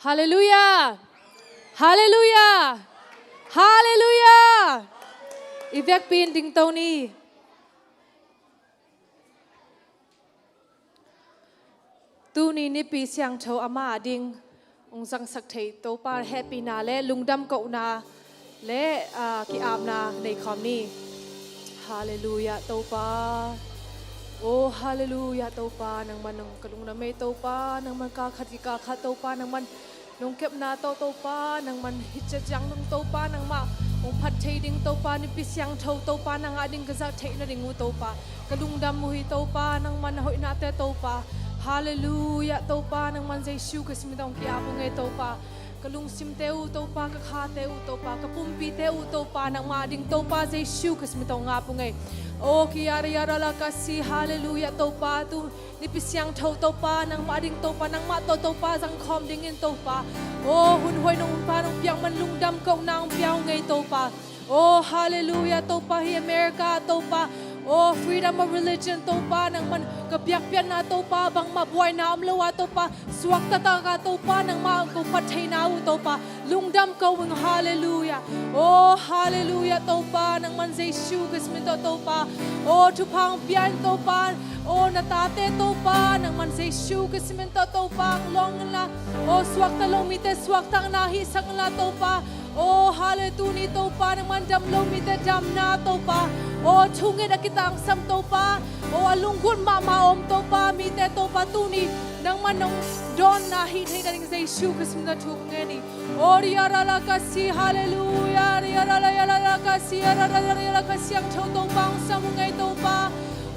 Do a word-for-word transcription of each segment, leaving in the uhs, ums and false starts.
Halleluiah. Halleluiah. Halleluiah. I vekpi in dingto ni. Tuni Nipi Siangtho amah ading hong zangsak thei Topa hehpihna le lungdam kohna le, ah, ki-apna nei khawm ni. Halleluiah Topa. Oh, halleluiah Topa, nangman nang ka lungdam ei Topa, nangman kal khat ki kal khat Topa, nangman nong kepna tawh Topa, nangman hih ciang dong Topa, nangmah hong phat thei ding Topa, Nipi Siangtho Topa, nang ading ka zak theih nading uh Topa. Ka lungdam uh hi Topa, nangman na hoihnate Topa. Halleluiah Topa, nangman Jesu Khrist min tawh hong ki-ap uh ngei Topa. Ka lungsimte uh Topa, ka khate uh Topa, ka pumpite uh Topa, nangmah ding Topa, Jesu Khrist min tawh hong ap uh ngei. Oh, ki ara ara la ka si, halleluiah Topa, tu Nipi Siangtho Topa, nangmah ding Topa, nangmah tawh Topa, zangkhawm dingin Topa. Oh, hun hoih nong hun pha nong piak man lungdam kohna hong pia uh ngei Topa. Oh, halleluiah Topa, hih America Topa. Oh, freedom of religion Topa, nangman ka biakpiakna Topa, bangmah buaina om lo a Topa, suakta tak a Topa, nangmah ko phat theihna uh Topa. Lungdam ko ing, halleluiah. Oh, halleluiah Topa, nangman Jesu Khrist min tawh Topa. Oh, thupha hong pia in Topa. Oh, na tate Topa, nangman Jesu Khrist min tawh Topa, hong lawng inla. Oh, suakta lo mite suaktakna hihsak inla Topa. Oh, halle, tuni Topa, nangman dam lo mite damna Topa. Oh, thunget a kitangsam Topa. Oh, a lunggulh mahmah om Topa, mite Topa, tuni nangman nong dawnna hih thei nading Jesu Khrist min tawh thu ka ngen hi. Oh, ria ra la ka si, halleluiah, ria ra la, ria ra la ka si, ria ra ra, ria ra la ka Siangtho Topa hong sam uh ngei Topa.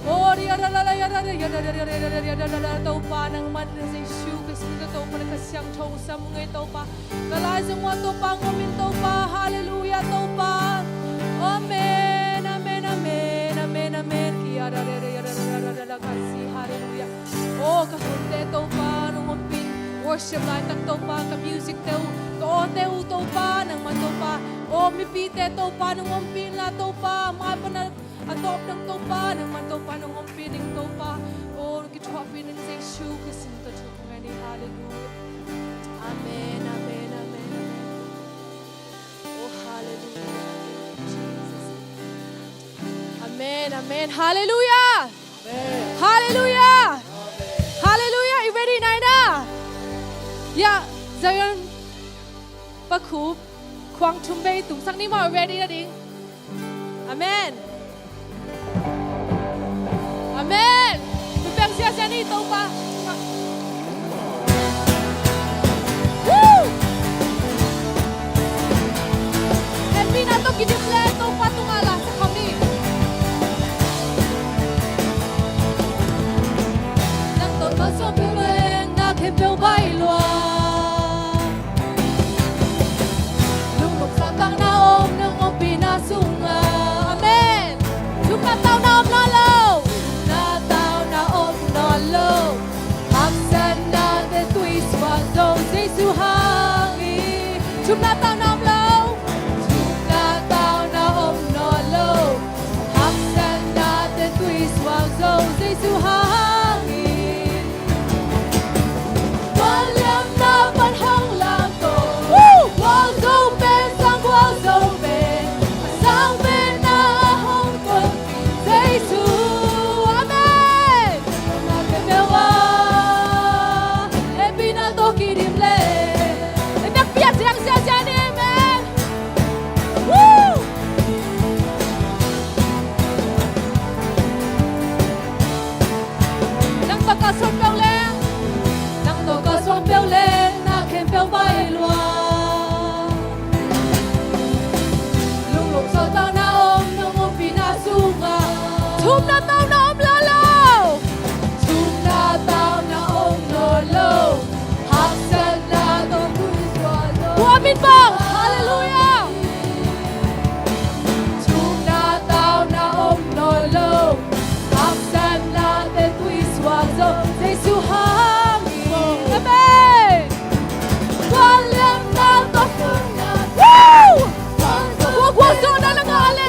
Oh, ria ra la la, ria ra ra, ria ra ra, ria ra ra, ria ra ra, Topa, nangman Jesu Khrist min tawh Topa na ka Siangtho hong sam uh ngei Topa. Ka lai zong ua Topa hong om in Topa, halleluiah Topa. Amen, amen, amen, amen, amen. Ki ara ra ra ra ra ra ra ra ka si, halleluiah. Oh, ka hunte Topa nong ompih in, worship laitak Topa, ka music te uh, ka awte uh Topa, nangman Topa. Oh, mipite Topa nong ompih inla Topa, mai pan a tawp dong Topa, nangman Topa nong ompih ding Topa. Oh, kithuahpih ding Jesu Khrist min tawh thu ka ngen hi, halleluiah. Amen, amen, amen, amen. Oh, halleluiah. Thank you, Jesus. Amen, amen. Halleluiah. Halleluiah. Halleluiah. I ready nai na? Ya, Zion Pakhup, khuang thum vei tungsak ni maw, ready nading. Amen. Amen. Mipeng siasia ni Topa. Woo! Hehpihna tawh kidim le Topa tungah la sa khawm ni. Nang tawh ka suang peuh leng na khempeuh baih lua. Lunglawm sangtakna om nong ompihna sungah. Amen. Thumna tauna om nawn lo. Thumna tauna om nawn lo. Haksatnate tui suak zo Jesu hang hi. Thumna tauna om lo. Thumna tauna om nawn lo. Haksatnate tui suak zo Jesu hang hi. Vangliatna pan hong lamto. Woo! Gualzo pen, sang gualzo pen, a sang pen na hong ton Jesu. Amen. Hehpihna tawh kidim le. Hehpihna tawh kidim le. Woo! Nang tawh ka suang peuh leng, nang tawh ka suang peuh leng na khempeuh baih lua. Lunglawm sangtakna om nong ompihna sungah. Thumna tauna om nawn lo. Thumna tauna om nawn lo. Haksatna tawh tui suak zo. Tua min bang. Halleluiah. Thumna tauna om nawn lo. Haksatnate tui suak zo Jesu hang hi. Amen. Vangliatna tawh. Woo! Tua gualzawhna na ngah le,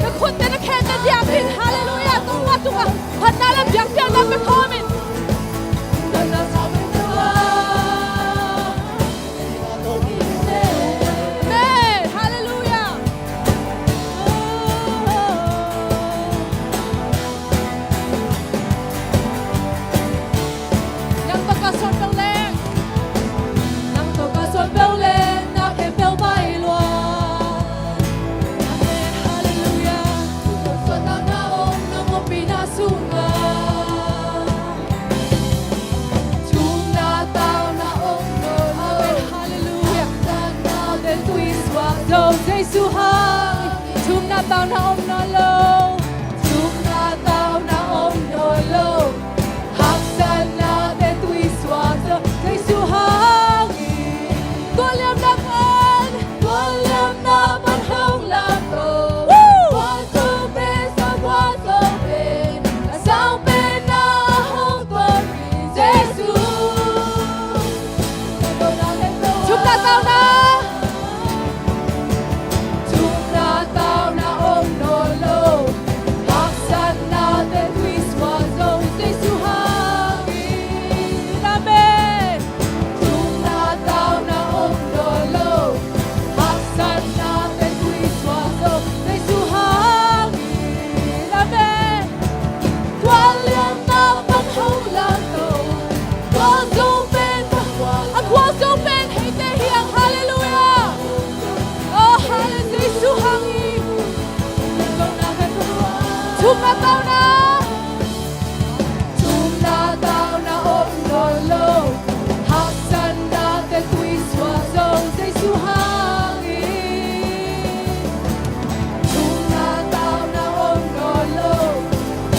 na khutte na khette diakin. Halleluiah. Topa tungah phatna le biakpiakna pe khawm in. na om nawn lo. Thumna tauna om nawn lo. Haksatnate tui suak zong Jesu hangin. Tua liamna pan, tua liamna pan hong lamto. Woo! Tua zo pen sang, tua zo pen a sang pen na hong tonpih Jesu. Thumna tauna. Thumna tauna om nawn lo. Haksatnate tui suak zong Jesu hangin. Amen. Thumna tauna om nawn lo. Haksatnate tui suak zong Jesu hangin. Amen. Tua liamna pan hong lamto. Gualzo pen, a gualzo pen eite hi hang. Halleluiah. Oh, halleluiah. Jesu hangin. Thumna tauna. Thumna tauna om nawn lo. Haksatnate tui suak zong Jesu hangin. Thumna tauna om nawn lo.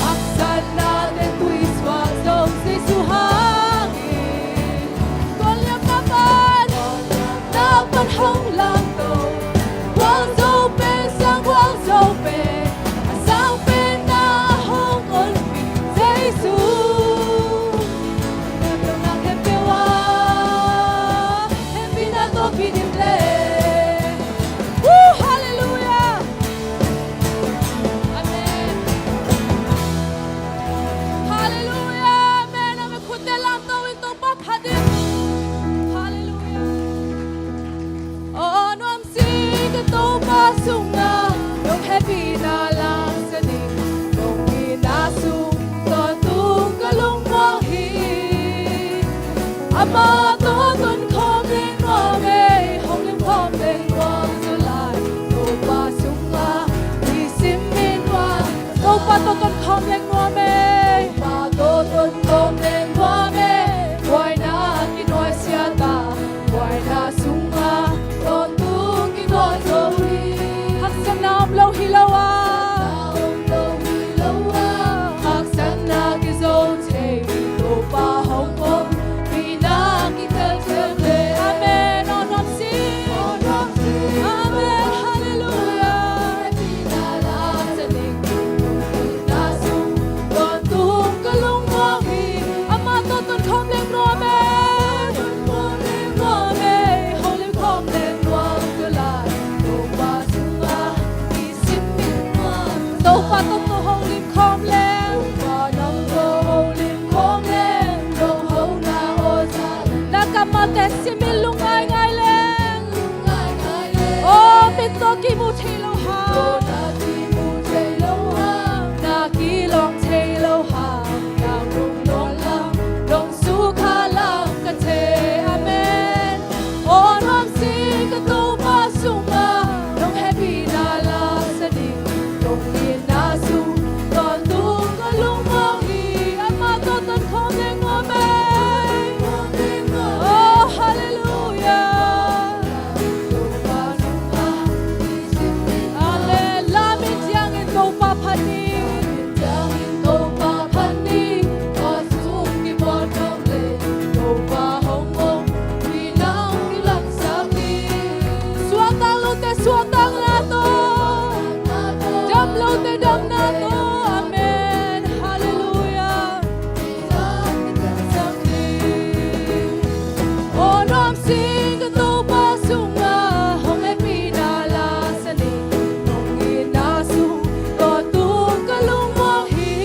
Haksatnate tui suak zong Jesu hangin. Tua liamna pan, tua liamna pan hong lamto. Gualzo pen sang, gualzo pen a sang pen na hong tonpih Jesu. Hempi na, hempi wa, hempi na to kidim le. Woo, halleluiah. Amen. Halleluiah, amen. Amen. Khutte lamto in Topa phat in. Halleluiah. Aw nuam sing ka Topa sungah nong hehpihna laksak ding, nong itna sung tawntung ka lungmuang hi. Amah tawh tonkhawm leng nuam ei, hong limkhawm leng nuam zaw lai. Topa sungah i sim in nuam. Topa tawh tonkhawm leng nuam ei. Topa tawh tonkhawm leng nuam ei. Buaina kinuai siat a, buaina sungah tawntung kinuai zo hi. Haksatna om lo hi lo a, haksatna om lo hi lo a, haksatna kizo thei, Topa hong ompihna kitel thei le. Amen. Aw nuam sing. Aw nuam sing. Amen. Halleluiah. Hehpihna laksak ding, nong itna sung tawntung ka lungmuang hi. Amah tawh tonkhawm leng nuam ei. Tonkhawm leng nuam ei. Hong limkhawm leng nuam zaw lai. Topa sungah i sim in nuam. Topa tawh hong limkhawm leng. Topa nang tawh hong limkhawm leng. Nong hona aw za. Na kammalte sim in lungngaingai leng. Lungngaingai leng. Aw, mit tawh kimu thei lo hang. Aw, na kimu thei lo hang. Na kilawm thei lo hang. Nang lungnuam lam, nong sukha lam ka thei. Amen. Aw nuam sing ka Topa sungah nong hehpihna laksak ding, nong itna sung tawntung ka lungmuang hi. Amah tawh tonkhawm leng nuam ei. Aw halleluiah. Amen. Lam in ciangin Topa phat ni. Topa phat ni. Tua sung kipan hong le, Topa hong om, mi nang kilangsak ni. Suakta lote suakta na to. Dam lote dam na to. Amen. Halleluiah. Aw nuam sing ka Topa sungah hong hehpihna laksak ding, nong itna sung tawntung ka lungmuang hi.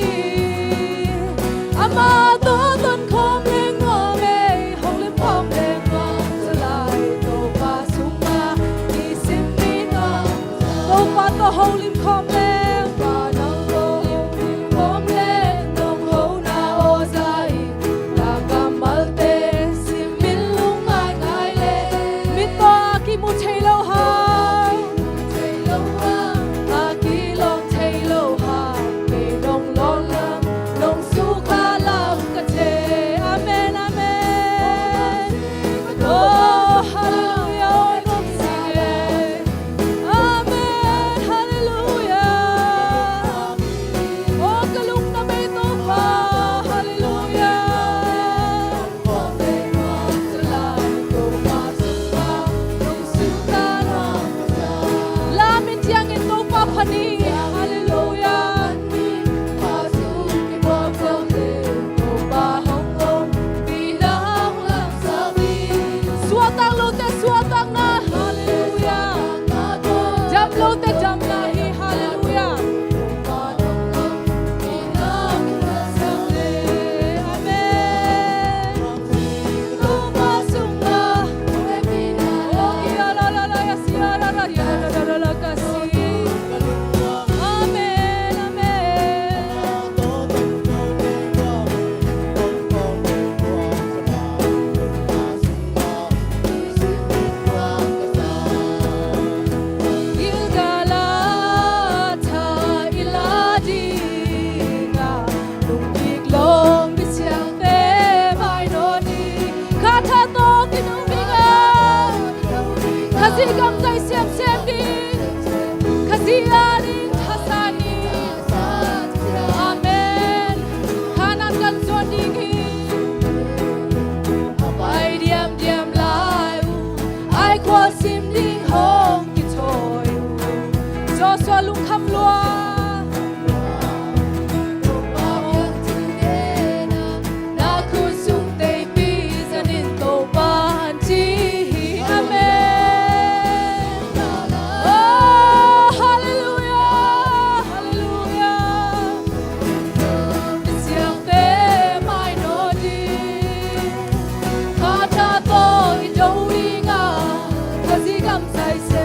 Amah tawh tonkhawm leng nuam ei, hong limkhawm leng nuam zaw lai. Topa sungah i sim in nuam. Topa tawh hong limkhawm leng. Topa nang tawh hong limkhawm leng, nong hona aw za in. Na kammalte sim in lungngaingai leng. Mit tawh a kimu thei lo hang. Thei lo hang. A kilawm thei lo hang. Kei nong lawm lam, nong sukha lam ka thei. Amen, amen. Oh, halleluiah, oh, nuam sing e. Amen, halleluiah. Zi gamtai siamsiam ding, Khazih ading thasan ni. Amen. Kanaan kan zuan ding hi. A pai diamdiam lai uh, Ai khua sim ding hong kithawi uh. Joshua lungkham lua. Na khut sung teipi zanin Topa an ci hi. Amen. Oh, halleluiah, halleluiah. Siangte mai nawn ding, Kha tha tawh i do ding a, Khazih gamtai se.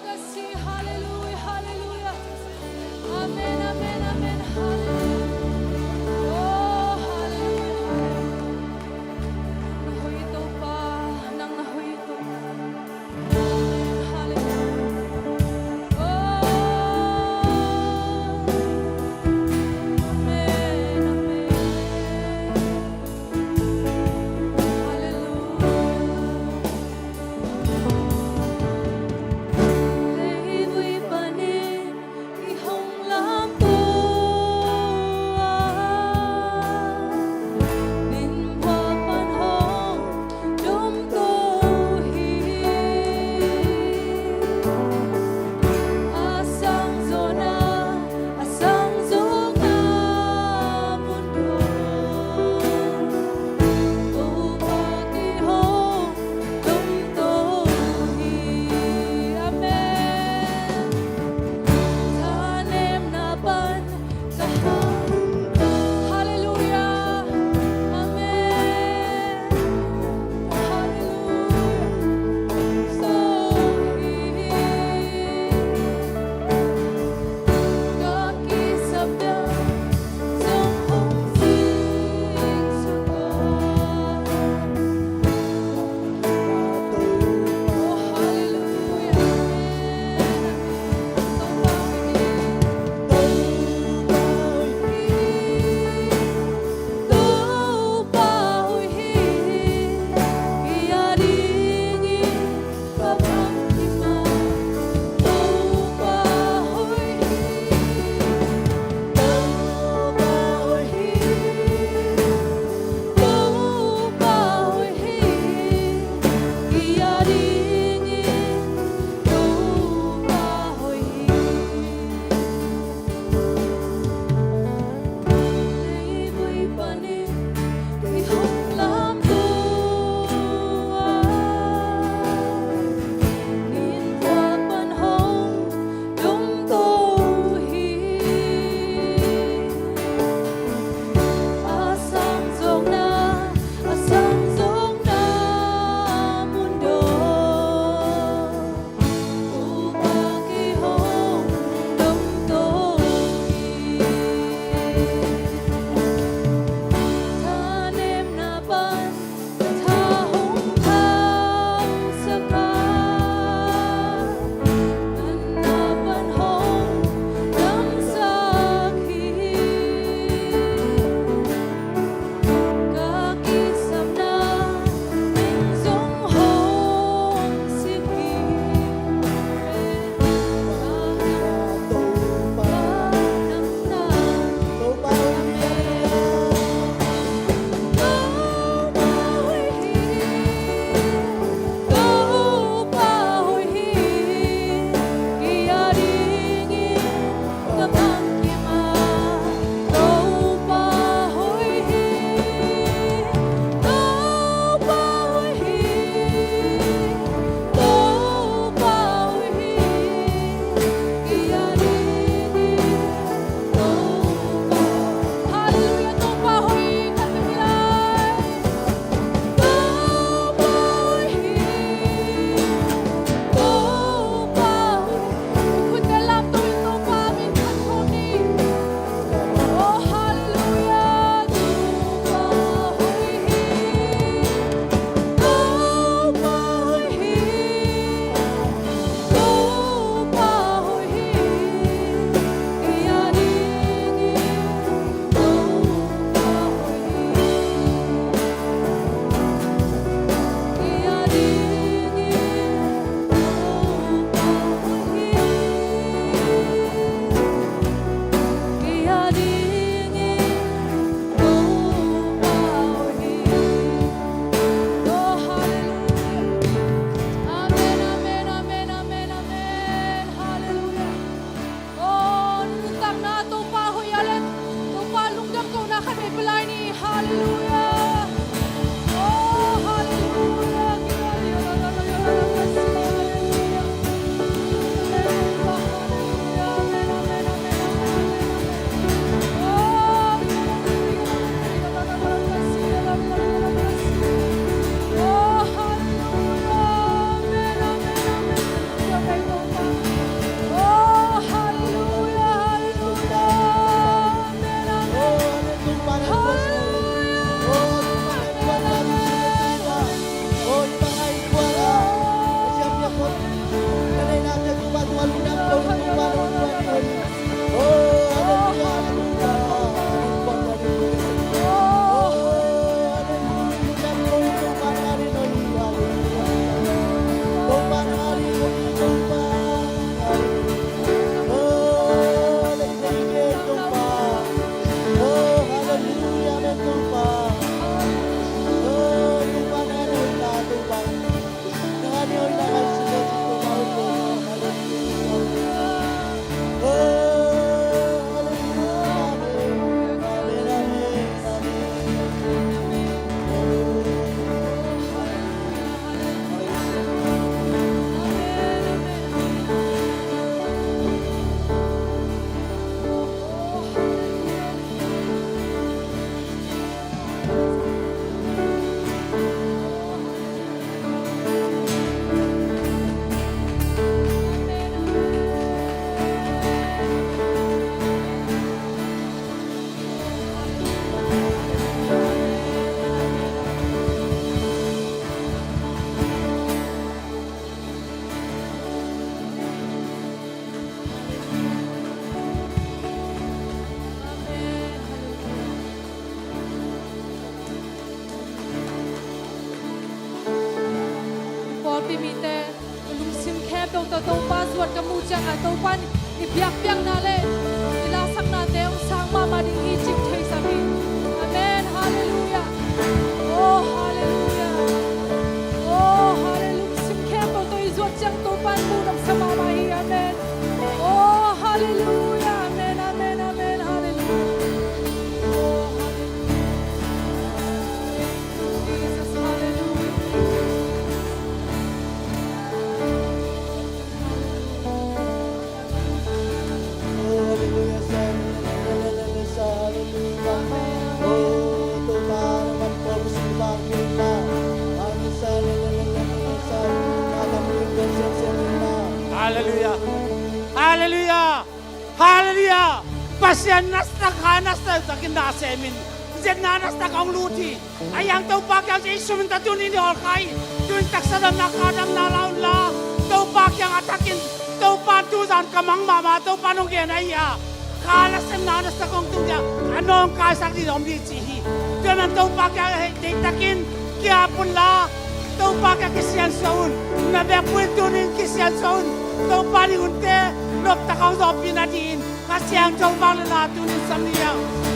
Kasi, hallelujah, hallelujah. Amen, amen, amen, hallelujah. Oh, hallelujah, hallelujah. Nang na hoih, Topa, nang na hoih, Topa. Amen, hallelujah. Oh, amen, amen. Hallelujah. Pi mite, lungsim khempeuh tawh Topa zuat ka muh ciangah Topa in i biakpiakna le i lasaknate hong sang mahmah ding hi cih theisak hi. Amen. Halleluiah. Oh, halleluiah. Oh, halleluiah. Lungsim khempeuh tawh i zuat ciang Topa in muh nopsa mahmah hi. Amen. Oh, halleluiah. Amen, amen, amen. Halleluiah. Oh, halleluiah. Jesus, halleluiah. Halleluiah. Halleluiah. Halleluiah. Pasian nasep kha, nasep takin na sem in, zia na nasep kha hong lut hi. A yang Topa kiang Jesu min tawh tuni in i hawlkhia hi. Tuni in taksa damna, kha damna la unla, Topa kiang a thakin, Topa tuzan ka mang mahmah, Topa nong gen ahi a, kha la semna nasep kong tung dia, a nawngkaisak ding om ding ci hi. Tua man Topa kiang a hei deih takin kiap unla, Topa kiang kisiansuah un. Na bekpui tuni in kisiansuah un. Topa nih unte noptak hong zawhpih nadingin Kha Siangtho vangliatna tuni in sam ni a.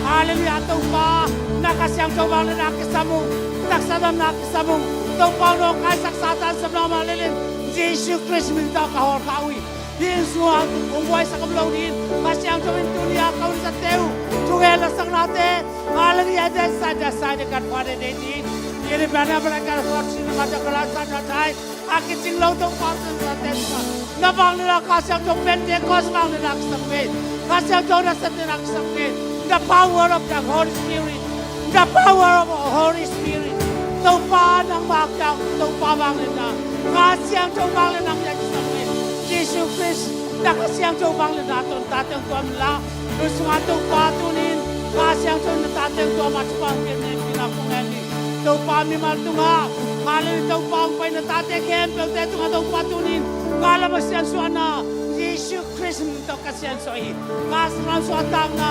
Halleluiah. Topa, na Kha Siangtho vangliatna kisam ung. Taksa damna kisam ung. Topa, nawngkaisak Satan sam lo mah lel in, Jesu Khrist min tawh ka hawlkhia uh hi. Hih inn sungah hong buaisak om lo dingin Kha Siangtho in tuni a ka hun zatte uh, thugen lasaknate, halleluiah, that side, that side, that God Father, that side. Ini pada pada God Father, sini pada God Father, that side. A kicing lo Topa, Topa, Topa. Na vangliatna Kha Siangtho, Pentecost vangliatna kisam kei. Kha Siangtho nasepna kisam kei. The power of the Holy Spirit. The power of the Holy Spirit. Topa nangmah kiang, Topa vangliatna. Kha Siangtho vangliatna kisam kei. Jesu Khrist, na Kha Siangtho vangliatna tawh na tate hong tuam inla. Tuni sungah Topa tuni in Kha Siangtho in na tate hong tuam a, Topa hong piak na hehpihna kong ngen hi. Topa mimal tungah, halleluiah, Topa hong pai na tate khempeuhte tungah Topa tuni in kha lam a siansuahna Jesu Khrist min tawh ka siansuah hi. Kha lam suahtakna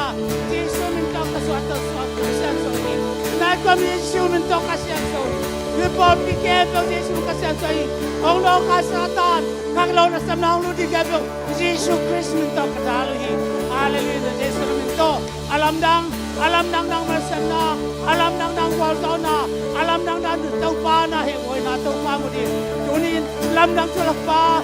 Jesu min tawh ka suahtak, suah, ka siansuah hi. Nai kua Jesu min tawh ka siansuah hi. Mipawlpi khempeuh Jesu min ka siansuah hi. Hong nawngkai Satan, kha lo nasemna hong lut ding khempeuh Jesu Khrist min tawh ka dal uh hi. Halleluiah, Jesu min tawh. A lamdang, a lamdang nangma nasepna, a lamdang nang gualzawhna, a lamdang nang Topa na hehhuaina Topa mu ding. Tuni in lamdang thu lakpa,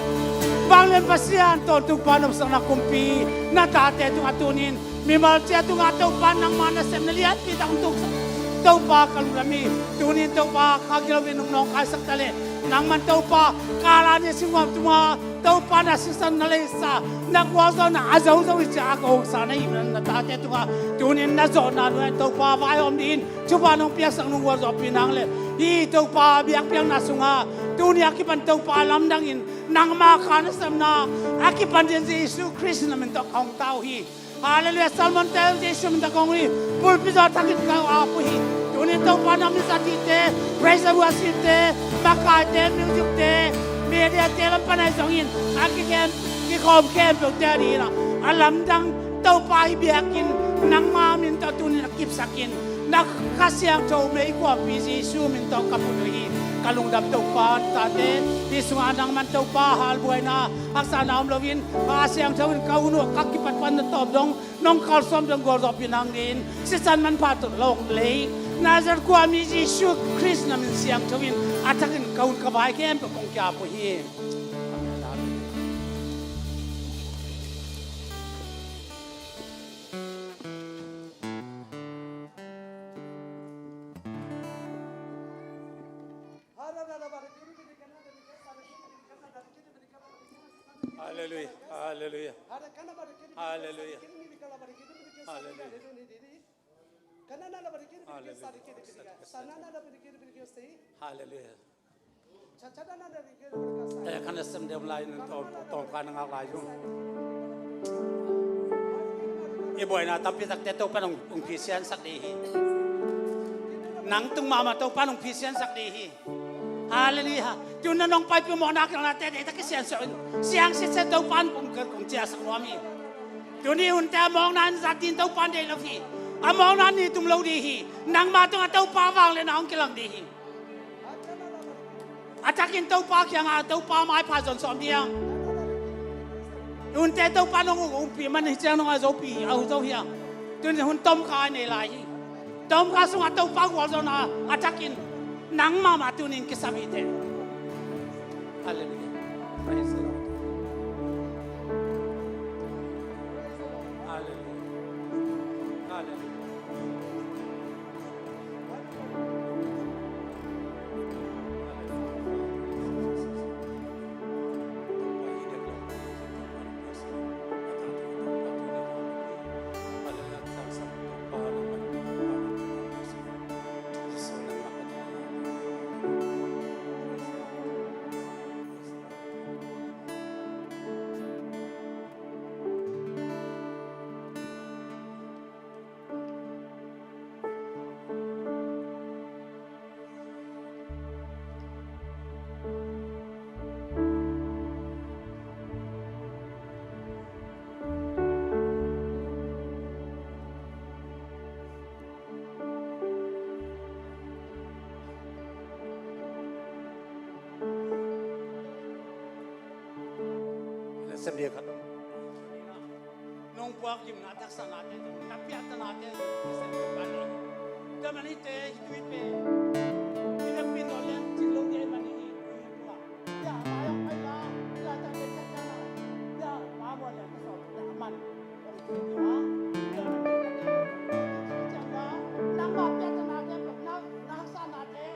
vanglian Pasian, tawntung Pa, nopsakna kumpi, na tate tungah tuni in mimal ciat tungah Topa nangma nasepna lianpi tak hong tuksak Topa ka lungdam hi. Tuni in Topa kha gilo in hong nawngkaisak ta leh, nangman Topa kala ni singhuam tungah Topa na sisan na leisa, na gualzawhna a zozo hi ci-a a kongsa na hih na tate tungah tuni in na zawhna nuai-ah Topa vaihawm dingin thupha nong piaksak nong gualzawhpih nang le, hih Topa biakpiakna sungah tuni a kipan Topa lamdangin nangma kha nasepna a kipan dingin Jesu Khrist na min tawh ka hong tau hi. Halleluiah. Sermon-te Jesu min tawh kong hi. Pulpit zaw thakin ka ap uh hi. Tuni in Topa na mizat hihte, praise and worship-te, makaite, music-te, media-te lam pan ahi zongin a kikhawm khempeuhte a dingin a lamdang Topa hih biakinn nangma min tawh tuni in a kipsakin na Kha Siangtho meikuangpi Jesu min tawh ka put uh hi. Ka lungdam Topa, tate, hih sungah nangman Topa halbuaina haksatna om loin Kha Siangtho in ka hun uh a ka kipat pan na tawp dong nong kalsuan dong gualzawhpih nang dingin sisan manpha tawh long lei Nazareth khuami Jesu Khrist na min siangtho in a thakin ka hun ka vai khempeuh kong ki-ap uh hi. Amen, amen. Halleluiah. Halleluiah. Halleluiah. Halleluiah. Halleluiah. Halleluiah. Eh, khan a sem deuh lai, tawng, tawng khan a ngak lai zong. I buaina tampi takte Topa in hong, hong phisiansak ding hi. Nang tung mahmah Topa in hong phisiansak ding hi. Halleluiah. Tun na nong paipih mawhna kilangnate deihtak kisiansuah in, siang sitset Topa in pumkhat kong ciahsak nuam hi. Tuni hunte a mawkna in zat ding Topa in deih lo hi. A mawkna in tum lo ding hi. Nangma tungah Topa vangliatna hong kilang ding hi. A takin Topa kiangah Topa maipha zon sawm ding. Hunte Topa nong uk umpi man hi ciang nong a zopi a uk zo hiang. Tun hun tomkha nei lai hi. Tomkha sungah Topa gualzawhna a takin nang mahmah tunin kisam hi teh. Hallelujah. Praise the Lord. Hallelujah. Hallelujah. Nong puak limna taksa nate, na piakta nate, i sen tuk ban ni. Tua man hite, hih tui pen. Hih na pin lo lian, cin lo dia man ni, hih tui tua. Ya, ma yong pai la, la ta de ta ta na. Ya, ma bua lian ka so, ya man. Ong tui tua. Ya, man de ta de. Ci ciang la, nang ma piakta nate, na, na haksa nate,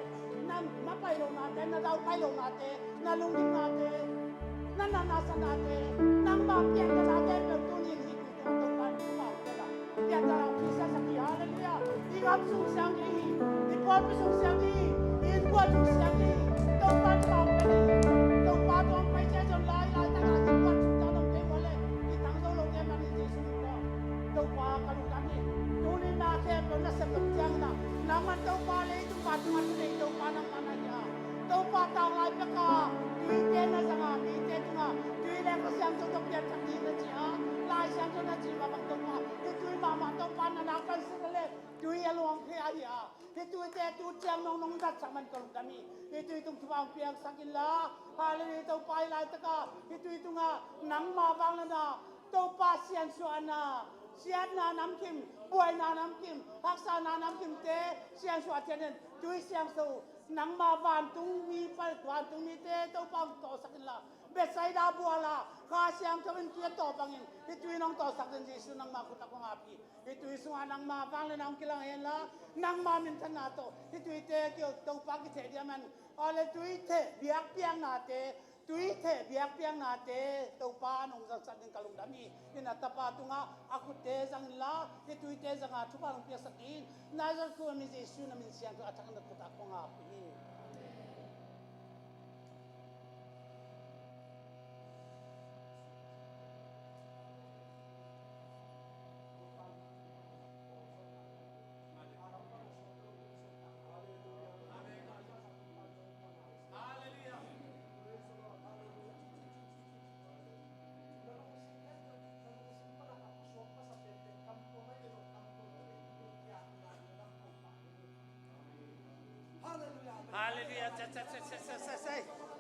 na, na pai lo nate, na dau pai lo nate, na lungkim nate. Na, na, na sa nate, nangmah piangthak nate peuh tuni in hih tui tungah Topa in thupha hong pia a, piangthak hong pia sak hi. Halleluiah. I gam sung siang ding hi, i pawlpi sung siang ding hi, i innkuan sung siang ding hi. Topa in thupha hong pia ding hi. Topa tawh hong pai cia zong lai, laitak a innkuan sung tawh dong kei uh a leh, i tang zo lote man hi Jesu min tawh. Topa ka lungdam hi. Tuni na khempeuh na sep loh ciangin ah, nangman Topa leitung pa tungah thunei Topa nangmah na hi a. Topa tanglai pek a, tuite na zang a, mite tungah, tui leh Kha Siangtho tawh piangthak ding na ci a, Lai Siangtho na cih mah bang Topa, hih tui mahmah Topa na nak pan sin a leh, tui a luang phei ahi a, hih tuite tu ciang nong nong zatsak man ka lungdam hi, hih tui tung thupha hong piangsak inla, Halleluiah Topa hih laitak a, hih tui tungah, nangmah vangliatna, Topa siansuahna, siatna namkim, buaina namkim, haksatna namkimte, siansuah cianin, tui siangso, nangmah vantungmi pal, vantungmite, Topa hong tawlsak inla, Bethsaida bual a, Kha Siangtho in tui a tawh bangin, hih tui nong tawlsak ding Jesu nangmah khut ah kong ap hi, hih tui sungah nangmah vangliatna hong kilang henla, nangmah minthanna tawh, hih tuite kiho Topa kitheh dia man, a le tui theh biakpiaknate, Tui theh biakpiaknate Topa nong zangsak ding ka lungdam hi. Hih na tapa tungah a khutte zang inla, hih tuite zanga thupha nong piaksak dingin Nazareth khua mi Jesu na min siangtho a thak na khut ah kong ap hi. Halleluiah.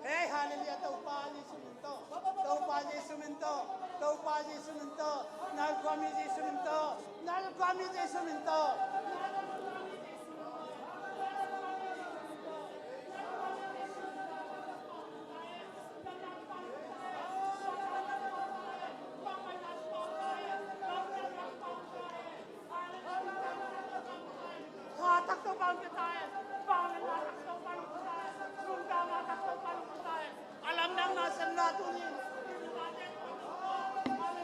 Hey, halleluiah. Topa Jesu min tawh. Topa Jesu min tawh. Topa Jesu min tawh. Nal khuami Jesu min tawh. Nal khuami Jesu min tawh. Kha tak Topa hong pia ta hen. Vangliatna tak Topa hong pia ta hen. Lungdamna tak Topa hong pia ta hen. A lamdangna sem la tuni in.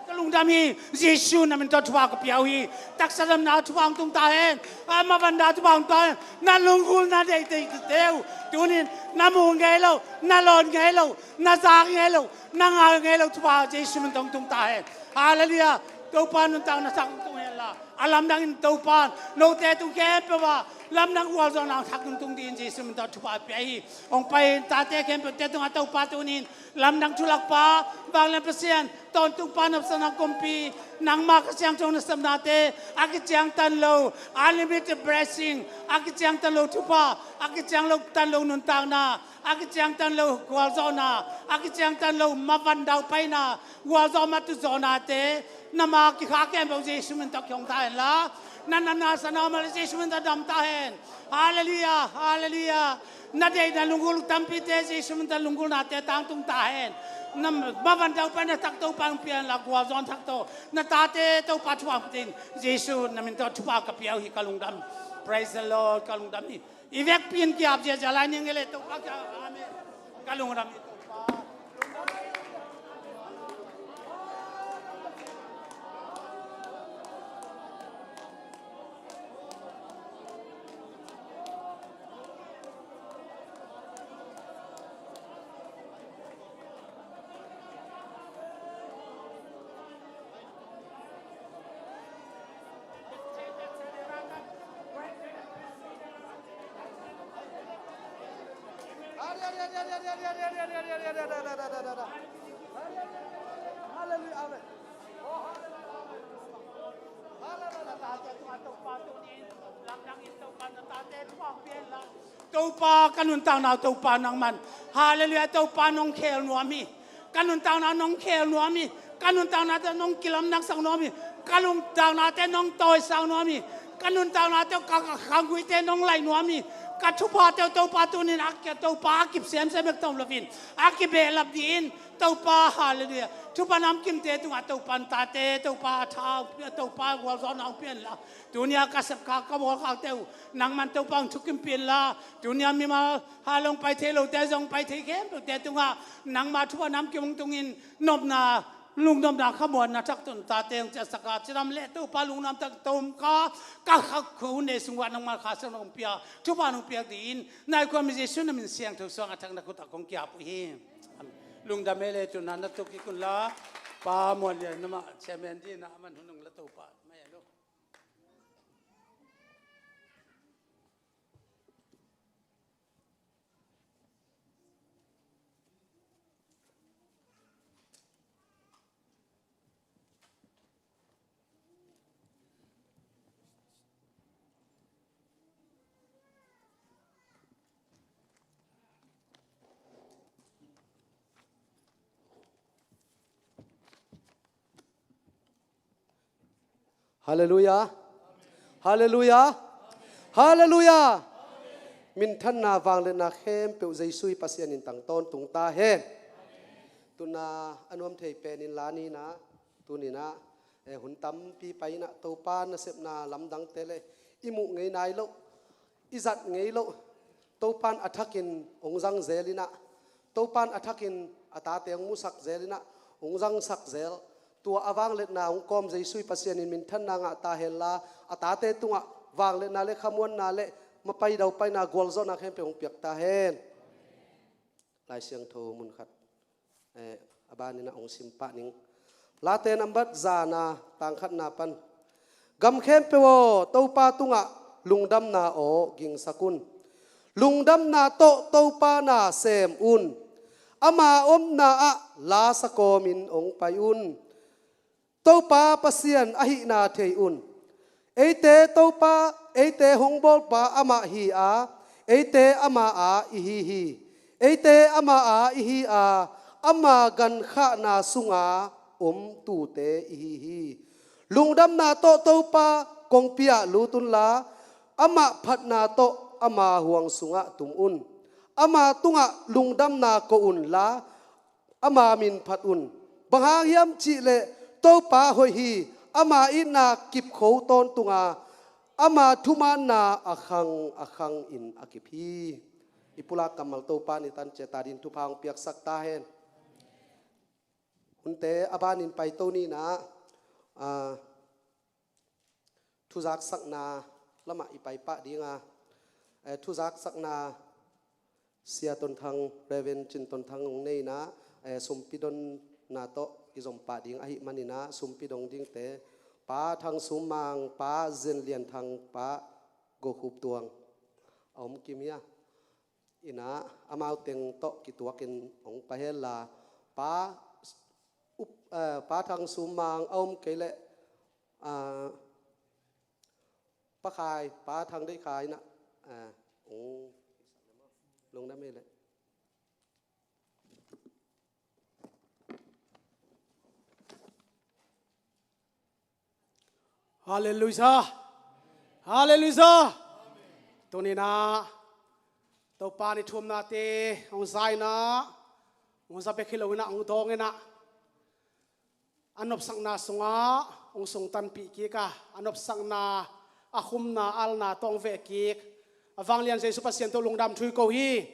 Ka lungdam hi. Jesu na min tawh thupha ka pia uh hi. Taksa damna thupha hong tung ta hen. A mavanna thupha hong tung ta hen. Na lunggulhna deihdeih teu. Tuni in na mu ngei lo. Na lawn ngei lo. Na zak ngei lo. Na ngal ngei lo thupha Jesu min tawh hong tung ta hen. Halleluiah. Topa nuntakna tak hong tung hen la. A lamdang in Topa note tung khempeuh ah lamdang gualzawhna thak nungtung dingin Jesu min tawh thupha pia hi. Hong pai tate khempeuhte tungah Topa tunin lamdang thulakpa, vanglian Pasian, tawntungpa, nopsakna kumpi, nangma Kha Siangtho nasepnate, a kiciangtan lo unlimited blessing, a kiciangtan lo thupha, a kiciangtan lo nuntakna, a kiciangtan lo gualzawhna, a kiciangtan lo mavan daupaina, gualzawh matut zawhnate, nama kikhak khempeuh Jesu min tawh kihong ta hen la, na natna sa na om a leh Jesu min tawh dam ta hen. Halleluiah, halleluiah. Na deihna lunggulh tampite Jesu min tawh lunggulhnate tangtung ta hen. Na mavan daupaina thak Topa hong pia hen la, gualzawhna thak tawh na tate Topa thupha hong pia in, Jesu na min tawh thupha ka pia uh hi, ka lungdam. Praise the Lord, ka lungdam hi. I vekpi in ki-ap ziahziah lai ning e le Topa kiang. Amen. Ka lungdam hi Topa. Topa, ka nuntakna uh Topa nangman. Halleluiah, Topa nong khel nuam hi. Ka nuntakna nong khel nuam hi. Ka nuntaknate nong kilamdangsak nuam hi. Ka nuntaknate nong tawisak nuam hi. Ka nuntaknate, ka, ka khangguite nong laih nuam hi. Ka thuphate uh Topa tunin a ki, Topa a kip semsem bek tom loin a kibehlap dingin Topa, halleluiah, thupha namkimte tungah Topa na tate, Topa a tha, Topa gualzawhna hong pia hen la. Tuni-a ka sepkhak, ka bawlkhakte uh nangman Topa hong thukimpih hen la. Tuni-a mimal, halong pai thei lote zong pai thei khempeuhte tungah nangma thupha namkim hong tungin nopna, lungnopna, khamuanna thak tawh na tate hong ciahsak a, cidam le Topa lungnuam tak tawh om kha, ka khak khua hun nei sung uah nangma Kha Siangtho hong pia, thupha hong piak dingin na i khuami Jesu na min siangtho suang a thak na khut ah kong ki-ap uh hi. Lungdam e le, tu-in na tuk kik un la, Pa Muan Lian, amah chairman dingin amah hun hong la, Topa mai a lo. Halleluiah. Halleluiah. Halleluiah. Minthanna, vangliatna khempeuh Jesu i Pasian in tang tawntung ta hen. Tu-in a nuam thei penin la ni-in, tu-in, eh, hun tampi pai-in Topa nasepna lamdangte le i muh ngei nai loh, i zat ngei loh, Topa in a thakin hong zang zel-in, Topa in a thakin a tate hong musak zel-in, hong zangsak zel. Tua a vangliatna hong kawm Jesu i Pasian in minthanna ngah ta hen la, a tate tungah vangliatna le khamuanna le mapai daupaina, gualzawhna khempeuh hong piak ta hen. Lai Siangtho mun khat, eh, a banin hong sim pah ning. Late nambat zana tang khatna pan. Gam khempeuh aw, Topa tungah lungdamna aw gingsak un. Lungdamna tawh Topa na sem un. Ama omna ah la sakawmin hong pai un. Topa Pasian ahihna thei un. Eite Topa, eite hong bawlpa amah hi a, eite ama a i hi hi. Eite ama a i hi a, ama gankhahna sunga om tute i hi hi. Lungdamna tawh Topa kongpi ah lut unla, amah phatna tawh ama huang sungah tum un. Ama tungah lungdamna ko unla, ama min phat un. Bang hang hiam cih leh Topa hoih hi, ama itna kip kho tawntung a, ama thumanna a khang a khangin a kip hi. I pulak kammal Topa in i tan ciat adingin thupha hong piaksak ta hen. Hunte a banin paito ni-in, ah, thuzaksakna lamah i pai pah ding a, eh, thuzaksakna Sia Ton Thang, Reverend Cin Ton Thang hong nei-in, eh, sumpi donna tawh i zom pah ding ahih manin, sumpi dong dingte Pa Thang Sum Mang, Pa Zen Lian Thang, Pa Go Khup Tuang a om kim hi a, inah amau teng tawh kituakin hong pai hen la, Pa, up, eh, Pa Thang Sum Mang a om kei leh, ah, Pa Khai, Pa Thang Deih Khai inah, eh, hong lungdam hi leh. Halleluiah. Halleluiah. Tuni inah Topa ni thumnate hong za inah, hong za bek hi lo inah, hong dawng inah, a nopsakna sungah hong sungtanpih kik a, a nopsakna, a khumna, alna tawh hong veh kik a vanglian Jesu Pasian tawh lungdam thu hi ko hi.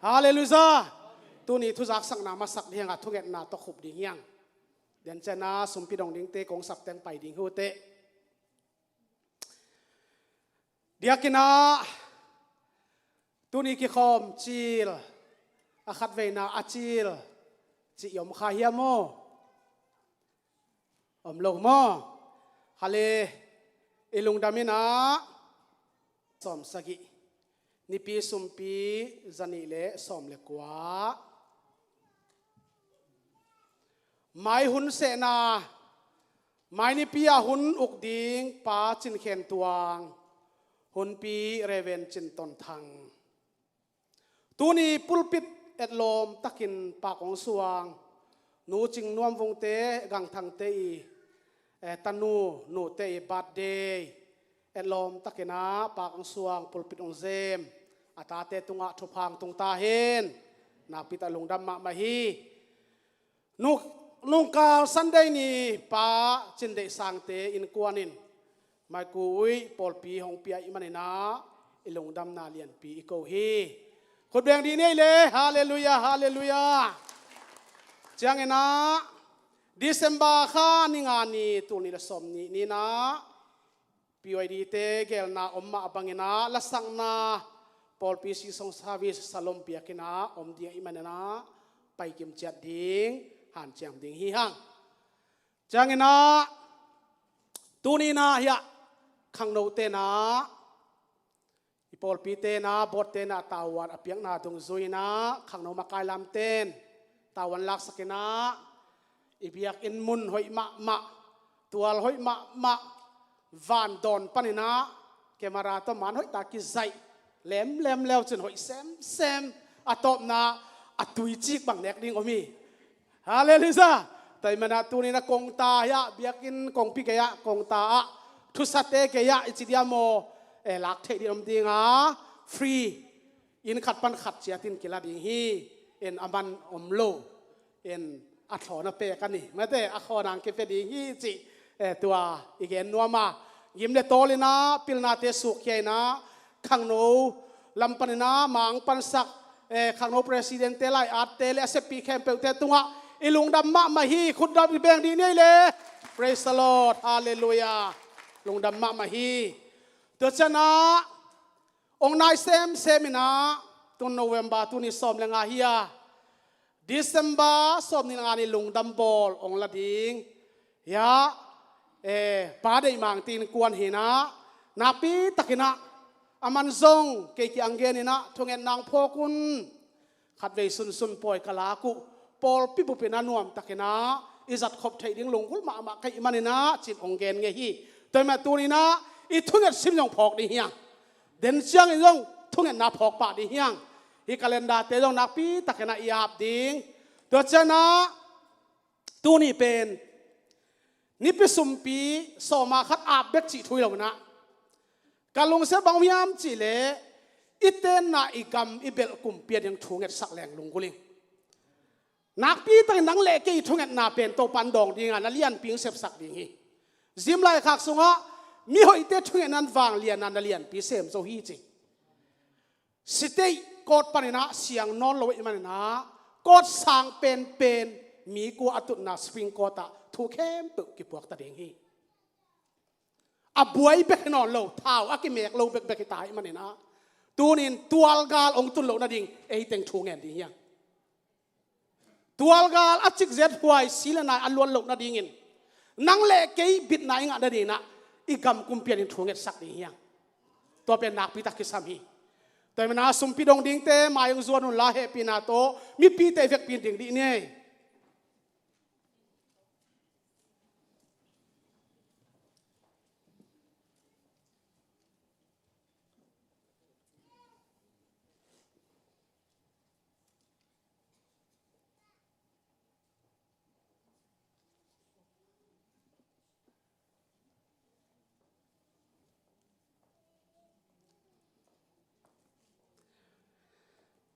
Halleluiah. Tuni thuzaksakna masak ding hi hang a, thungetna tawh khup ding hi hang. Dencian a sumpi dong dingte kong sapteng pai ding hi uh teh. Diakin ah tuni kikhawm cil, a khatveina a cil cih i om kha hiam maw? Om lo maw? Kha le, i lungdam inah sawmsagih, nipi sumpi zanih le sawm le kua. Mai hun sehna, mai nipi ah hun uk ding Pa Cin Khen Tuang, hunpi Reverend Cin Ton Thang. Tuni pulpit etlawm takin pak hong suang Nu Cing Nuam Vungte, Gang Thangte i, eh, tanu, nute i birthday etlawm takin ah pak hong suang, pulpit hong zem a tate tungah thupha hong tung ta hen. Nakpi tak lungdam mahmah hi. Nung, nungkal Sunday ni Pa Cin Deih Sangte innkuan in Maiku Uih pawlpi hong pia i hih manin ah i lungdamna lianpi i ko hi. Khut beng dih ni ei le. Halleluiah, halleluiah. Ciangin ah December kha ni nga ni, tul nih le sawmnih ni inah P Y D te gelna om mah bangin ah lasakna, pawlpi sing song service Salom biakinn ah om ding ahih manin ah paikim ciat ding, hanciam ding hi hang. Ciangin ah tuni inah hiah khangnote inah, i pawlpite inah, boardte inah tavuan a piakna dungzui inah khangno makai lamte in tavuan laksak inah, i biakinn mun hoih mahmah, tual hoih mahmah, van dawn panin ah camera tawh man hoih tak kizaih, lemlem leu cin hoih semsem, a tawpna a tuicik bang nek ding om hi. Halleluiah. Tua ahih manin ah tuni inah kongta hiah, biakinn kongpi gei ah, kongta ah, thusate gei ah i ci diam maw, eh, lak theih ding om ding a, free, inn khat pan khat ciatin kila ding hi. En, a man om lo, en, a thawn a pek a ni, mate, a khawn hang kipia ding hi cih, eh, tua i gen nuam a, gim le tawl inah pilnate sukkhia inah khangno lam panin ah mang pansak, eh, khangno president te, lai-atte le a seppi khempeuhte tungah i lungdam mahmah hi. Khut beng dih ni ei le. Praise the Lord. Halleluiah. Lungdam mahmah hi. Tua ciangin ah hong nai semsem inah, tun November, tuni sawm le nga hi a, December sawmnih le nga ni lungdam bawl hong la ding hiah, eh, Pa Deih Mang te innkuan hi inah, nakpi takin ah a man zong kei kiang gen inah thungetna hong phawk un. Khatvei sunsun pawi ka lak uh, pawlpi bup inah nuam takin ah i zat khop theih ding lunggulh mahmah ka hih manin ah cin hong gen ngei hi. Tua ahih manin tuni inah i thunget sim zong phawk ding hi hang. Denciangin zong thungetna phawk pah ding hi hang. Hih calendar te zong nakpi takin ah i ap ding. Tua ciangin ah tuni pen nipi sumpi sawma khat ap bek cih thu hi lo inah, ka lungsim bang hiam cih leh i tenna, i gam, i belh kumpi a ding thu ngetsak leng lunggulh ing. Nakpi takin nang le kei i thungetna pen Topa'n dawng ding a, na lianpi hong sepsak ding hi. Zim laikhak sungah mihoihte thungetna in vanglian a, na lianpi sem zo hi ci. State court panin ah siang nawn lo ahih manin ah, court sang penpen mi kua a tutna Supreme Court ah thu khempeuh kipuak ta ding hi. A buai bek hi nawn lo, thau a kimek lo bekbek hi ta ahih manin ah, tuni-in tualgal hong tun loh nading ei teng thu ngen ding hi hang. Tualgal a cikzet huai, si le nai a luan loh nadingin, Nang le kei bitna i ngah nadinah i gam kumpi ading thu ngetsak ding hi hang. Tua pen nakpi tak kisam hi. Tua hi mana sumpi dong dingte mai hong zuan unla hehpihna tawh mipite i vekpi ding dih ni.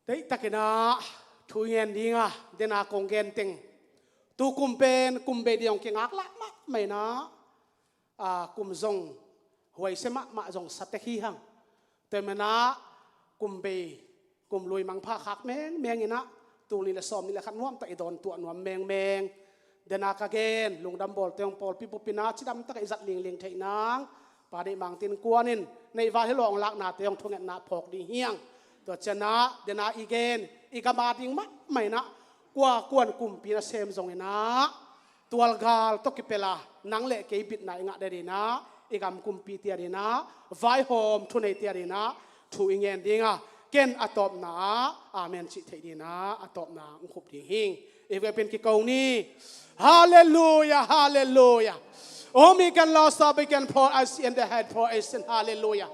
Deihtakinah thu i ngen dinga, dena kong gen teng, tu kum pen kum bei ding hong kingaklah mahmah inah, a, kum zong huaise mahmah zong sa tek hi hang. Tua hi mana kum bei, kum lui mangpha khak mengmeng inah, tul nih le sawm nih le khat nuamtak i dawn tuah nuam mengmeng. Dena ka gen lungdam bawlte hong pawlpi bupina cidamtak i zat lingling theih nang Pa Neih Mang Tin Kuan in neihval hi lo hong laknate hong thungetna phawk ding hi hang. Tua cianah dena i gen i gam ading mahmah inah kua kuan kumpi nasem zong inah tualgal tawh kipela nang le kei bitna i ngah nadinah i gam kumpite adinah vaihawm thuneite adinah thu i ngen dinga, ken a tawpna ah amen cih theih dinah a tawpna hong khup ding hing. I vekpi in kiko ni. Halleluiah, halleluiah. Oh, mi kan la sa bi kan for us in the head for us in halleluiah.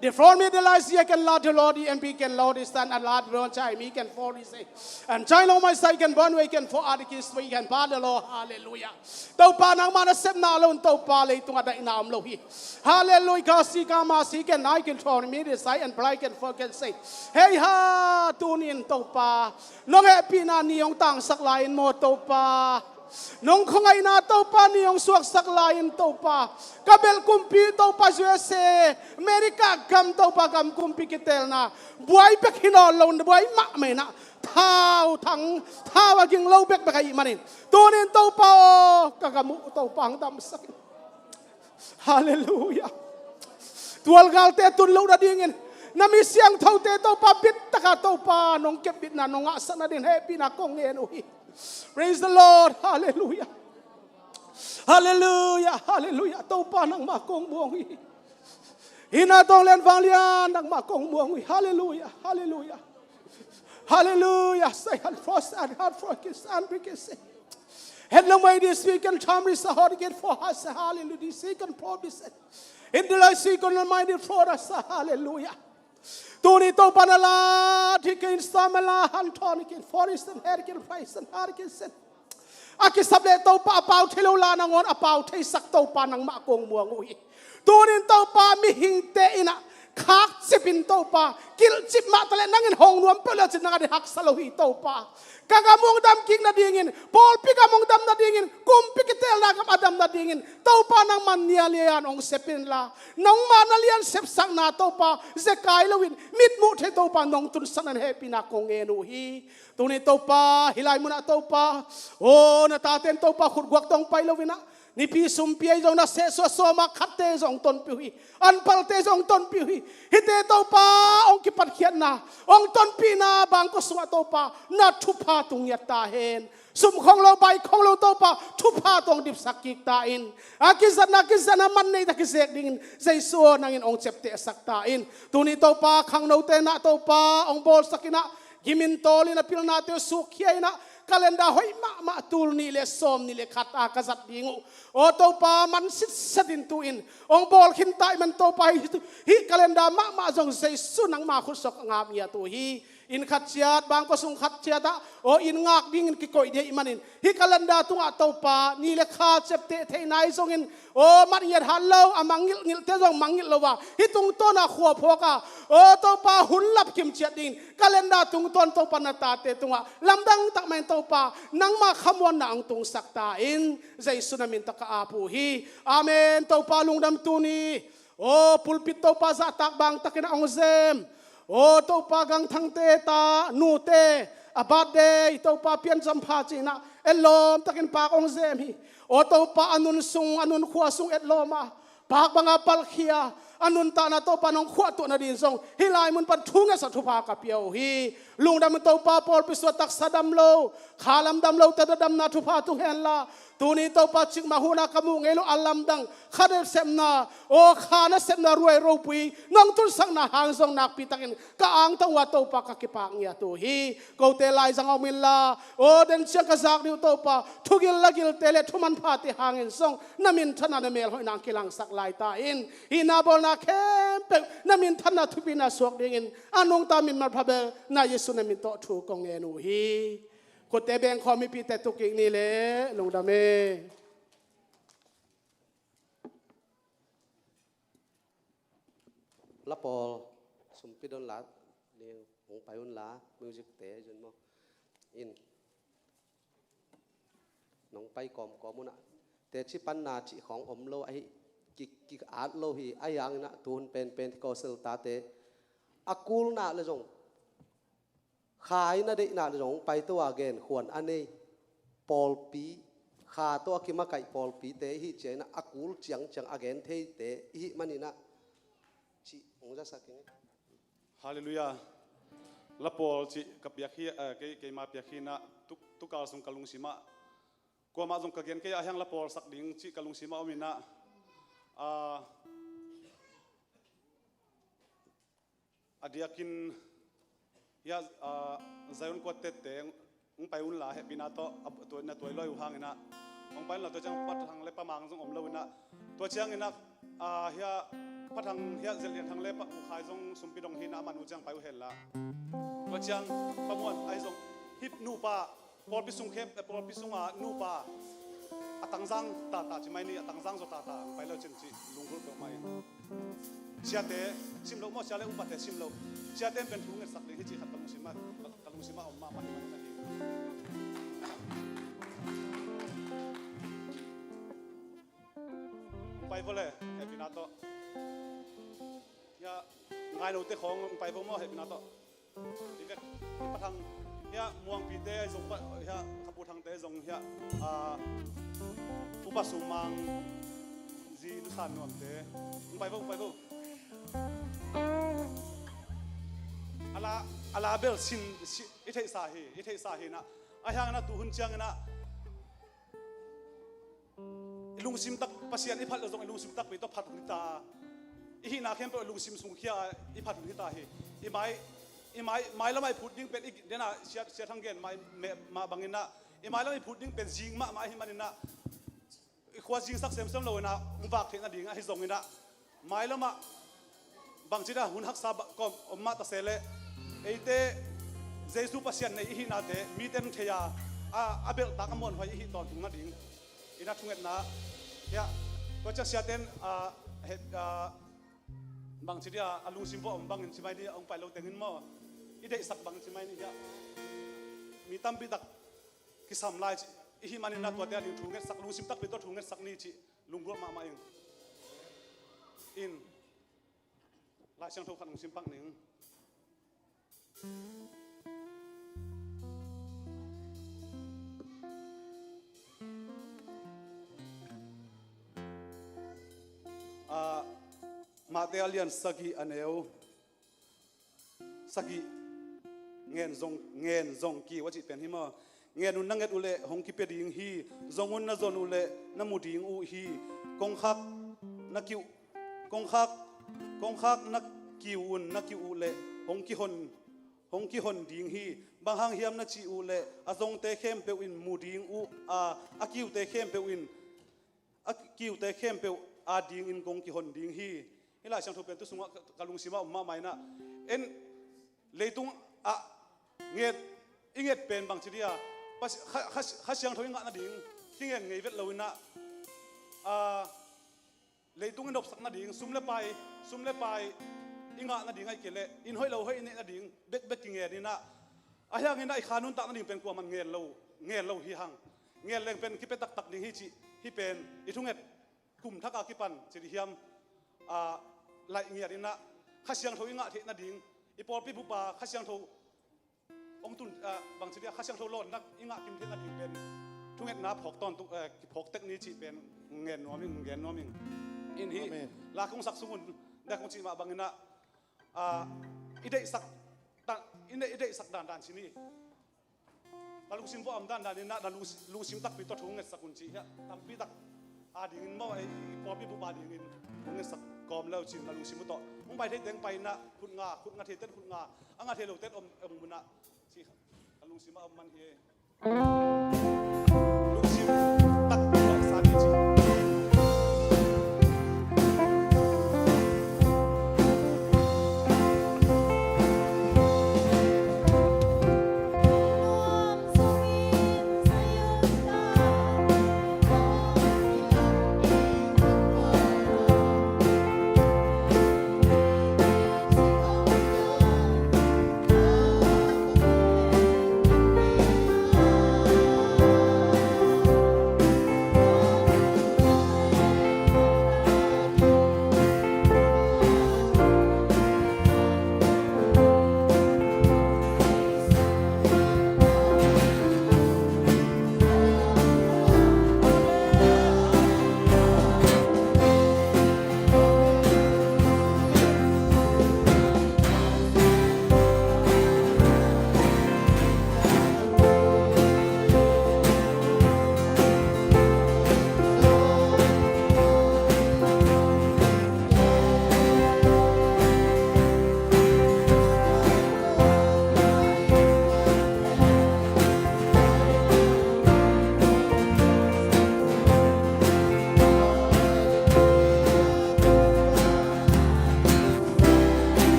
The for me the lies here can la the Lord and be can Lord is stand and la the Lord chai mi can for this. And chai lo my side can born way can for other kids we can ba the Lord. Halleluiah. Topa nangmah nasepna lo in Topa leitungah daihna om lo hi. Halleluiah. Ka si ka ma si ken nai ken thor mi de sai and prai ken for ken sei. Hei ha, tuni in Topa nong hehpihna ni hong tangsak lai in maw Topa. Nong khuangaihna Topa ni hong suaksak lai in Topa. Ka belh kumpi Topa U S A, America gam Topa gam kumpi kitelna buai bek hi nawn lo, buai mahmah inah thau thang, thau a ging lo bekbek ahih manin tuni in Topa aw, ka gam uh Topa hong damsak in. Halleluiah. Tualgalte tun loh nadingin na mi siangthote Topa bittaka Topa nong kepbitna nong ngahsak nadingin hehpihna kong ngen uh hi. Praise the Lord. Halleluiah. Halleluiah. Halleluiah. Topa nangmah kong muang uh hi. Hina tong len vanglian nangmah kong muang uh hi. Halleluiah. Halleluiah. Halleluiah. Say, and for us, and hard for us, and we can say. Head long way this week and time is a hard get for us. Hallelujah. This week and promise. In the life, we can remind it for us. Hallelujah. Tuni Topa na la, Deacon Samuel la, Anthony kin, Forrest and Harry kin, Price and Harry kin, Sen. A kisap le Topa a pau thei lo la nangawn a pau theisak Topa nangmah kong muang uh hi. Tunin Topa mihingte inah khakcip in Topa kilhcip mah taleh nangin hong nuam peuh le cin nang a ding haksa lo hi Topa. Ka gam hong dam kik nadingin, pawlpi gam hong dam nadingin, kumpi kitelna gam a dam nadingin Topa nangman nia lian hong sep inla, nangmah na lian sepsakna Topa zekai loin mitmuh thei Topa nong tunsak nan hehpihna kong ngen uh hi. Tuni Topa hih lai munah Topa, aw na taten Topa khutguak tawh hong pai loinah nipi sumpi ahi zong na sehsuah sawma khatte zong tonpih uh hi. Anpalte zong tonpih uh hi. Hihte Topa hong kipatkhiatna hong tonpihna bangkua sungah Topa na thupha tung ngiat ta hen. Sum khong lo bai khong lo Topa thupha tawh hong dipsak kik ta in. A kizatna kizatna man neita kizek dingin Jesu aw nangin hong ciaptehsak ta in. Tuni Topa khangnote nah Topa hong bawlsak inah gimin tawlin a pilnate uh sukkhia inah kalenda hoih mahmah tul nih le sawm nih le khat a ka zat ding uh. Aw Topa man sitset in tu-in hong bawl khin ta ih man Topa hih, hih kalenda mahmah zong Jesu nangma khut sungah ngap ngiat uh hi. Inn khat ciat bangkua sung khat ciatah aw inn ngak dingin kikoih dih ih manin hih kalenda tungah Topa ni le kha ciapteh theihna ih zongin aw mat ngiat hat lo a mangngilh ngilhte zong mangngilh lo a hih tungtawna khua phawk a aw Topa hun lap kim ciat dingin kalenda tungtawn Topa na tate tungah lamdang takmah in Topa nangma khamuanna hong tungsak ta in Jesu na min tawh ka ap uh hi. Amen. Topa lungdam tuni. Aw pulpit Topa zahtak bangtakin a hong zem aw Topa gangthangte ta nute a birthday Topa pian zampha cinah etlawm takin pak hong zem hi. Aw Topa a nun sung a nun khua sung etlawm a pak banga palkhia a nuntakna Topa nong khuahtuah nading zong hih lai mun pan thu ngetsak thupha ka pia uh hi. Lungdam in Topa, pawlpi sung a taksa dam lo, kha lam dam lote tawh damna thupha tung henla, tuni Topa cikmah hun a ka muh ngei lo a lamdang kha nasepna, aw kha nasepna ruai ropui nong tunsakna hang zong nakpi takin ka angtang uh a Topa ka kipak ngiat uh hi. Kote laizang a om inla, aw den ciang ka zak ding uh Topa, thugil lagilte le thumanphate hangin zong na minthanna na melhoihna hong kilangsak lai ta in, hih na bawlna khempeuh na minthanna thupina suak dingin a nungta min manpha bel na Jesu na min tawh thu kong ngen uh hi. Khutte bengkhawm, mipite tukik ni le lungdam e. Lapawl, sumpi don la, ning hong pai un la, music te zun maw. In nong pai kawmkawm unah, teci panna cih khawng om lo ahi, ki, ki at lo hi, ahi hanginah tuhun penpen Pentecostal tate a kulna le zong, kha in a deihna le zong hong paito a genkhuan a nei pawlpi, kha tawh a kimakaih pawlpite ihi cianginah a kul ciangciang a gen theite ihi maninah cih hong zasak ing. Halleluiah. Lapawl cih ka piak hi, eh, kei, keima piak hinah tuk, tukal sung ka lungsimah kuamah zong ka gen kei a hiang lapawl sak ding cih ka lungsimah ominah, ah, a diakin hia, ah, Zion Quartet te hong pai unla hehpihna tawh a, tua, na tuai lawi uh hanginah hong pai unla, tua ciang Pa Thang le Pa Mang zong om lo inah, tua cianginah, ah, hia Pa Thang hia Zelian Thang le Pa U Khai zong sumpi dong hinah a man uh ciang pai uh henla, tua ciang Pa Muan ahi zong hih nupa pawlpi sung khep, eh, pawlpi sunga nupa a tangzang tata ci mai ni, a tangzang zaw tata pai lo cin ci lunggulh peuhmah in. Siate sim lo maw, sia le upate sim lo. Siate in pen thu ngetsak ding hi ci khat ka lungsimah, ka lungsimah om mahmah hi mah hi. Pai vo le, hehpihna tawh. Hia, ngai note khawng pai vo maw, hehpihna tawh. I vek, i Pa Thang, hia, Muangpite zong pa, hia, Khapu Thangte zong hia, ah, Upa Sum Mang, zi Nusan Nuamte. Pai vo, pai vo. A la, a la bel sin, si, i theihsa hi, i theihsa hinah. A hianginah tuhun cianginah i lungsim tak, Pasian i phat le zong i lungsim takpi tawh phat hun hita. I hihna khempeuh i lungsim sung khia i phat hun hita hi. I mai, i mai, mailamah i phut ding pen i dena sia, sia thang gen mai, me, mah banginah i mailamah i phut ding pen zing mahmah ahi maninah i khua zingsak semsem lo inah hong vak theih nading ahi zonginah mailamah bangci dah hun haksa ba-, kawm om mah ta se leh eite Jesu Pasian nei i hihnate mite in thei a, a, a belhtak a muanhuai i hih tawntung nading inah thungetna hiah tua ciang siate in, a, he, a, bangci dia a lungsim vua om bangin ci mai ni, a hong pai lo tengin maw i deihsak bangin ci mai ni hiah mi tampi tak kisam lai cih i hih maninah tuate a ding thu ngetsak, lungsim takpi tawh thu ngetsak ni cih lunggulh mahmah ing. In Lai Siangtho khat hong sim pak ning. Ah, Mate a lian sagih a neu sagih ngen zong, ngen zong kiu a cih pen hi maw? Ngen un na nget uh leh hong kipia ding hi. Zong un na zon uh leh na mu ding uh hi. Kongkhak na kiu, kongkhak, kongkhak na kiu un na kiu uh leh hong kihon, hong kihon ding hi. Bang hang hiam na cih uh leh a zongte khempeuh in mu ding uh a, a kiute khempeuh in a kiute khempeuh a dingin kong kihon ding hi. Hih Lai Siangtho pen tu sungah ka, ka lungsimah om mahmah inah en leitung ah nget, i nget pen bangci dia Kha, Kha, Kha Siangtho i ngah nading kingen ngei vet lo inah, a, leitung i nopsak nading sum le pai, sum le pai i ngah nading ahi kei leh in hoih lo hoih i neih nading bekbek kingen inah, a hianginah i kha nuntak nading pen kuaman ngel lo, ngel lo hi hang. Ngel leng pen kipia taktak ding hi cih, hih pen i thunget kum thak a kipan ci dih hiam, a, laih ngiat inah Kha Siangtho i ngah theih nading, i pawlpi bupa Kha Siangtho hong tun, a, bangci dia Kha Siangtho lawnnak i ngah kim theih nading pen thungetna phawk tawntung, eh, kiphawk tek ni cih pen ngen nuam ing, ngen nuam ing. In hih la kong sak sungun Tua kong cih mah bangin ah, ah, i deihsak ta-, i deih-, i deihsak dandan ci ni. Na lungsim vuah om dandan in ah, na lung-, lungsim takpi tawh thu ngetsak un ci hiah. Tampi tak a dingin maw, ei, i pawlpi bup a dingin thu ngetsak kawm le uh cin, na lungsim uh tawh. Hong pai thei teng pai in ah, khut nga, khut nga thei ten khut nga, a nga thei lo ten om, om un ah ci. Na lungsim ah om man hi. Lungsim takpi tawh sa ni ci.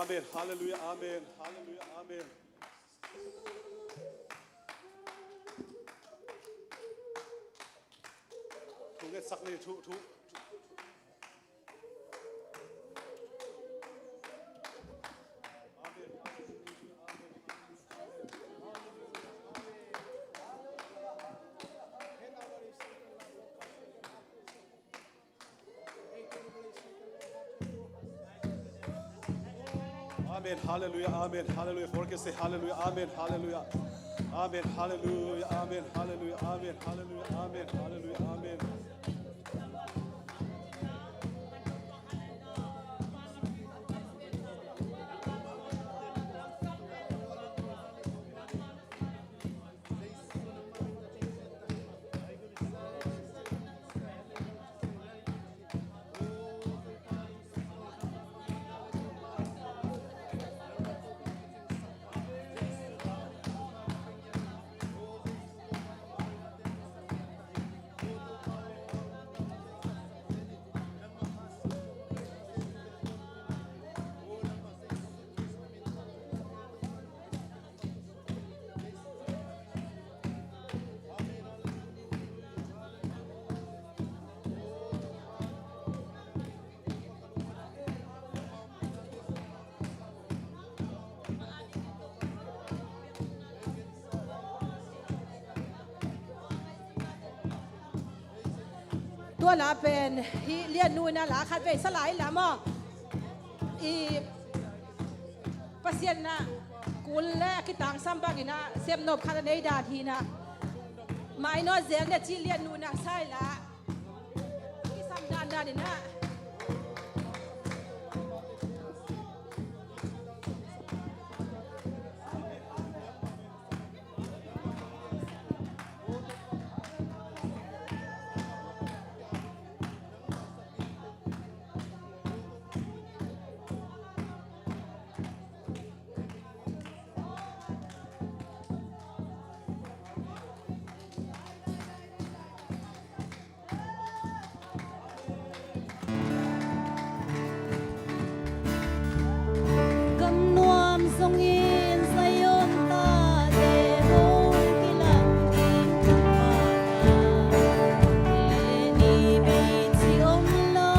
Amen. Halleluiah. Amen. Halleluiah. Amen. Thu ngetsak ni, thu, thu. Amen. Halleluiah. Amen. Halleluiah. For can say halleluiah. Amen. Halleluiah. Amen. Halleluiah. Amen. Halleluiah. Amen. Halleluiah. Amen. Halleluiah. Amen. Tua la pen hih Liannu in a la khat vei sa lai la maw? I Pasian in a kul le a kitangsam bangin a sepnop khat a nei dan hi in a, mainawt zel in a ci Liannu in a sa lai la. Kisam dandan in a. Gam nuam zongin Zion tate hong kilang ding, Topa, le ni bei ci om lo,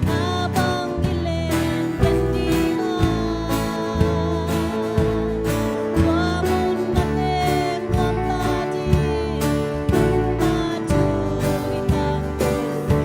na bang i len ken ding a, tua mun na teng nuam ta ding, na thu i tangko ding.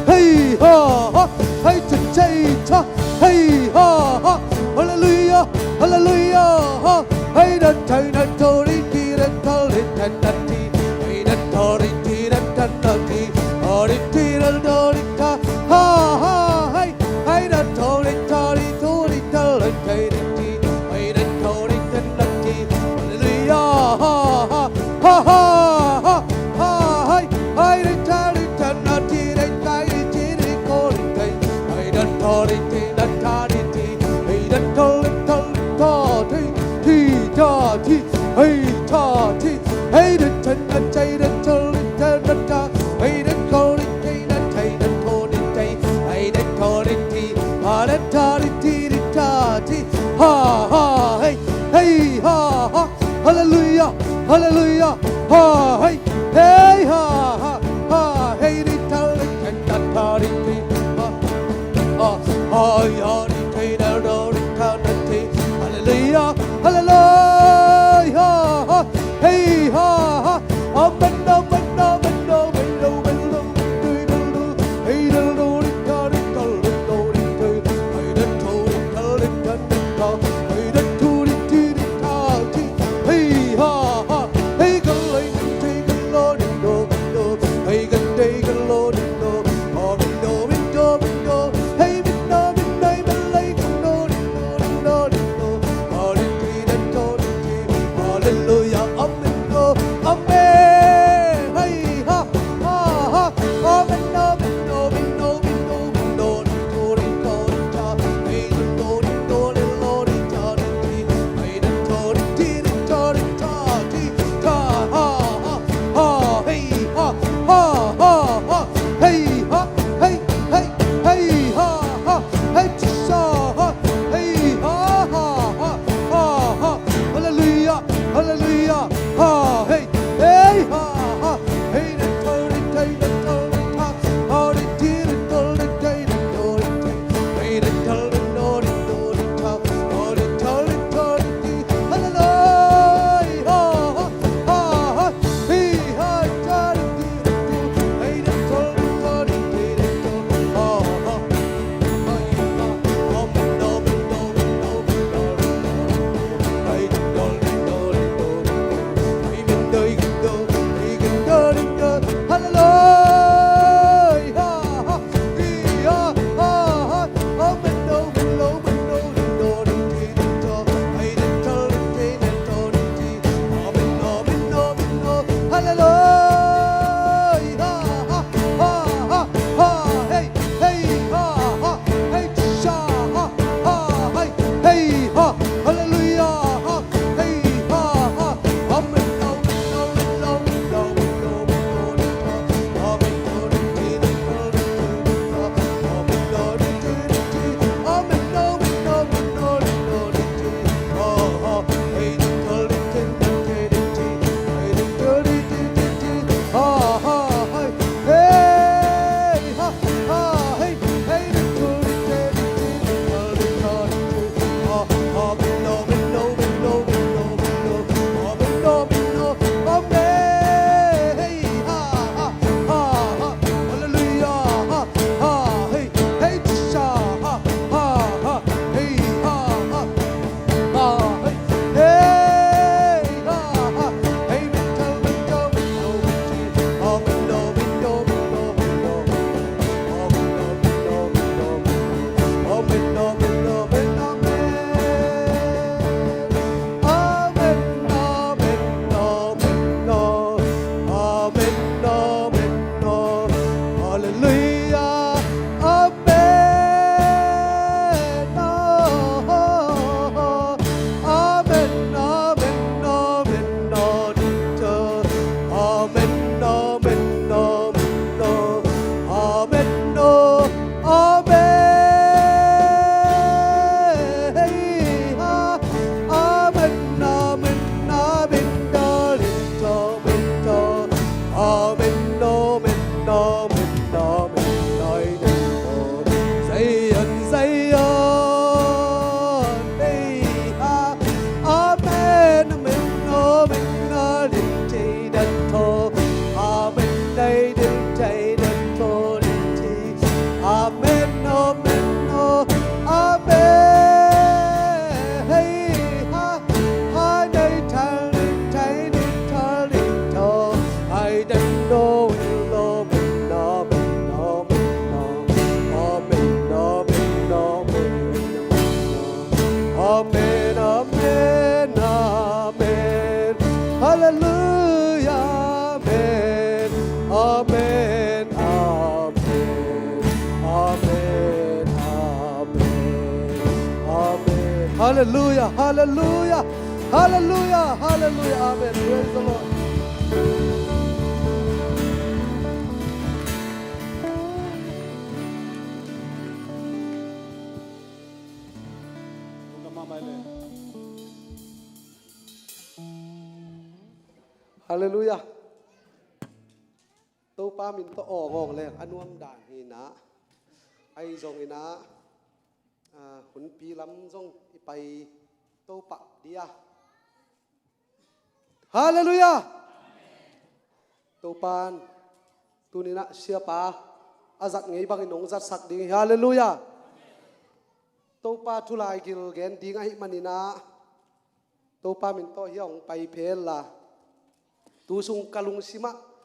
Hey ha ha, hey cha cha cha, hey ha ha, hallelujah, hallelujah ha. Hey da da da da di di da da di da da di, hey da da di di da da da di, da di di da da di da, ha ha hey, hey da da di da di da di da da di di, hey da da di da da di, hallelujah ha ha ha ha ha, hey hey da da di da da di da da di di da da di, hey da da di di da da di di, hey da da di da da di di da di, hey da di, hey da da da da da da da da, hey da da di di Halleluia, halleluia, halleluia, halleluia. Amen. Praise the Lord. Halleluia. Topa min tawh awng awng leng a nuam dan hi inah, ahi zong inah, ah, hunpi lam zong i pai Topa dia. Halleluia. Topan tuninah siapa a zat ngei bangin hong zatsak ding hi. Halleluia. Topa thu laigil gen ding ahih maninah Topa min tawh hi a hong pai phel la. Tu sung ka lungsimah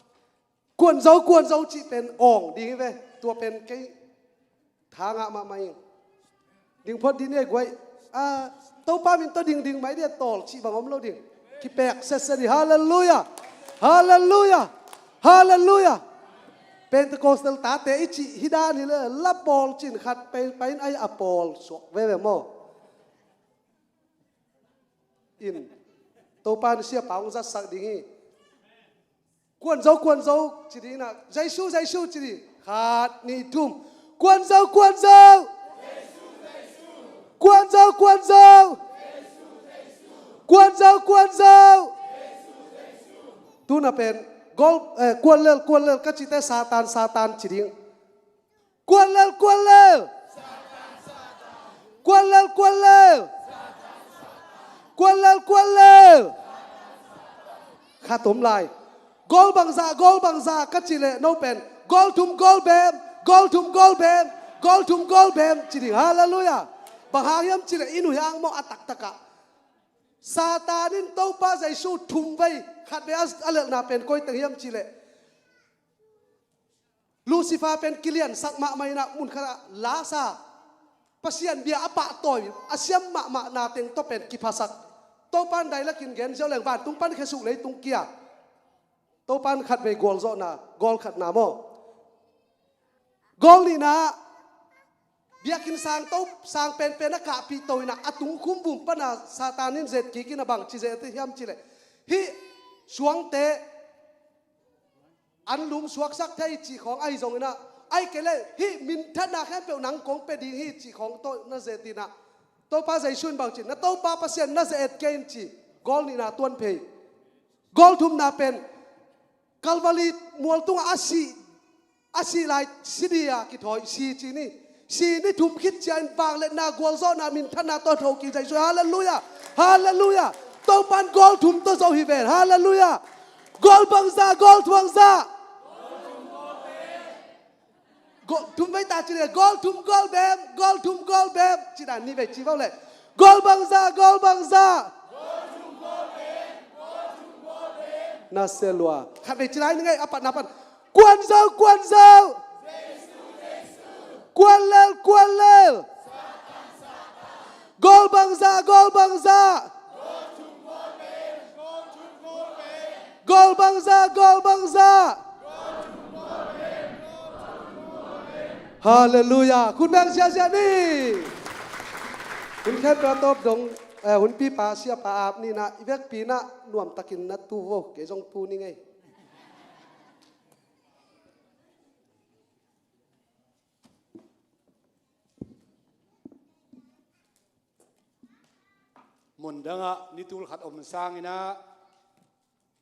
Kuanzo, Kuanzo cih pen awng ding hi ve. Tua pen kei tha ngah mahmah ing. Ding phot ding ne guai. Ah, Topa min tawh ding ding mai dia tawl cih bang om lo ding. Kipek sese ding. Halleluia. Halleluia. Halleluia. Pentecostal tate i cih hi dan hi le la pawl cin khat pai pai in ai a pawl suak veve maw? In Topa in siapa hong zatsak ding hi. Kuanzo, Kuanzo ci ding inah, Jesu, Jesu ci ding. Khat, nih, thum. Kuanzo, Kuanzo. Kuanzo, Kuanzo. Kuanzo, Kuanzo. Tuna pen gol, eh, Kuanlel, Kuanlel ka cite Satan, Satan ci ding. Kuanlel, Kuanlel. Kuanlel, Kuanlel. Kuanlel, Kuanlel. Khat om lai. Gol bangza, gol bangza ka cih leh no pen gol thum gol bem, gol thum gol bem, gol thum gol bem ci ding. Halleluia. Bang hang hiam cih leh i nuihang maw a taktakah Satan in Topa Jesu thum vei, khat vei a, a lelhna pen koi teng hiam cih leh Lucifer pen kiliansak mahmah inah mun khatah lasa. Pasian bia a pahtawi a siam mahmah na teng tawh pen kiphasak. Topa in dialect in gen ziau leng vantung pan khesuk leitung kia. Topa in khat vei gualzawhna, gawl khatna maw? Gawl nihna, biakinn sang to, sang penpen a kahpih to inah a tung khum vum pana Satan in zet kik inah bang ci zet hiam cih leh hih suangte an lum suaksak thei cih khawng ahi zong inah, ahi kei leh hih minthanna khempeuh nang kong pia ding hi cih khawng tawh na zet inah, Topa Jesu in bang ci, na Topa Pasian na ze-et kei in ci. Gawl nihna tuan phei. Gawl thumna pen Kalvari mual tungah a si, a si lai si dia kithawi si ci ni. Si ni thum khit ciangin vangliatna gualzawhna minthanna tawh tho kik Jesu. Halleluia. Halleluia. Topan gawl thum tawh zo hi ven. Halleluia. Gawl bangza, gawl thuangza. Gawl thum vei ta ci le, gawl thum gawl bem, gawl thum gawl bem. Ci dan ni vei ci vau le. Gawl bangza, gawl bangza. Na se lua. Khat vei ci lai ni ngai, a pat na pan. Kuanzo, Kuanzo. Kuanlel, Kuanlel. Gawl bangza, gawl bangza. Gawl bangza, gawl bangza. Halleluia. Khut beng ziazia ni. Hun khempeuh a tawp dong, eh, hunpipa siapa ap ni na, i vekpi na nuamtakin na tu vo, kei zong tu ni ngei. Mundangah ni tul khat om sanginah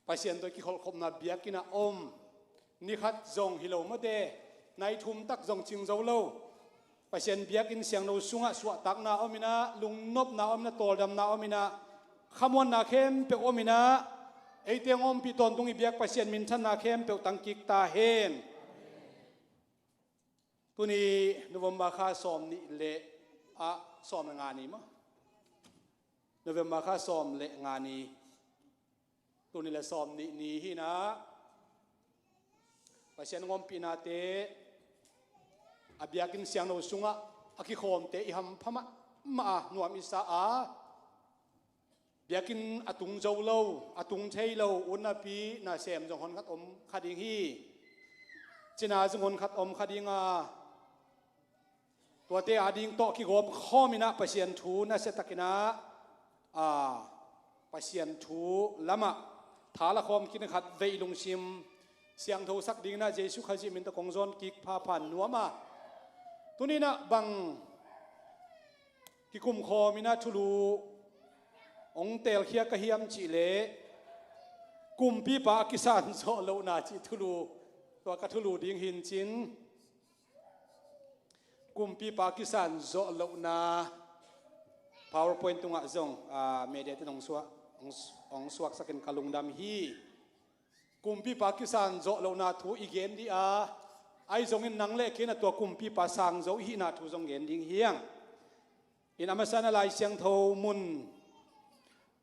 Pasian tawh kikholhkhopna biakinn ah om. Ni khat zong hi lo mawte, nai thum tak zong cing zo lo. Pasian biakinn siangtho sungah suahtakna ominah, lungnopna ominah, tawldamna ominah, khamuanna khempeuh ominah, eite hong ompih tawntung i biak Pasian minthanna khempeuh tangkik ta hen. Tuni November kha sawm nih le, ah, sawm le nga ni maw? November kha sawm le nga ni. Tuni le sawm nih ni hinah Pasian ngawmpihnate a biakinn siangtho sungah a kikhawmte i hampha mahmah a, nuam i sa a. Biakinn a tung zo lo, a tung thei lo, utnapi nasem zong honkhat om kha ding hi. Cina zong honkhat om kha ding a, Tuate ading tawh kigawm khawm in ah Pasian thu nasia takin ah, a, Pasian thu lamah tha la khawm khin khat vei lungsim siangtho sak dingin ah Jesuh Khazih min tawh kong zawn kik phapha nuam a. Tuni in ah bang kikum khawm in ah thulu hong telkhia ka hiam cih leh, kumpipa a kisan zawh lohna cih thulu, tua ka thulu ding hi in cin. Kumpipa kisan zawh lohna PowerPoint tungah zong, ah, media ten hong suak, hong, hong suaksakin ka lungdam hi. Kumpipa kisan zawh lohna thu i gen dih a, ahi zongin nang le kei in ah tua kumpipa sang zo i hihna thu zong gen ding hi hang. In a masa in ah Lai Siangtho mun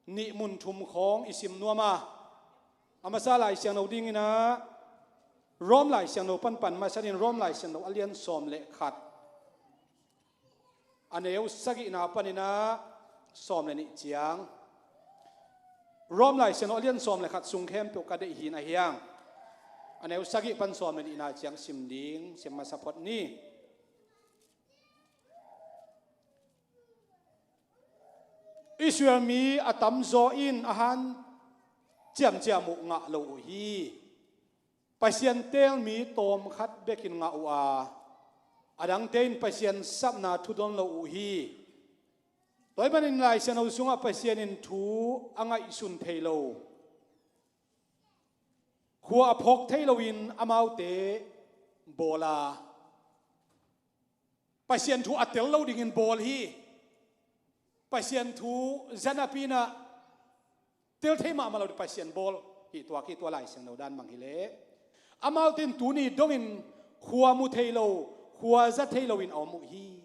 nih mun thum khawng i sim nuam a, a masa Lai Siangtho dingin ah Rom Lai Siangtho panpan masa in, Rom Lai Siangtho a lian sawm le khat, a neu sagihna panin ah sawm le nih ciang. Rom Lai Siangtho a lian sawm le khat sung khempeuh ka deih hi in ahi hang, a neu sagih pan sawm le nihna ciang sim ding, sim masa phot ni. Israel mi a tamzaw in a hanciamciam uh ngah lo uh hi. Pasian teel mi tawmkhat bekin ngah uh a, adangte in Pasian sapna thudon lo uh hi. Tua ahih manin Lai Siangtho sungah Pasian in thu a ngaihsun thei lo, khua a phawk thei loin amaute bawl a, Pasian thu a tel lo dingin bawl hi. Pasian thu za napi-in ah tel thei mahmah lo ding Pasian bawl hi. Tua ki tua Lai Siangtho dan bang hi leh, amaute in tuni dongin khua mu thei lo, khua za thei loin a om uh hi.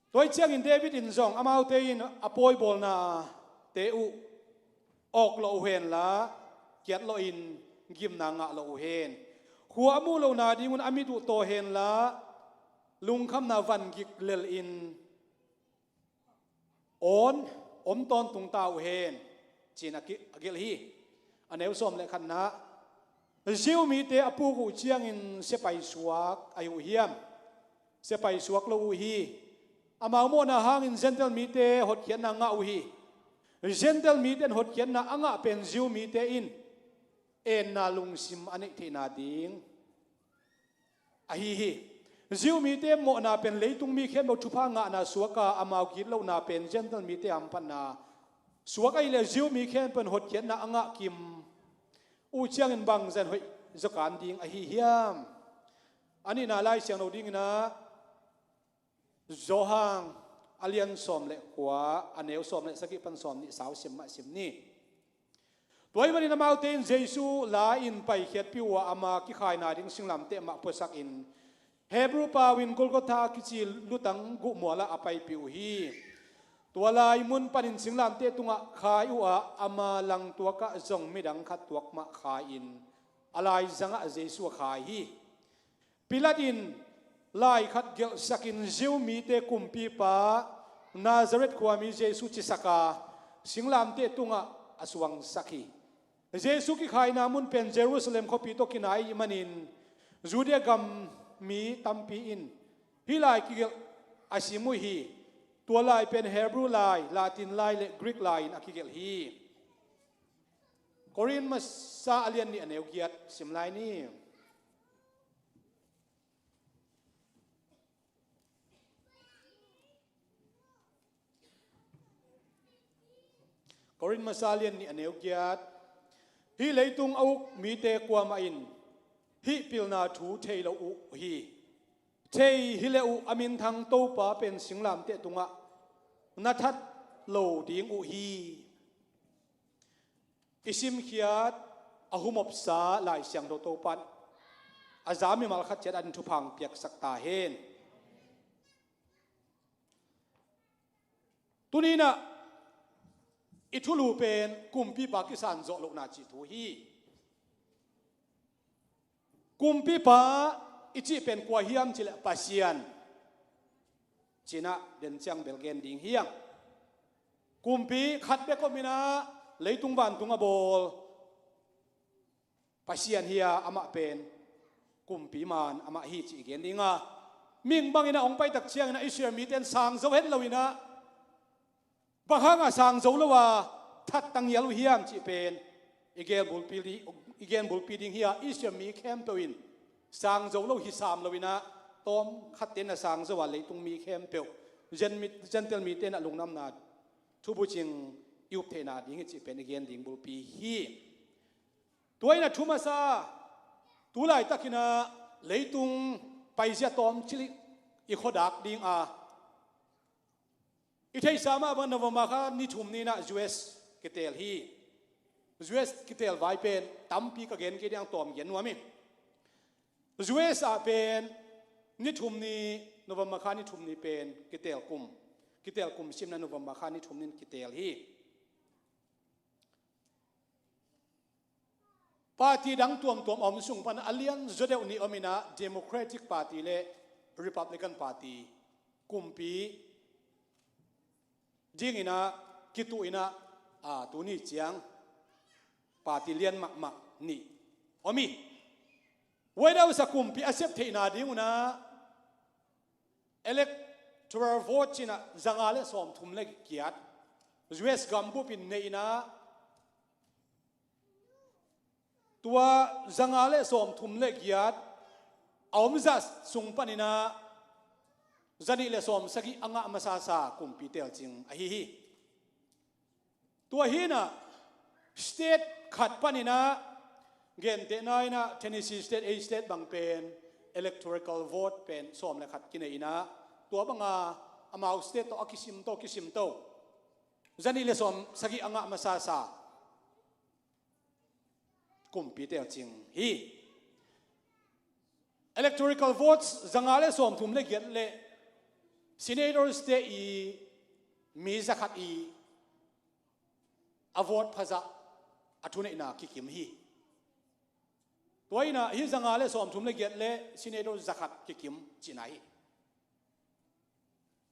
Tua ahih ciangin David in zong amaute in a pawi bawlnate uh awk lawh uh hen la, kiat lawhin gimna ngah lawh uh hen. Khua a muh lohna dingun a mit uh taw hen la, lungkhamna vangik lelin awn om tawntung ta uh hen, ci-in a ki-, a gelh hi. A neu sawm le khatna, Jew mite a puk uh ciangin siapai suak ahi uh hiam? Siapai suak lo uh hi. Amau mawhna hangin Gentile mite hotkhiatna ngah uh hi. Gentile mite in hotkhiatna a ngah pen Jew mite in enna lungsim a neih theihna ding ahi hi. Jew mite mawhna pen leitung mi khempeuh thupha ngahna suak a, amau gitlohna pen Gentile mite hamphatna suak ahih leh Jew mi khempeuh in hotkhiatna a ngah kim uh ciangin bangzah in hoih zaw kan ding ahi hiam? A nihna Lai Siangtho dingin ah Johan a lian sawm le kua, a neu sawm le sagih pan sawm nih sau sim mah sim ni. Tua ahih manin amaute in Jesuh la-in paikhiatpih uh a, ama kikhaina ding singlamteh mah puasakin, Hebru pau-in Golgotha kici lutang guh mualah a paipih uh hi. Tua lai mun panin singlamteh tungah khai uh a, ama langtuakah zong midang khat tuak mah khai-in a laizangah Jesuh a khai hi. Pilat in lai khat gelhsakin Jew mite kumpipa, Nazareth khuami Jesuh cisak a, singlamteh tungah a suangsak hi. Jesuh kikhaina mun pen Jerusalem khuapi tawh kinai ahih manin Judea gam mi tampi in hih lai kigelh a sim uh hi. Tua lai pen Hebru lai, Latin lai le Greek lai-in a kigelh hi. Korin masa a lian nih a neu giat sim lai ni. Korin masa lian nih a neu giat. Hih leitung a uk mite kuamah in hih pilna thu thei lo uh hi. Thei hi leh uh a minthang Topa pen singlamteh tungah na that lo ding uh hi. I simkhiat a humopsa Lai Siangtho Topa in a za mimal khat ciat ading thupha piaksak ta hen. Tuni-in ah i thulu pen kumpipa kisan zawh lohna cih thu hi. Kumpipa i cih pen kua hiam cih leh Pasian ci-in ah den ciang bel gen ding hi hang. Kumpi khat bek om in ah leitung vantung a bawl Pasian hi a, amah pen kumpi man amah hi cih i gen ding a, Mihing bangin ah hong paitak ciangin ah Israel mite in sang zo het loin ah, bang hangah sang zo lo a that tangial uh hiam cih pen i gel bulpi ding, i gel bulpi ding hi a, Israel mi khempeuh in sang zo lo hi sam loin ah, tawm khatte in ah sang zo a, leitung mi khempeuh, Jen mi, Gentile mite in ah lungdamna thubucing i up theihna ding hi cih pen i gen ding bulpi hi. Tua in ah thu masa, tu laitakin ah leitung paizia tawmcik i khuadak ding a, i theihsa mah bang November kha ni thum ni-in ah U S kitel hi. U S kitel vai pen tampi ka gen kei ding, tawm gen nuam hi. U S ah pen ni thum ni, November kha ni thum ni pen kitel kum, kitel kum simna November kha ni thum ni-in kitel hi. Party dang tuamtuam a om sung pan a lian zaw deuh nih om in ah, Democratic Party le Republican Party kumpi dingin ah kituh in ah, a, tuni ciang party lian mahmah nih om hi. White House ah kumpi a sep theihna ding un ah electoral vote ci-in ah zanga le sawmthum le giat U S gambup in neih in ah, tua zanga le sawmthum le giat a om zah sung panin ah zanih le sawmsagih a ngah masasa kumpi telcing ahi hi. Tua hi-in ah state khat panin ah, gentehna in ah Tennessee State, ei state bang pen electoral vote pen sawm le khat kinei in ah, tua bang a amau state tawh a kisimto, kisimto, zanih le sawmsagih a ngah masasa kumpi telcing hi. Electoral votes zanga le sawmthum le giat le senators te i mi zakhat i a vote phazah a thuneihna kikim hi. Tua in ah hih zanga le sawmthum le giat le senator zakhat kikim cihna hi.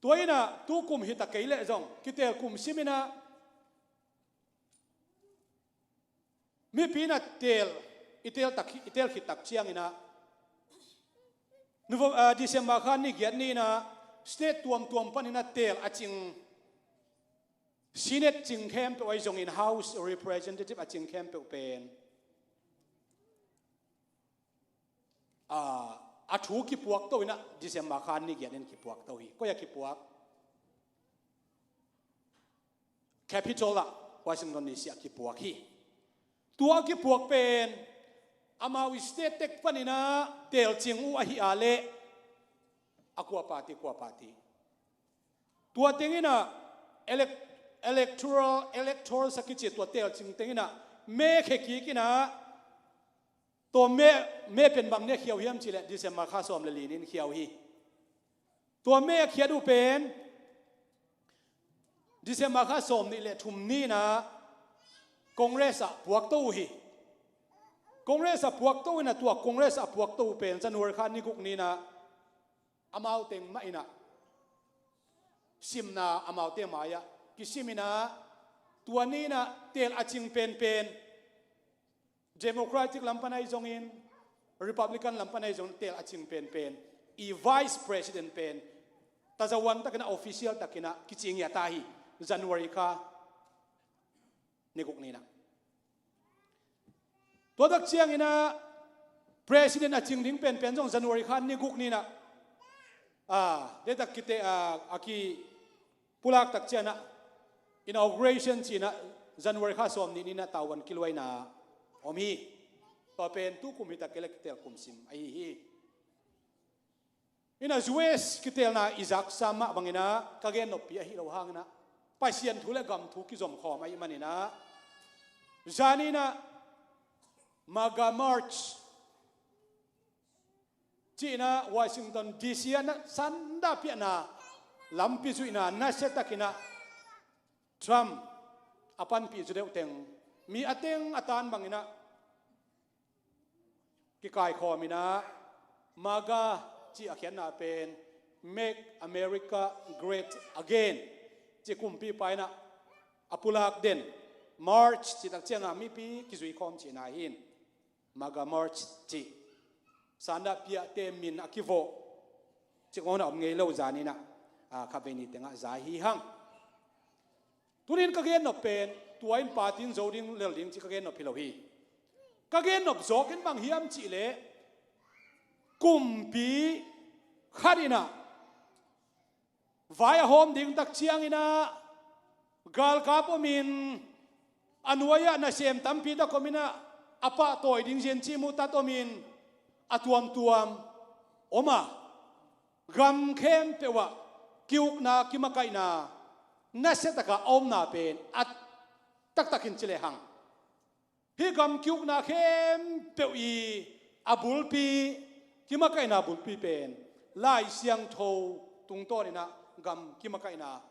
Tua in ah tukum hi ta kei leh zong kitel kum sim in ah mipi in ah tel, i tel tak, i tel khit tak ciangin ah Novem-, ah, December kha ni giat ni-in ah state tuamtuam panin ah tel a cing, Senate cing khempeuh ahi zongin House Representative a cing khempeuh pen, ah, a thu kipuakto in ah December kha ni giat ni-in kipuakto hi. Koi ah kipuak? Capitol ah, Washington D C ah kipuak hi. Tua kipuak pen amau state tek panin ah telcing uh ahi a leh a kua party, kua party. Tua teng in ah elec-, electoral, electors a kici tua telcing teng in ah me khia kik in ah, tua me, me pen bang ni-a khia uh hiam cih leh December kha sawm le li ni-in khia uh hi. Tua me a khiat uh pen December kha sawm nih le thum ni-in ah Congress ah puakto uh hi. Congress ah puakto in ah, tua Congress ah puakto uh pen January kha ni guk ni-in ah amau teng mah in ah simna amaute mai-ah kisim in ah, tua ni-in ah tel a cing penpen, Democratic lam pan ahi zongin, Republican lam pan ahi zongin, tel a cing penpen i Vice President pen tazawan takin ah, official takin ah kici ngiat ta hi, January kha ni guk ni-in ah. Tua tak ciangin ah President a cing ding penpen zong January kha ni guk ni-in ah, ah, deihtak kite, ah, a kipulak tak ciangin ah inauguration ci-in ah January kha sawm nih ni-in ah tavuan kiluaina om hi. Tua pen tukum hi ta kei leh kitel kum sim ahi hi. In ah U S kitelna i zaksa mah bangin ah ka gen noppi ahi lo hangin ah Pasian thu le gam thu kizom khawm ahih manin ah, zan in ah MAGA March ci-in ah Washington D C ah na sanda piahna, lampi zuihna nasia takin ah Trump a panpih zaw deuh teng, mi a teng a tan bangin ah kikaikhawm in ah, MAGA cih a khiatna pen Make America Great Again cih kumpipa in ah a pulak den, March cih tak ciangin mipi kizui khawm cihna hi. MAGA March cih, sanda piahte min a kivawh, Cikmawhna om ngei lo zaninah, a, khatvei ni tengah za hi hang. Tunin ka gennop pen tua in patin zo ding lel ding ci ka gennop hi lo hi. Ka gennop zawk in bang hiam cihleh, kumpi khat inah vai a hawm ding tak cianginah galkap omin, a nuai-ah nasem tampi tak ominah a pahtawi ding zian cihmuhtat omin, a tuamtuam om a, gam khempeuh ah kiukna kimakaihna nasiataka a omna pen a taktakin ci lehang, hih gam kiukna khempeuh i a bulpi, kimakaihna bulpi pen Lai Siangtho tungtawninah gam kimakaihna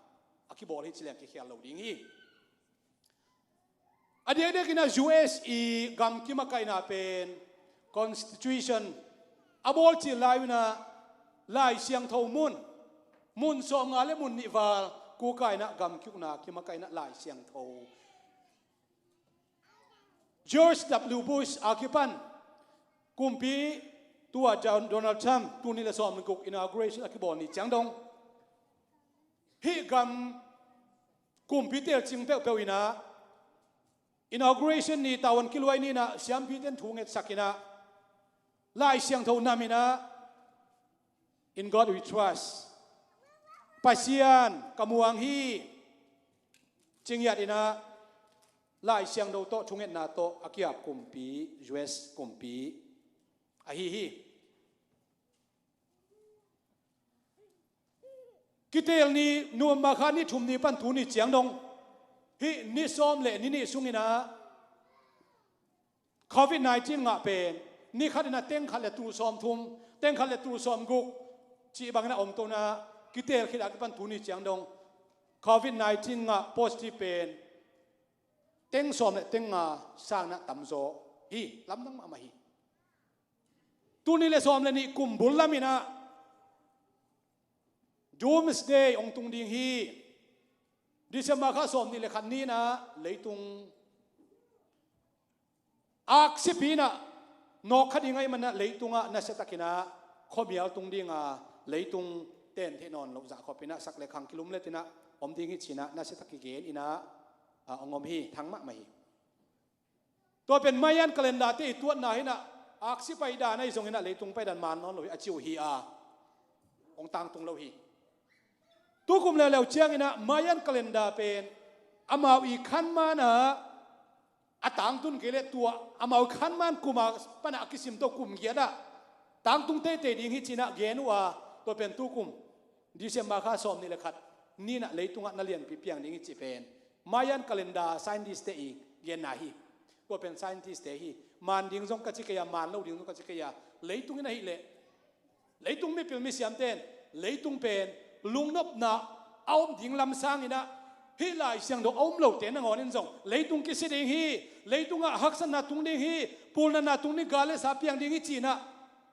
a kibawl hi ci leng kikhial lo ding hi. A diakdiakinah U S i gam kimakaihna pen constitution a bawl cil lai unah Lai Siangtho mun, mun sawmnga le mun nih val kukainah gam kiukna kimakaihna Lai Siangtho. George W Bush a kipan kumpi tua Don- Donald Trump tuni le sawm le guk inauguration a kibawl ni ciang dong, hih gam kumpi telcing peuhpeuh inah inauguration ni, tavuan kiluai ninah siampiten thu ngetsakinah Lai Siangtho naminah "In God we trust." Pasian ka muang hi, ci ngiat inah Lai Siangtho tawh thungetna tawh a kiap kumpi, U S kumpi ahi hi. Kiteel ni, November kha ni thum ni pan tuni ciang dong, hih ni sawm le ni nih sunginah covid nineteen ngah pen ni khatinah teng khat le tul sawmthum, teng khat le tul sawmguk cih banginah om tonah, kiteel khit a kipan tuni ciang dong covid nineteen ngah positive pen teng sawm le teng nga sanginah tamzaw hi, lamdang mahmah hi. Tuni le sawm le nih kum bul laminah Doomsday hong tung ding hi. December kha sawm nih le khat ninah leitung aksipi inah nawk kha ding ahih manah leitungah nasiatakinah khuamial tung dinga, leitung tentheih nawn loh zahkhopinah sak le khang kilumletinah om ding hi cinah nasiatak kigen inah, a, hong om hi, thang mahmah hi. Tua pen Mayan calendar te i tuatna hinah, aksi paidan ahi zonginah leitung paidan man nawn lo hi a ci uh hi a, hong tangtung lo hi. Tukum leuleu cianginah Mayan calendar pen amau i khanmanah a tangtun kei leh tua amau i khanman kuma panah a kisim tawh kum giatah tangtung teitei ding hi cinah gen uh a, tua pen tukum December kha sawm nih le khat ninah leitungah na lianpi piang ding hi cih pen Mayan calendar scientist te i genna hi. Tua pen scientist te hi. Man ding zong ka ci kei a, man lo ding zong ka ci kei a, leitung in ahih leh leitung mipil misiamte in leitung pen lungnopna a om ding lam sanginah hih Lai Siangtho a um lote nangawn in zong leitung kisi ding hi, leitungah haksatna tung ding hi, pulnatna tung ding, gal le sa piang ding hi cinah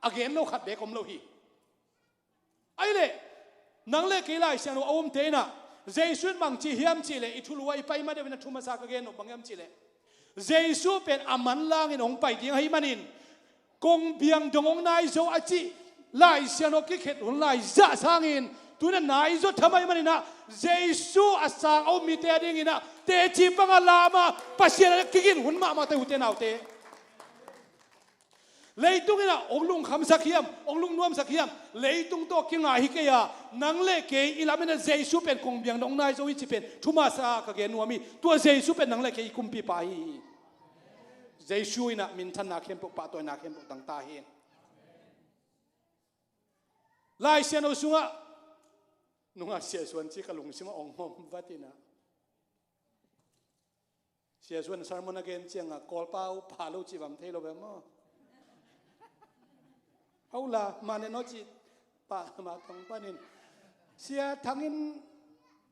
a gen lo khat beek om lo hi. Ahih leh nang le kei Lai Siangtho a umte inah Jesu in bang ci hiam cihleh, i thulu ah i pai ma deuh inah thu masa ka gen nop bang hiam cihleh, Jesu pen a manlangin hong pai ding ahih manin kongbiang dong hong naizo a cih Lai Siangtho kikhet hun lai zah sangin tuna naizo tham ahih maninah Jesu a sang a um mite a dinginah teci panga lama Pasian a kigin hun mahmah te, ute naute. Leitung inah hong lungkhamsak hiam, hong lungnuamsak hiam, leitung tawh kingai hi kei a, nang le kei i lam inah Jesu pen kongbiang dong naizo hi cih pen thu masa ka gen nuam hi. Tua Jesu pen nang le kei i kumpipa hi. Jesu inah minthanna khempeuh, pahtawina khempeuh tangta hi. Lai Siangtho sungah nungah Sia Suan ci ka lungsimah hong hawm vat inah, Sia Suan sermon a gen ciangah Kawlpau pha lo cih vam thei lo ve maw? Hola, mane no cih pah mah thong panin Sia Thang in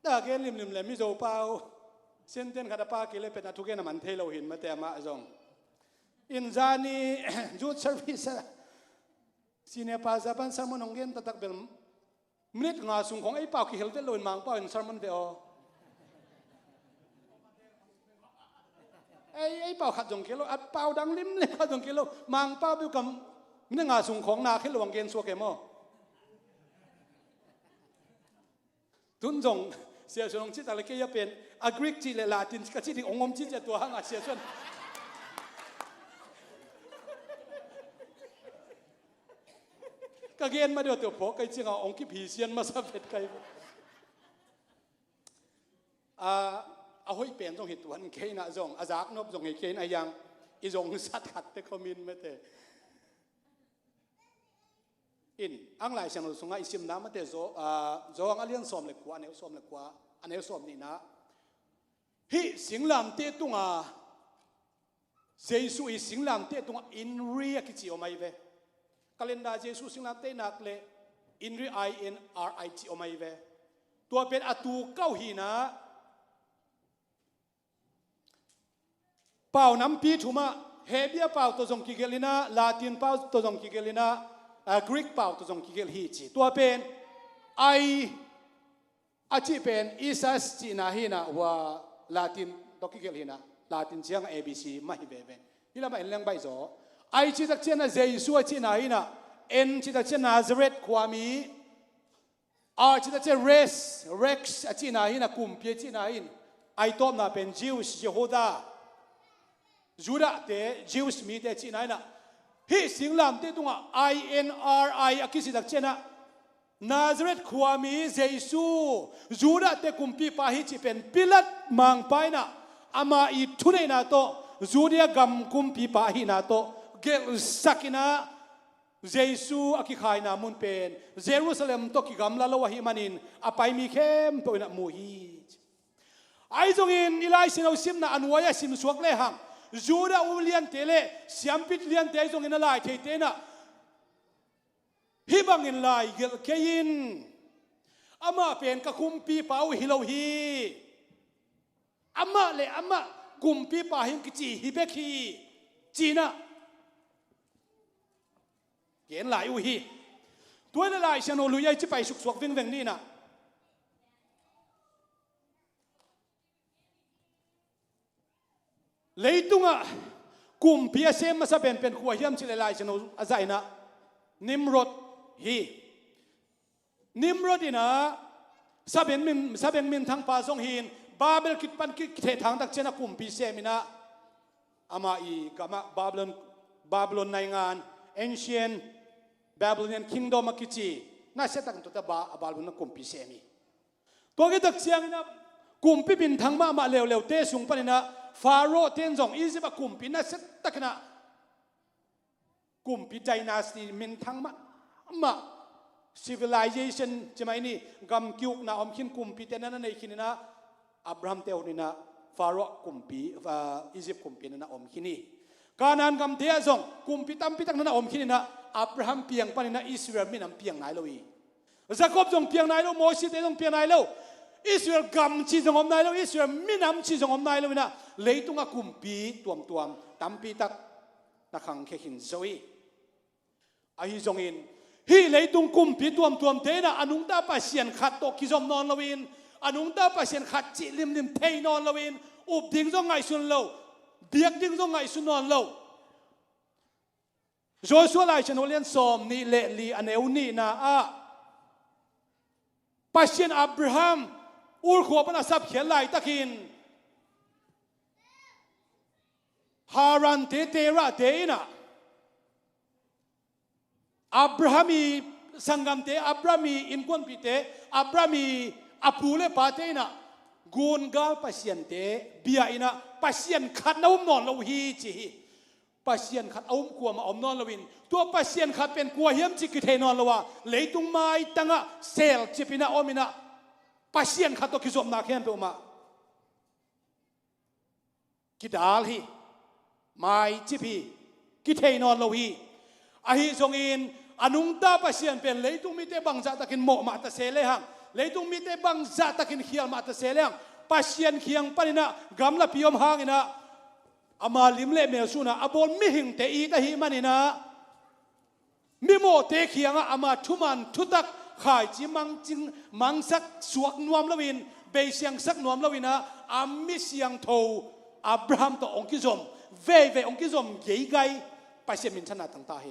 a gen limlim le Mizo pau senten khat a pha kei le pen a thugen a man thei lo hin mate amah zong. In zani youth service a senior pastor pan sermon hong gen taktak bel minute nga sung khong ei pau kihel vet loin Mangpau in sermon ve aw. Ei, ei pau khat zong kihel lo, a pau dang limlim khat zong kihel lo. Mangpau bel kam minute nga sung khong na khel lo hong gen suak e maw? Tun zong Sia Suan hong cih tak le kei a pen a Greek cih le Latin ka cih ding hong om cih ciah tua hang a Sia Suan. Ka gen ma deuh teuh phawk kai ciangah hong kiphi sian masa vet kai. A, a hoih pen zong hi tuan kei inah zong a zaknop zong hi kei inah hiang i zong sat khatte khomin mete. In ang Lai Siangtho sungah i simna mate Zo, a, Zo ang a lian sawm le kua, a neu sawm le kua, a neu sawm nihna. Hih singlamteh tunga Jesu i singlamteh tungah inri a kici om ahi ve. Calendar Jesu singlamteh nak le inri I N R I ci om ahi ve. Tua pen a tu kau hinah pau nampi thumah Hebia pau tawh zong kigelh inah, Latin pau tawh zong kigelh inah, a, Greek pau tawh zong kigelh hi ci. Tua pen I a cih pen Isus cihna hinah hua Latin tawh kigelh hinah, Latin ciangah A B C mah hi veve. Hih lamah en leng baih zaw. I cih tak cianah Jesu a cihna hinah, N cih tak cian Nazareth khuami, R cih tak cian Res, Rex a cihna hinah kumpi a cihna hin, I tawpna pen Jews, Jehuda, Judahte, Jews mite cihna hinah. Hih singlamteh tungah I N R I a kici tak cianah Nazareth khuami Jesu, Judahte kumpipa hi cih pen Pilat mangpa inah ama i thuneihna tawh, Judea gam kumpipa ahihna tawh gelhsak inah Jesu a kikhaina mun pen Jerusalem tawh kigamla lo ahih manin a pai mi khempeuh inah mu hi. Ahi zongin i Lai Siangtho simna a nuai-ah simsuak lehang Judah u liante le siampi liante ahi zongin a lai theite inah hih bangin lai gelh kei in, amah pen ka kumpipa uh hi lo hi, amah le amah kumpipa hi ing kici hi bek hi, ci inah gen lai uh hi. Tua inah Lai Siangtho lui-ah i ci pai suksuak vingveng ni inah. Leitungah kumpi a sem masa penpen kua hiam cih leh Lai Siangtho a zah inah Nimrod hi. Nimrod inah sabeng min, sabeng minthangpa zong hi-in Babel kit pan kithehthang tak cianah kumpi sem inah amah i gamah Babylon, Babylon naingan, ancient Babylonian kingdom a kici, nasia takin tuate a Babylon a kumpi sem hi. Tua khit tak ciangin ah kumpi minthang mahmah leuleute sung panin ah Pharaoh ten zong Egypt a kumpi nasia takin ah kumpi dynasty minthang mahmah, civilization ci mai ni, gam kiukna om khin, kumpite na na nei khin in ah Abraham te hun in ah Pharaoh kumpi, ah, Egypt kumpi na na om khin hi. Canaan gamte ah zong kumpi tampi tak na na om khin in ah Abraham piang panin ah Israel minam piang nai lo hi. Jacob zong piang nai lo, Mosite zong piang nai lo, Israel gam cih zong om nai lo, Israel minam cih zong om nai lo in ah leitungah kumpi tuamtuam tampi tak na khangkhia khin zo hi. Ahi zongin hih leitung kumpi tuamtuamte in ah a nungta Pasian khat tawh kizom nawn loin, a nungta Pasian khat cih limlim thei nawn loin, up ding zong ngaihsun lo, biak ding zong ngaihsun nawn lo. Joshua Lai Siangtho lian sawm nih le li a neu nihna ah Pasian Abraham Ur khua pan a sapkhiat laitakin Haran te, Terah te in ah Abraham i sanggamte, Abraham i innkuanpihte, Abraham i a pu le pate in ah gungal pasiante bia in ah Pasian khat na um nawn lo hi ci hi. Pasian khat a um kuamah om nawn loin, tua Pasian khat pen kua hiam cih kithei nawn lo a, leitung maitangah selcip in ah om in ah Pasian khat tawh kizopna khempeuh mah kidal hi, maicip hi, kithei nawn lo hi. Ahi zongin a nungta Pasian pen leitung mite bangzah takin mawh mah ta se lehang, leitung mite bangzah takin khial mah ta se lehang, Pasian kiang panin ah gamlapi om hangin ah ama lim le mel sun a a bawl mihingte it ahih manin ah mimawhte kiangah ama thuman thutak khaici mangcing, mangsak suak nuam loin, beisiangsak nuam loin ah a mi siangtho Abraham tawh hong kizom veivei, hong kizom geigai, Pasian minthanna tangta hi.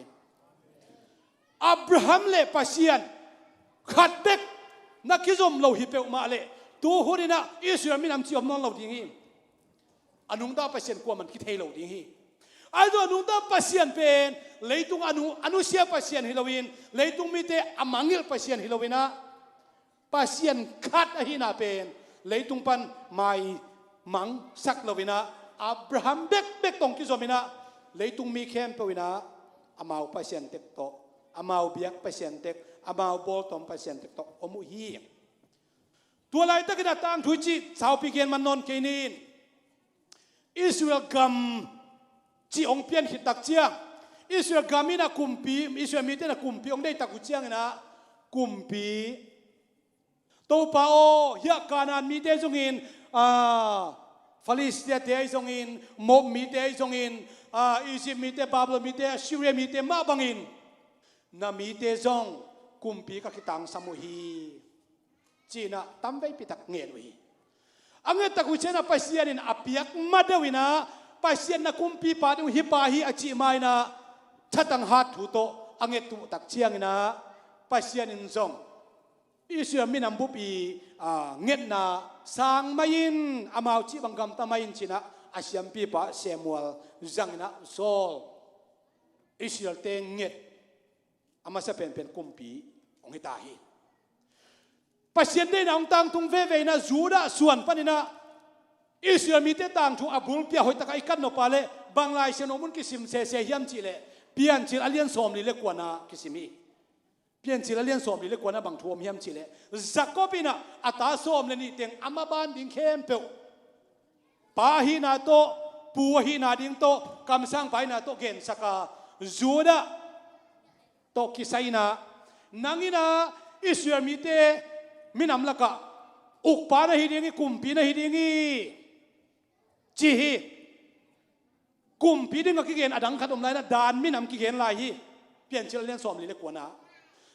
Abraham le Pasian khat bek, Na kizom lo hi peuhmah leh tu huninah Israel minam cih om nawn lo ding hi. A nungta Pasian kuaman kithei lo ding hi. Ahi zong a nungta Pasian pen leitung a nu, a nusia Pasian hi loin, leitung mite a mangngilh Pasian hi loinah, Pasian khat ahihna pen leitung pan mai mangsak loinah, Abraham bekbek tawh kizominah, leitung mi khempeuh inah amau Pasian tek tawh, amau biak Pasian tek, amau bawltawm Pasian tek tawh om uh hi. Tua laitakin a tangthu i cih saupi gen man nawn kei nin. Israel gam cih hong pian khit tak ciang, Israel gam in a kumpi, Israel mite in a kumpi hong deih tak uh cianginah, kumpi, Topa aw, hiah Kanaan mite zongin, a, Filistiate ahi zongin, Moab mite ahi zongin, a, Egypt mite, Babylon mite, Assyria mite mah bangin na mite zong kumpi ka kitangsam uh hi, ci-inah tamveipi tak ngen uh hi. A ngettak uh cianah Pasian in a piak madeuh inah, Pasian na kumpipa ding uh hih pa hi a cih ma inah, thatang hat thu tawh a nget uh tak cianginah, Pasian in zong Israel minam bup i, a, ngetna sang mai in, amau cih bang gamta mai in, ci-inah a siampipa Samuel zanginah Saul Israelte nget a masa penpen kumpi hong hita hi. Pasian deihna hong tangtung veve inah Judah suan paninah Israel mite tangthu a bulpi a hoihtakah i kat nop a leh bang Lai Siangtho mun kisim sese hiam cihleh Piancil a lian sawmli le kuana kisim hi. Piancil a lian sawmli le kuana bang thu om hiam cihleh, Jacob inah a ta sawm le nih teng a maban ding khempeuh, pa ahihna tawh, pu ahihna ding tawh, kamsangpa ahihna tawh gensak a, Judah tawh kisai inah, nang inah Israel mite minam lakah ukpa na hi ding hi, kumpi na hi ding hi, ci hi. Kumpi ding a kigen a dang khat om lai inah, Dan minam kigen lai hi. Piancil a lian sawmli le kuana,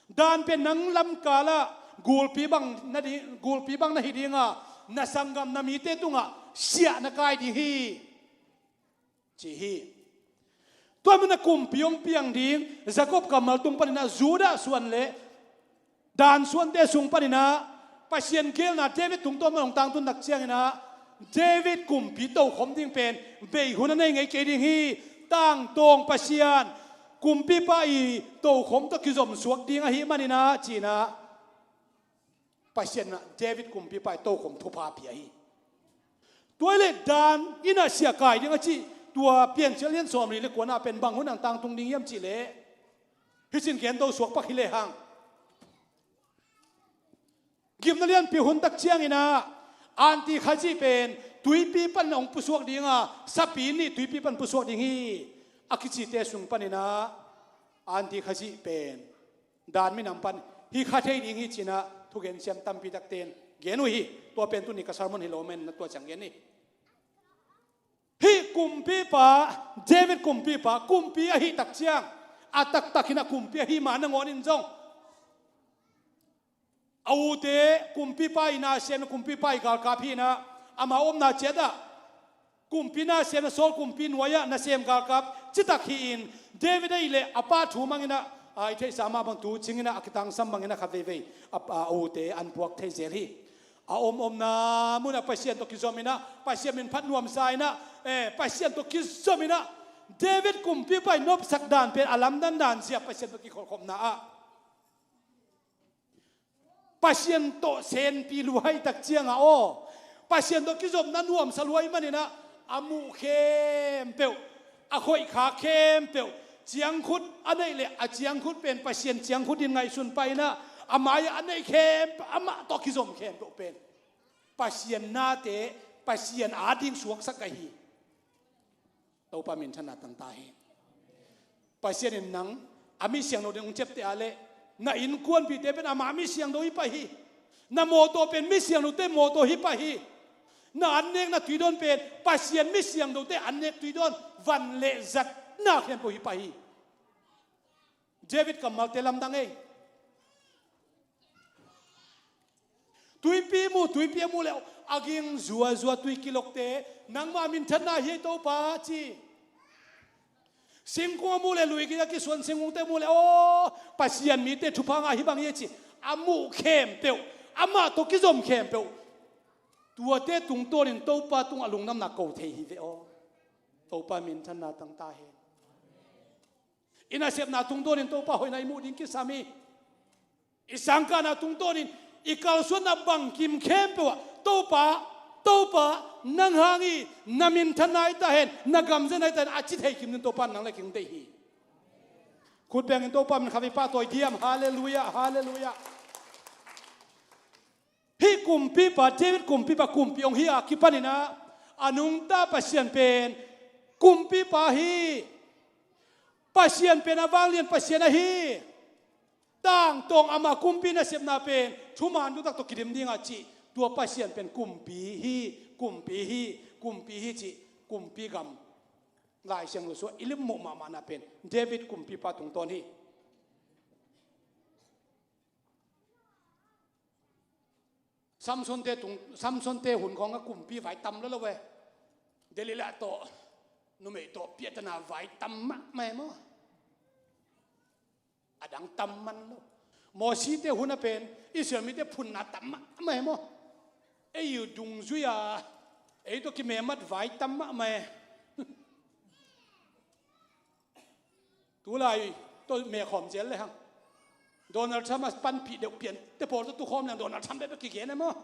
Dan pen nang lamkalah gulpi bang na ding, gulpi bang na hi ding a, na sanggam na mite tungah siah na kai ding hi, ci hi. Tua munah kumpi hong piang ding Jacob kammal tung paninah Judah suan le Dan suante sung paninah Pasian geelna David tungtawn pan hong tangtun tak cianginah, David kumpi tokhom ding pen bei hun a nei ngei kei ding hi. Tangtawng Pasian, kumpipa i tokhom tawh kizom suak ding ahih maninah, ci-inah Pasian inah David kumpipa i tokhom thupha pia hi. Tua hi leh Dan inah siah kai ding a cih tua Piancil a lian sawmli le kuana pen bang hun ang tangtung ding hiam cihleh, hicin gen to suak pak hi lehang, gimna lianpi hun tak cianginah Anti Khazih pen tuipi pan hong pusuak ding a, sapi nih tuipi pan pusuak ding hi, a kicite sung paninah Anti Khazih pen Dan minam pan hi kha thei ding hi, ci-inah thugen siam tampi takte in gen uh hi. Tua pen tuni ka sermon hi lo manin tua ciang gen hi. Hih kumpipa, David kumpipa, kumpi ahih tak ciang, a taktakin a kumpi ahih ma nangawnin zong a ute kumpipa i nasem, kumpipa i galkap hi inah, amau omna ciatah kumpi nasem, Saul kumpi nuai-ah nasem galkap citak hi-in, David ahih leh a pa thu manginah, a, i theihsa mah bang tu cinginah a kitangsam manginah khat veivei a, a ute an puak thei zel hi. A om omna munah Pasian tawh kizominah, Pasian min phat nuamsa inah, eh, Pasian tawh kizominah, David kumpipa i nopsak dan pen a lamdang dan zia Pasian tawh kikholhkhopna ah Pasian tawh senpi luai tak ciangah aw, Pasian tawh kizopna nuamsa luai maninah, a muh khempeuh, a khoihkhak khempeuh, ciangkhut a neih leh a ciangkhut pen Pasian ciangkhut in ngaihsun pah inah, a mai-ah a neih khempeuh, amah tawh kizom khempeuh pen Pasian nate, Pasian ading suaksak ahi hi. Topa minthanna tangta hi. Pasian in nang a mi siangtho ding hong ciapteh a leh, na innkuanpihte pen amah mi siangtho hi pah hi. Na mawtaw pen mi siangthote mawtaw hi pah hi. Na annek na tuidawn pen Pasian mi siangthote annek tuidawn, van le zatna khempeuh hi pah hi. David kammalte lamdang ei. Tuipi mu, tuipi a mu le a ging zuazua tui kilokte, nangmah minthanna hi ei Topa, ci. Singkung a mu le lui ging a kisuan singkungte mu le, aw, Pasian mite thupha ngah hi bang hi ei ci. A muh khempeuh, Amah tawh kizom khempeuh, tuate tungtawnin Topa tungah lungdamna ko thei hi ve aw. Topa minthanna tang ta hen. I nasepna tungtawnin Topa hoihna i muh ding kisam hi. I sangkahna tungtawnin i kalsuanna bangkim khempeuh ah Topa, Topa, nang hang hi, na minthanna hi ta hen, na gamzanna hi ta hen, a ci thei kim ding Topa nang le kei hong deih hi. Khut bengin Topa min khat vei pahtawi diam. Halleluiah, halleluiah. Hih kumpipa, David kumpipa, kumpi hong hi a kipanin ah, a nungta Pasian pen kumpipa hi. Pasian pen a vanglian Pasian ahi. Tangtawng ama kumpi nasepna pen thuman dutak tawh kidim ding a cih, tua Pasian pen kumpi hi, kumpi hi, kumpi hi cih, kumpi gam. Lai Siangtho sungah i limmuh mahmahna pen David kumpipa tungtawn hi. Samsonte tung, Samsonte hun khawngah kumpi vai tam lolo ve. Delilah tawh, numei tawh piahtana vai tam mahmah e maw. A dang tam man lo. Mosite hun a pen Israel mite phunna tam mahmah e maw. Ei uh dungzui a, ei tawh kimemmat vai tam mahmah e. Tulai tawh mekhawm zel le hang. Donald Trump a panpih deuh pian te pawl tawh tukhawm leng Donald Trump bek bek kigen e maw.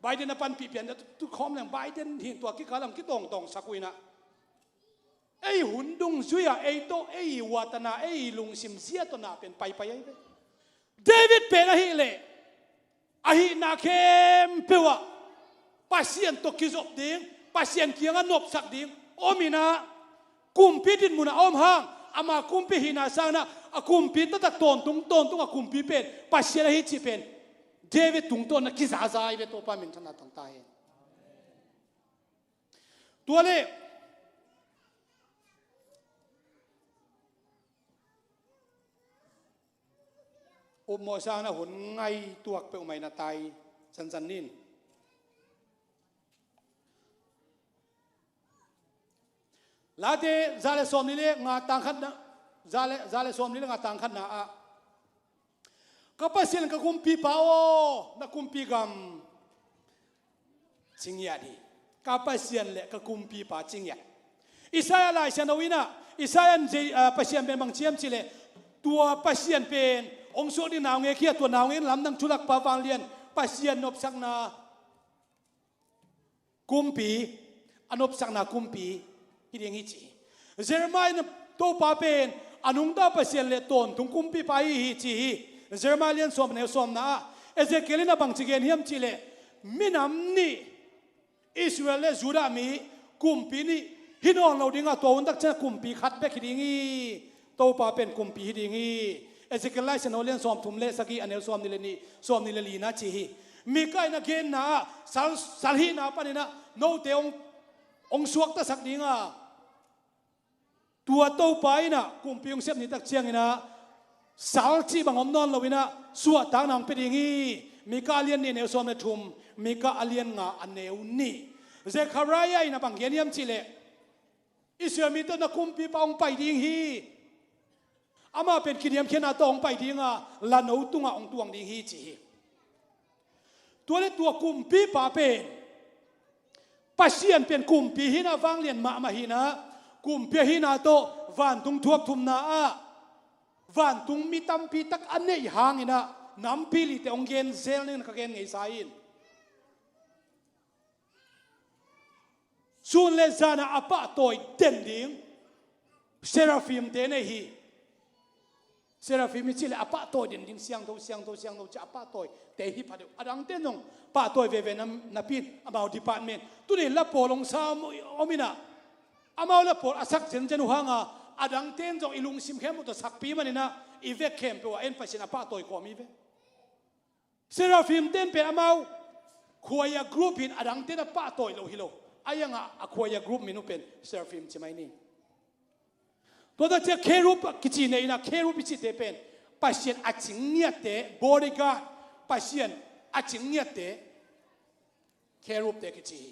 Biden a panpih pian te tukhawm leng Biden hi tua kikal lam kitawngtawng sak uh inah. Ei hun dungzui a ei tawh ei uatana ei lungsim zia tawh na pen paipai ahi ve. David pen ahih leh ahihna khempeuh ah Pasian tawh kizop ding, Pasian kiangah nopsak ding om inah, kumpi dinmun ah a om hang, ama kumpi hihna sangin ah a kumpi taktak tawntung tawntung a kumpi pen Pasian ahi cih pen David tungtawn ah kizaza ahi ve. Topa minthanna tang ta hen. Tua leh upmawh sangin a hun ngai tuak peuhmah in a tai sansan nin. Late za le sawmnih le nga tang khatna, za le, za le sawmnih le nga tang khatna ah, ka Pasian ka kumpipa aw, na kumpi gam ci ngiat hi. Ka Pasian le ka kumpipa ci ngiat. Isaiah Lai Siangtho inah, Isaiah in zei, ah, Pasian pen bang ci hiam cih leh, tua Pasian pen hong suak ding naungek hi a, tua naungek lamdang thulakpa vanglian, Pasian nopsakna kumpi, a nopsakna kumpi hi ding hi ci hi. Jeremiah in Topa pen a nungta Pasian le tawntung kumpipa hi hi ci hi. Jeremiah lian sawm neu sawmna ah, Ezekiel in a bangci gen hiam cih leh, minam nih, Israel le Judah mi kumpi nih hi nawn lo ding a, tua hun tak ciang kumpi khat bek hi ding hi. Topa pen kumpi hi ding hi. Ezekiel Lai Siangtho lian sawmthum le sagih a neu sawmnih le nih, sawmnih le lina ci hi. Mika in a genna ah, sal, salhihna panin ah note hong, hong suaktasak ding a, tua Topa in ah kumpi hong sep ni tak ciangin ah sal cih bang om nawn lo in ah suahtakna hong pia ding hi. Mika a lian nih a neu sawm le thum, Mika a lian nga a neu nih. Zekhariah in a bang gen hiam cih leh, Israel mite na kumpipa hong pai ding hi. Amah pen kiniamkhiatna tawh hong pai ding a, lano tungah hong tuang ding hi ci hi. Tua le tua kumpipa pen Pasian pen kumpi hihna vanglian mahmah hihna, kumpi ahihna tawh vantung thuak thumna ah vantung mi tampi tak a neih hangin ah nampi lite hong gen zel ning ka gen ngeisa in. Sun le zan ah a pahtawi den ding Seraphim te nei hi. Seraphim i cih leh a pahtawi den ding, siangtho, siangtho, siangtho ci a pahtawi te hi pha deuh. A dangte zong pahtawi veve na, napi in amau department. Tuni la pawl hong sa om, om in ah amau la pawl a sak zenzen uh hang a, a dangte in zong i lungsim khempeuh tawh sakpi man in ah i vek khempeuh ah en Pasian a pahtawi khawm hi ve. Seraphim ten pen amau choir group hi in, a dangte in a pahtawi lo hi lo. A iangah a choir group min uh pen Seraphim ci mai ni. Tua tak ciang cherub kici nei in ah, cherub i cihte pen Pasian a cing ngiatte, bodyguard, Pasian a cing ngiatte, cherub te kici hi.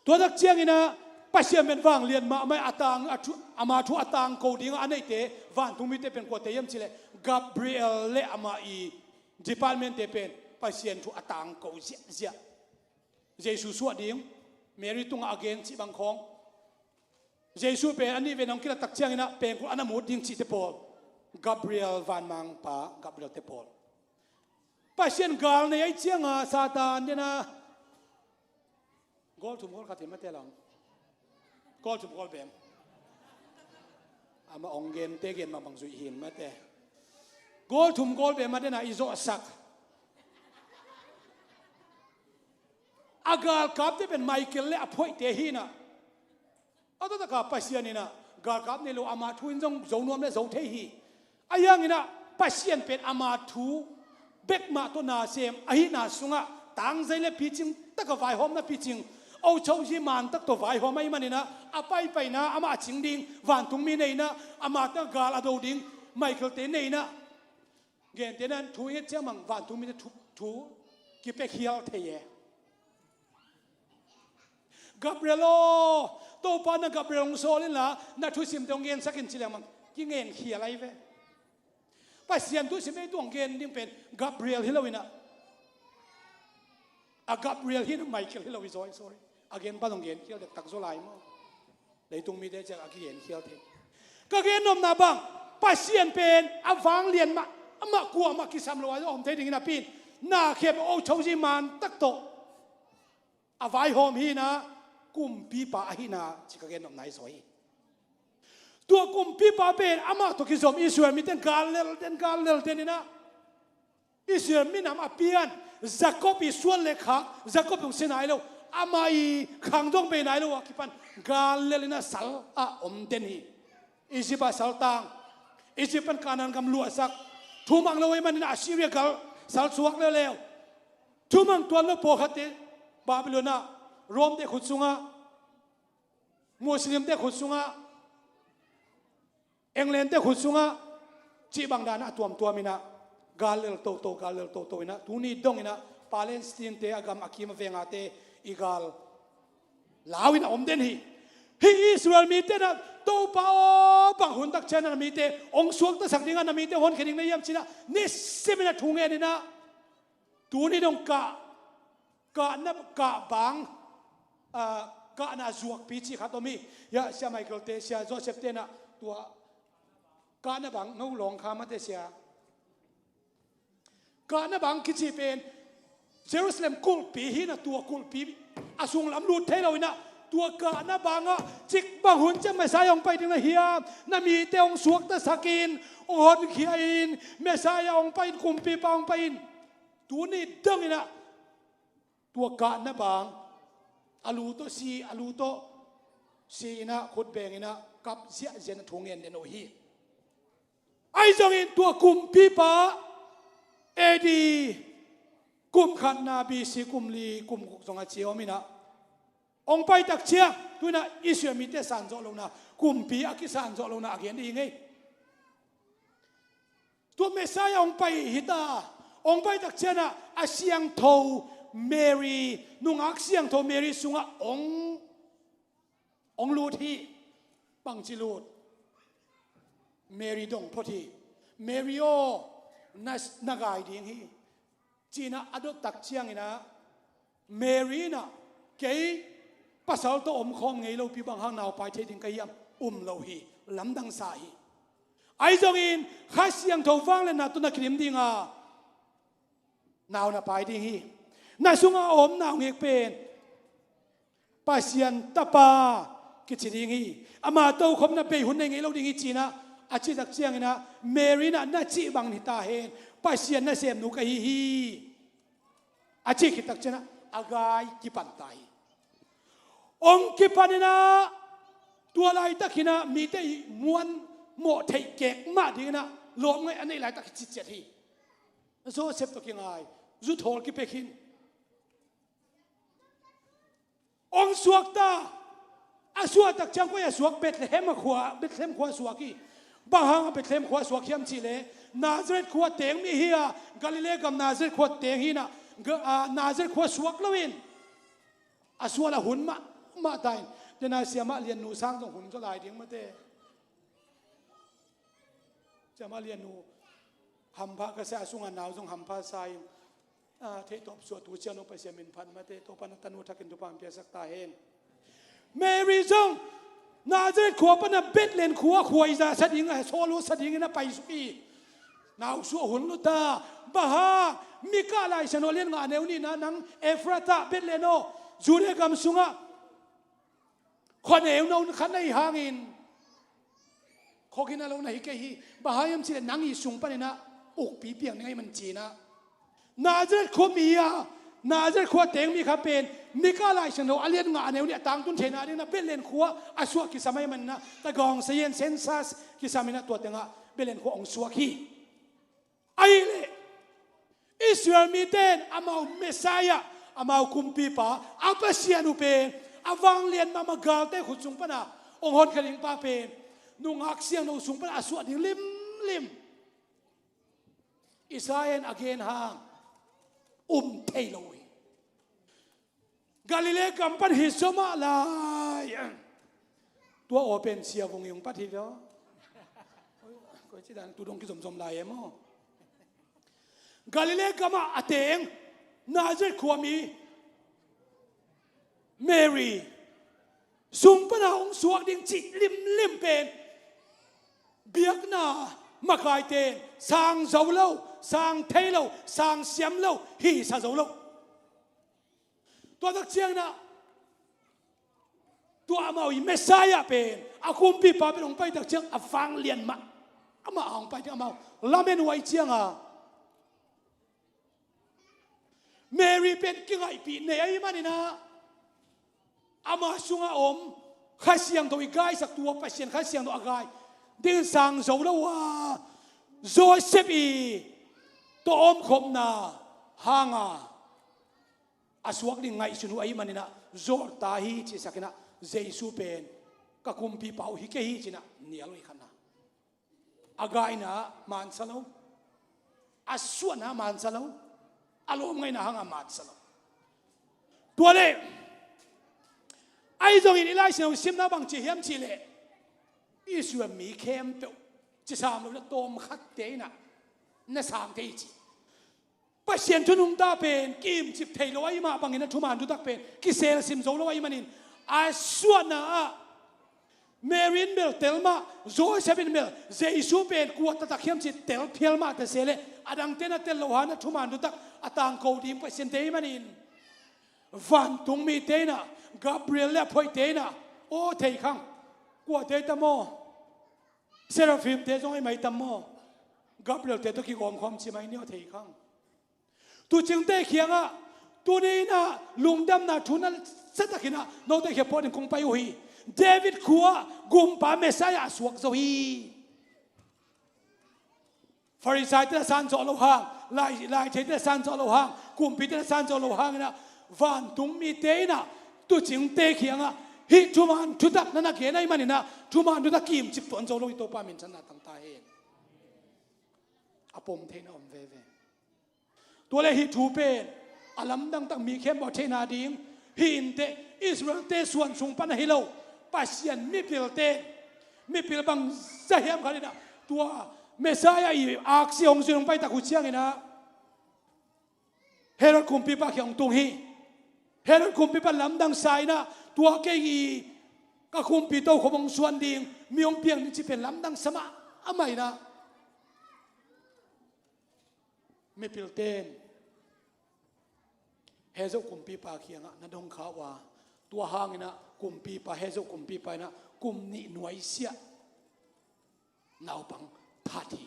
Tua tak ciangin ah Pasian pen vanglian mahmah a tang, a thu, ama thu a tangko dingah a neihte, vantung mite pen kuate hiam cih leh Gabriel le amah i departmentte pen Pasian thu a tangko ziahziah. Jesu suah ding, Mary tungah a gen cih bang khawng. Jesu pen a nih vei hong kilak tak ciangin ah pengkulh a na mut ding cihte pawl, Gabriel, vanmangpa Gabrielte pawl. Pasian gal nei ahih ciangin Satan dena, goal thum goal khat hi mate lam. Goal thum goal bem. Amah ong gen te gen mah bang zuih hi mate. Goal thum goal bem a dena i zawhsak. A galkapte pen Michael le a phuaihte hi na. A taktak a Pasian in ah galkap nei lo, ama thu in zong zo nuam le zo thei hi. Ahi hangin ah Pasian pen ama thu bek mah tawh nasem ahihna sungah tangzai le picing tak a vaihawmna picing, ochozi man tak tawh vaihawm ahih manin ah a paipaina amah a cing ding, vantungmi neihna, ama tawh gal a do ding, Michael-te neihna, gentehna thu i nget ciang bang vantungmite thu, thu kipiakhial thei e. Gabriel aw, Topa na Gabriel hong sawl inla na thusimte hong gensak in ci leng bang kingenkhial ahi ve. Pasian thusim ei tuang gen ding pen Gabriel hi lo in ah, a Gabriel hi na, Michael hi lo hi zaw hi, sorry. A gen pan hong genkhial dektak zaw lai maw. Leitung mite ciang a kigenkhial thei. Ka gen nopna bang, Pasian pen a vanglian mah, amah kuamah kisam lo a om thei dingin a pi in, na khem ochozi man tak tawh a vaihawm hi na, kumpipa ahi na, ci ka gen nopna hi zaw hi. Tua kumpipa pen amah tawh kizom Israel mite in gal lel den, gal lel den in ah, Israel minam a pian, Jacob i suan le khak, Jacob zong si nai lo, amah i khang dong bei nai lo a kipan gal lel in ah sal ah om den hi. Egypt ah saltang, Egypt pan Canaan gam luahsak, thumang lo ahih manin ah Assyria gal sal suak leuleu. Thumang tuan lo pawlkhatte Babylon ah, Rome-te khut sungah, Muslim-te khut sungah, England-te khut sungah, cih bang dan ah a tuamtuam in ah, gal lel toto, gal lel toto in ah, tuni dong in ah Palestine-te a gam a kim a vengate i gal lau in ah om den hi. Hih Israel mite in ah, Topa aw, bang hun tak ciang na mite hong suaktasak ding a, na mite honkhia ding na hiam ci in ah, nisim in ah thu ngen in ah, tuni dong kah, kahna, kah bang, ah, kahna zuakpi cih khat om hi. Hiah Sia Michael-te, Sia Joseph-te in ah tua kahna bang, no lawng kha mate sia. Kahna bang kici pen Jerusalem kulhpi hi na, tua kulhpi a sunglam lut thei lo in ah, tua kahna bangah cik bang hun ciang Messiah hong pai ding na hiam, na mite hong suaktasak in, hong honkhia in, Messiah hong pai in, kumpipa hong pai in. Tuni dong in ah tua kahna bang, a lu tawh si, a lu tawh si in ah, khut beng in ah kap ziahziah in ah thu ngen den uh hi. Ahi zongin tua kumpipa A D kum khatna, B C kum li, kum guk zong a cia om in ah, hong pai tak ciang tu in ah Israel mite san zawh lohna, kumpi a kisan zawh lohna a gen ding hi ngei. Tua Messiah hong pai hi ta, hong pai tak ciang ah a siangtho Mary, nungak siangtho Mary sungah hong, hong lut hi. Bangci lut? Mary dong phot hi. Mary aw, na, na gai ding hi, ci in ah a dot tak ciangin ah, Mary in ah, kei pasal tawh omkhawm ngei lopi bang hang nau pai thei ding ka hiam? Um lo hi, lamdang sa hi. Ahi zongin Kha Siangtho vangliatna tawh na kidim ding a, nau na pai ding hi. Na sungah a om naungek pen Pasian Tapa kici ding hi. Ama tokhom na bei hun nei ngei lo ding hi, ci in ah a cih tak ciangin ah, Mary in ah, na cih bang hi ta hen, Pasian nasemnu ka hi hi, a cih khit tak ciang ah a gai kipan ta hi. Hong kipan in ah, tua laitak in ah mite i muan mawh theih kek mah ding in ah lawpngaih a neih laitak hi citciat hi. Joseph tawh kingai, zuthawl kipia khin. Hong suak ta, a suah tak ciang koi a suak? Bethlehem a khua, Bethlehem khua suak hi. Bang hang a Bethlehem khua suak hiam cih leh, Nazareth khua teng mi hi a, Galilee gam Nazareth khua teng hi in ah, Ga-, a, Nazareth khua suak lo in a sual a hun mahmah ta in, Tena siamah liannu sang zong hun zaw lai ding mate. Siamah liannu hampha ka sa a, sunga nau zong hampha sa in, a, theihtawp suahtu ciang nong Pasian min phat mate. Topa na tanu thakin thupha hong piaksak ta hen. Mary zong Nazareth khua pana Bethlehem khua khuaiza sa ding a, sawlua sa dingin a paisuk hi. Nau suah hun luta, bang hang? Mika Lai Siangtho a lian nga a neu nihna, nang Efrata, Bethlehem aw, Judea gam sungah khuaneu no khat na hih hangin khuagina lo na hi kei hi. Bang hang hiam cihleh nang i sung paninah ukpi piang ding ahih man cinah, Nazareth khua mi a, Nazareth khua teng mi kha pen Mika Lai Siangtho a lian nga a neu nih a tangtun theihna dinginah Bethlehem khua a suah kisam ahih maninah, tagawng sayen census kisam inah tua tengah Bethlehem khua hong suak hi. Ahihleh Israel mite in amau Messiah, amau kumpipa, a Pasian uh pen a vanglian mahmah galte khut sung pana hong honkhiat ding pa pen nungak siangtho sung pana a suah ding limlim Isaiah in a gen hang um thei lo hi. Galilee gam pan hi zaw mah lai. Tua aw pen sia vung i hong pat hi lo. Koi ci dan tu dong kizomzom lai em aw. Galilee gamah a teng Nazareth khuami Mary sung pana hong suak ding cih limlim pen biakna makaite in sang zo lo, sang thei lo, sang siam lo, hisa zo lo. Tua tak cianginah tua amau i Messiah pen, a kumpipa pen hong pai tak ciang a vanglian mah amah a hong pai ding amau lamen uh ahih cianga Mary pen kingaihpih nei ahih maninah ama sungah om Kha Siangtho i gaisak, tua Pasian Kha Siangtho a gai dingin sang zo lo a, Joseph i tawh omkhopna hanga a suak ding ngaihsun uh ahih maninah zawhta hi cihsakinah Jesu pen ka kumpipa uh hi kei hi cinah nial uh hi khatna. A gaina mansa lo, a suahna mansa lo, a lawmngaihna hanga mansa lo. Tua le ahi zongin i Lai Siangtho simna bang ci hiam cihleh Israel mi khempeuh cisam lo na tawmkhatte inah na sang thei ci. Pasian thunungta pen kiimcip thei lo ahih mah bangin a thuman thutak pen kiselsim zo lo ahih manin a suahna ah Mary in bel tel mah, Joseph in bel Jesu pen kua taktak hiam cih tel phial mah ta se leh a dangte na tel lo hang a thuman thutak a tangko ding Pasian te ahih manin vantung mite inah Gabriel le a phoihte inah aw thei khang, kuate tam aw, Seraphimte zong ahi mai tam maw? Gabriel-te tawh kigawmkhawm ci mai ni aw thei khang. Tuucingte kiangah tuni inah lungdamna thu na sa takinah note khempeuh in kong pai uh hi. David khua-ah gumpa Messiah a suak zo hi. Farisaite na san zawh loh hang, lai, laitheite na san zawh loh hang, kumpite na san zawh loh hanginah vantung mite inah tuucingte kiangah hih thuman thutak na na gen ahih maninah thuman thutak kimcip tuan zo lo hi. Topa minthanna tangta hen. A pom theihna om veve. Tua le hih thu pen a lamdang tak mi khempeuh a theihna ding hih inteh, Israel-te suan sung pan ahi lo, Pasian mipilte, mipil bang zahiam khat inah tua Messiah i aksi hong zui hong pai tak uh cianginah Herod kumpipa kiang hong tung hi. Herod kumpipa lamdang sa inah tua kei i ka kumpi tokhom hong suan ding mi hong piang ding ci pen lamdang sa mah amah inah mipilten Herod kumpipa kiangah na dong kha uh a, tua hanginah kumpipa, Herod kumpipa inah kum nih nuaisiah naupang that hi.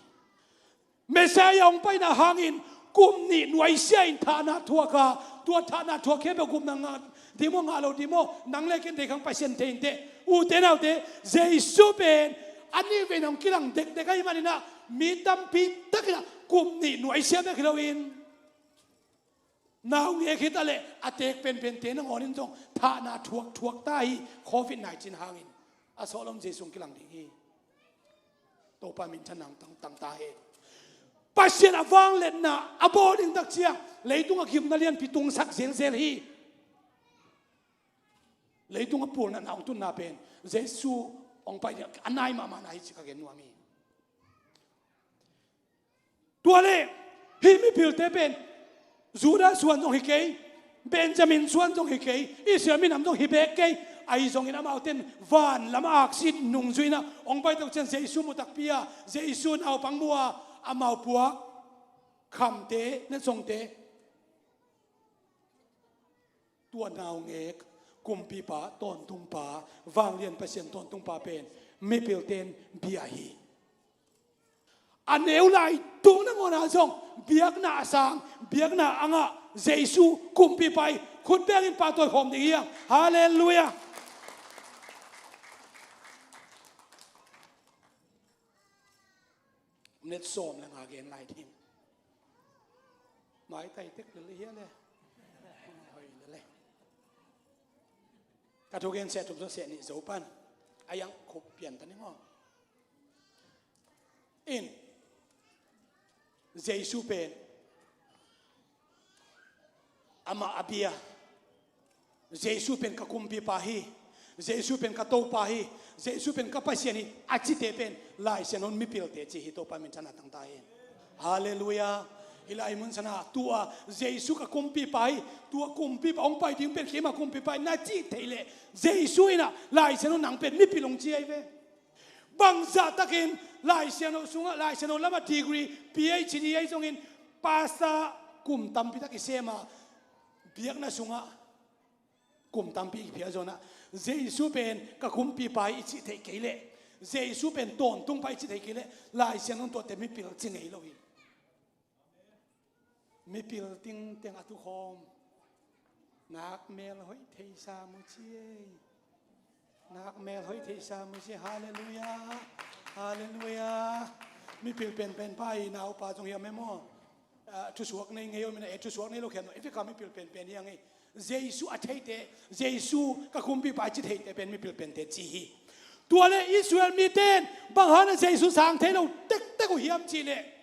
Messiah hong paina hangin kum nih nuaisiah in thahna thuak a, tua thahna thuak khempeuh gupna ngah ding maw, ngah lo ding maw, nang le ken thei khang, Pasian thei inteh. Ute naute, Jesu pen a nih vei in hong kilang dekdek ahih maninah mi tampi takinah kum nih nuaisiah bek hi loin naungek hi ta leh a teek penpente nangawn in zong thahna thuakthuak ta hi. Covid nineteen hangin a sawhlom Jesu hong kilang ding hi. Topa minthanna tang, tangta hen. Pasian a vangliatna a bawl ding tak ciang leitung a gimna lianpi tungsak zelzel hi. Leitung a pulna na hong tunna pen Jesu hong pai ding a nai mahmahna hi ci ka gen nuam hi. Tua leh hih mipilte pen Judah suan zong hi kei, Benjamin suan zong hi kei, Israel minam zong hi beek kei. Ahi zongin amaute in van lam a aksi nungzuihna hong pai tak ciang Jesu mu takpi a, Jesu naupang mu a, amau puak khamte, netsongte, tua naungek kumpipa, tawntungpa, vanglian Pasian tawntungpa pen mipilte in bia hi. A neu lai tung nangawn ah zong biakna a sang, biakna a ngah Jesu kumpipa hi. Khut bengin pahtawi khawm ding hi hang. Halleluiah. Minit sawm le nga gen lai ding. Maitai tek lel hi a le. Hoi lel e. Ka thugen seh thum zaw seh nih zo pan a yang khup pian ta ning aw. In Jesu pen amah a bia, Jesu pen ka kumpipa hi, Jesu pen ka Topa hi, Jesu pen ka Pasian hi a cite pen Lai Siangtho in mipilte ci hi. Topa min thang a tangta hi. Halleluiah. Hih lai mun san ah tua Jesu ka kumpipa hi, tua kumpipa hong pai ding pen keima kumpipa hi na cih theih leh Jesu in ah Lai Siangtho in nang pen mipil hong ci ahi ve. Bangzah takin Lai Siangtho sungah, Lai Siangtho lamah degree, P H D ahi zongin pastor kum tampi tak i sem a, biakna sungah kum tampi i phial zaw in ah Jesu pen ka kumpipa hi i cih theih kei leh, Jesu pen tawntungpa hi i cih theih kei leh, Lai Siangtho in tuate mipil ci ngei lo hi. Mipil tingteng a tukhawm nak mel hoih theisa mu ci ei. Nak mel hoih theisa mu ci ei. Halleluiah. Halleluiah. Mipil penpen pa i naupa zong hiam e maw? Ah, thusuak nei ngei om in ah, e thusuak nei lo khian maw, i fika mipil penpen hi hang ei. Jesu a theite, Jesu ka kumpipa ci theite pen mipil pente ci hi. Tua le Israel mite in bang hang a Jesu sang thei lo tektek uh hiam cih leh,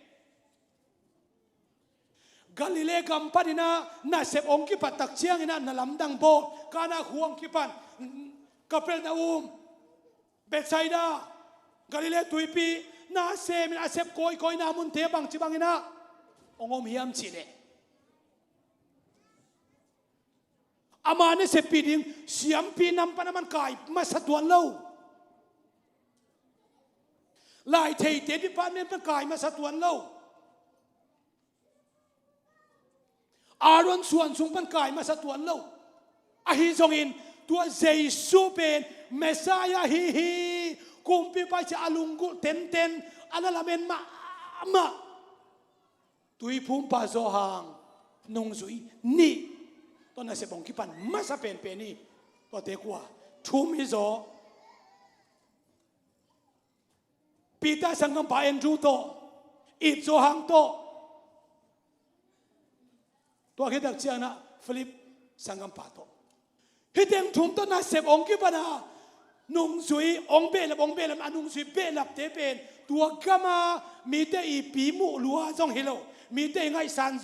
Galilee gam panin ah nasep hong kipat tak ciangin ah na lamdang bawl, Kana khua hong kipan, Kapernaum, Bethsaida, Galilee tuipi, na semin a sep kawikawi na munte bangci bangin ah hong om hiam cih leh, ama naseppih ding siampi nam pan aman kai masa tuan lo. Lai theite department pan kai masa tuan lo. Aaron suan sung pan kai masa tuan lo. Ahi zongin tua Jesu pen Messiah hi hi, kumpipa hi ci a lunggulh tenten, a na lamen mahmah Tuiphumpa Johan nungzui nih tawh nasep hong kipan masa penpen hi. Tuate kua? Thum hi zaw. Peter sanggampa Andrew tawh, it Johan tawh, tua khit tak ciangin ah Philip sanggampa tawh. Hih teng thum tawh nasep hong kipan a, nungzui hong behlap, hong behlap, a nungzui behlapte pen tua gama mite i pi muh lua zong hi lo, mite i ngaihsan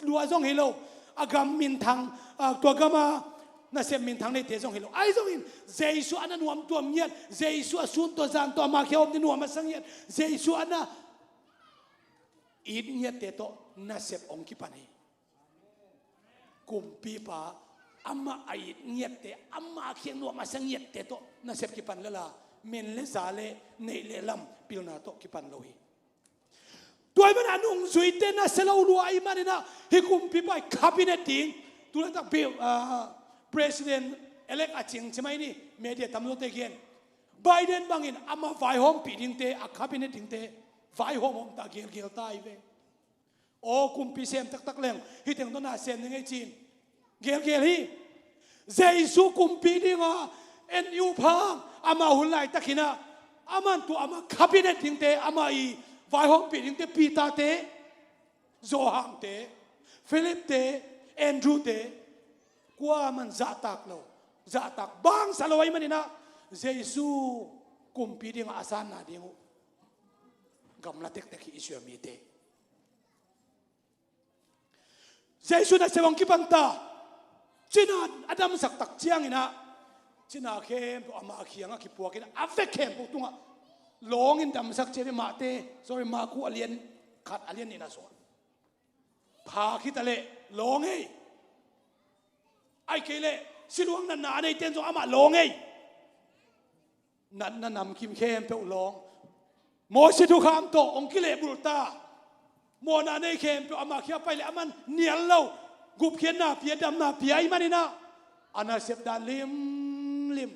lua zong hi lo, a gam minthang, a, tua gama nasep minthang neite zong hi lo. Ahi zongin Jesu a na nuam tuam ngiat, Jesu a sun tawh zan tawh ama kiang om ding nuam a sa ngiat, Jesu a na it ngiatte tawh nasep hong kipan hi. Kumpipa amah a it ngiatte, amah a kiang nuam a sa ngiatte tawh nasep kipan lel a, men le za le neih le lam pilna tawh kipan lo hi. Tua ahih manin a nungzuite nasia lo lua ahih manin ah hih kumpipa i cabinet ding, tu laitak bil, ah, president elect a cing ci mai ni, media tamzawte gen. Biden bangin amah vaihawmpih dingte, a cabinet dingte vaihawm hawm ta, gelgel ta hi ve. Aw, kumpi sem taktak leng hih teng tawh na sem ning ei ci-in gelgel hi. Jesu kumpi dinga en i up hang, amah hun laitakin ah aman tua amah cabinet dingte, amah i vaihawmpih dingte, Peter-te, Johan-te, Philip-te, Andrew-te, kuaman zahtak lo, zahtak bangsa lo ahih manin ah Jesu kumpi dinga a sanna ding uh gamla tektek hi Israel mite. Jesu nasep hong kipan ta, cina a damsak tak ciangin ah Cina khempeuh ama kiangah kipuakin a vek khempeuh tungah lawngin damsak ciat hi. Mahte, sorry, Marku a lian khat a lian nihna sungah. Pha khita leh lawng ei. Ahih kei leh siluang natna a neite in zong amah lawng ei. Natna namkim khempeuh lawng. Moses thukham tawh hong kilehbulh ta. Mawhna nei khempeuh ama kiang pai leh aman nial lo. Gupkhiatna pia, damna pia ahih manin ah, a nasep dan limlim.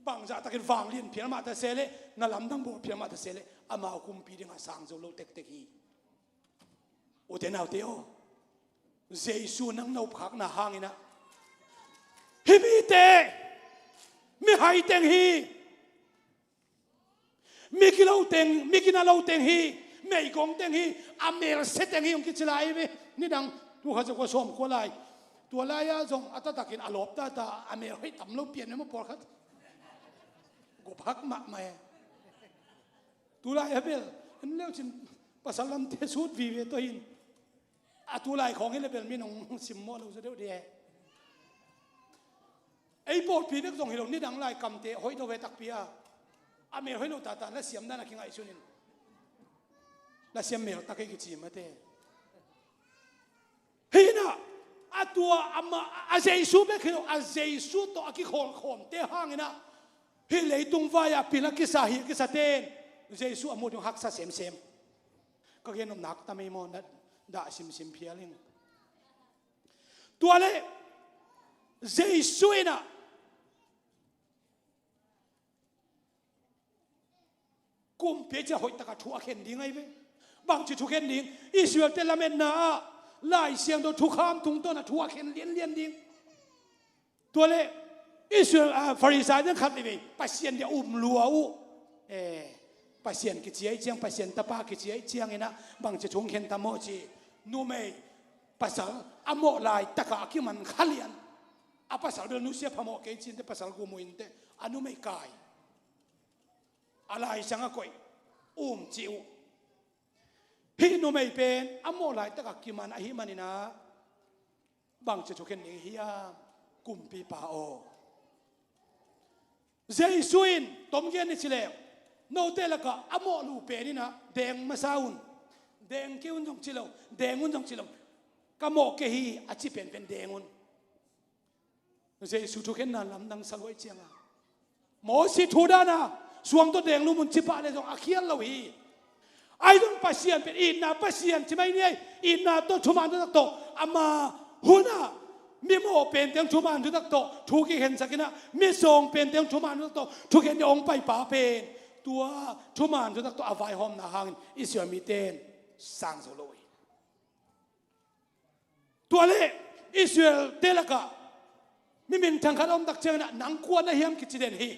Bangzah takin vanglian phial mah ta se leh, na lamdang bawl phial mah ta se leh, amau kumpi dingah sang zo lo tektek hi. Ute naute aw, Jesu nang na upkhakna hangin ah, hih mite mihai teng hi. Mi kilo teng, mi gina lo teng hi. Meigong teng hi. A melse teng hi hong kici lai ve. Nidang, tu kha za kua sawm kua lai. Tua lai-ah zong a taktakin a lawp tata, a mel hoih tam lo pian ve maw pawlkhat. Gupkhak mahmah e. Tulai a bel en leu cin, pasal lamte sut vive tawh hin. A tulai khawng hi leh bel mi nong simmawh lo zaw deuh dih e. Ei pawlpi bek zong hi lo, nidang lai kamte hoih lo ve takpi a. A mel hoih lo tata lasiam dan a kingaihsun in. Lasiam mel tak ei kici mate. Hih in ah, a tua ama, a Jesu bek hi lo, a Jesu tawh a kikhawlkhawmte hangin ah, hih leitung vai-ah pil a kisa, hi a kisate in Jesu a muh ding haksa semsem. Ka gen nop nak tam ei maw, na dah simsim phial ing. Tua leh Jesu in ah, kumpi a cih hoih takah thu a khen ding ahi ve. Bangci thu khen ding? Israel-te lametna ah Lai Siangtho thukham tungtawn ah thu a khen lianlian ding. Tua leh Israel, ah, Farisai-te khat veivei Pasian dia um lua uh. Eh, Pasian kici ahih ciang, Pasian tapa kici ahih ciangin ah bangci thu hong khen tam maw ci. Numei pasal a mawh laitakah a kiman kha lian. A pasal bel nusia phamawh kei ci inteh, pasal gum uh inteh, a numei kai. A laisang a koih, um cih uh. Hih numei pen a mawh laitakah kiman ahih manin ah, bangci thukhen ding hiam, kumpipa aw? Jesu in tomgen ni ci leng, note lakah a mawh luh pen in ah deng masa un. Deng kei un zong ci lo, deng un zong ci lo. Ka mawh kei hi a ci penpen deng un. Jesu thukhenna lamdang sa lua ahih ciangin, Moses thu dan a suang tawh deng lum un ci pah leh zong a khial lo hi. Ahi zong Pasian pen itna Pasian ci mai ni ei. Itna tawh, thuman thutak tawh, ama hun ah mi mawh pente thuman thutak tawh thu kikhensak in ah, mi sawng pente thuman thutak tawh thukhen ding hong paipa pen, tua thuman thutak tawh a vaihawmna hangin Israel mite in sang zo lo hi. Tua leh Israel-te lakah mi minthang khat a om tak ciangin ah, nang kua na hiam kici den hi.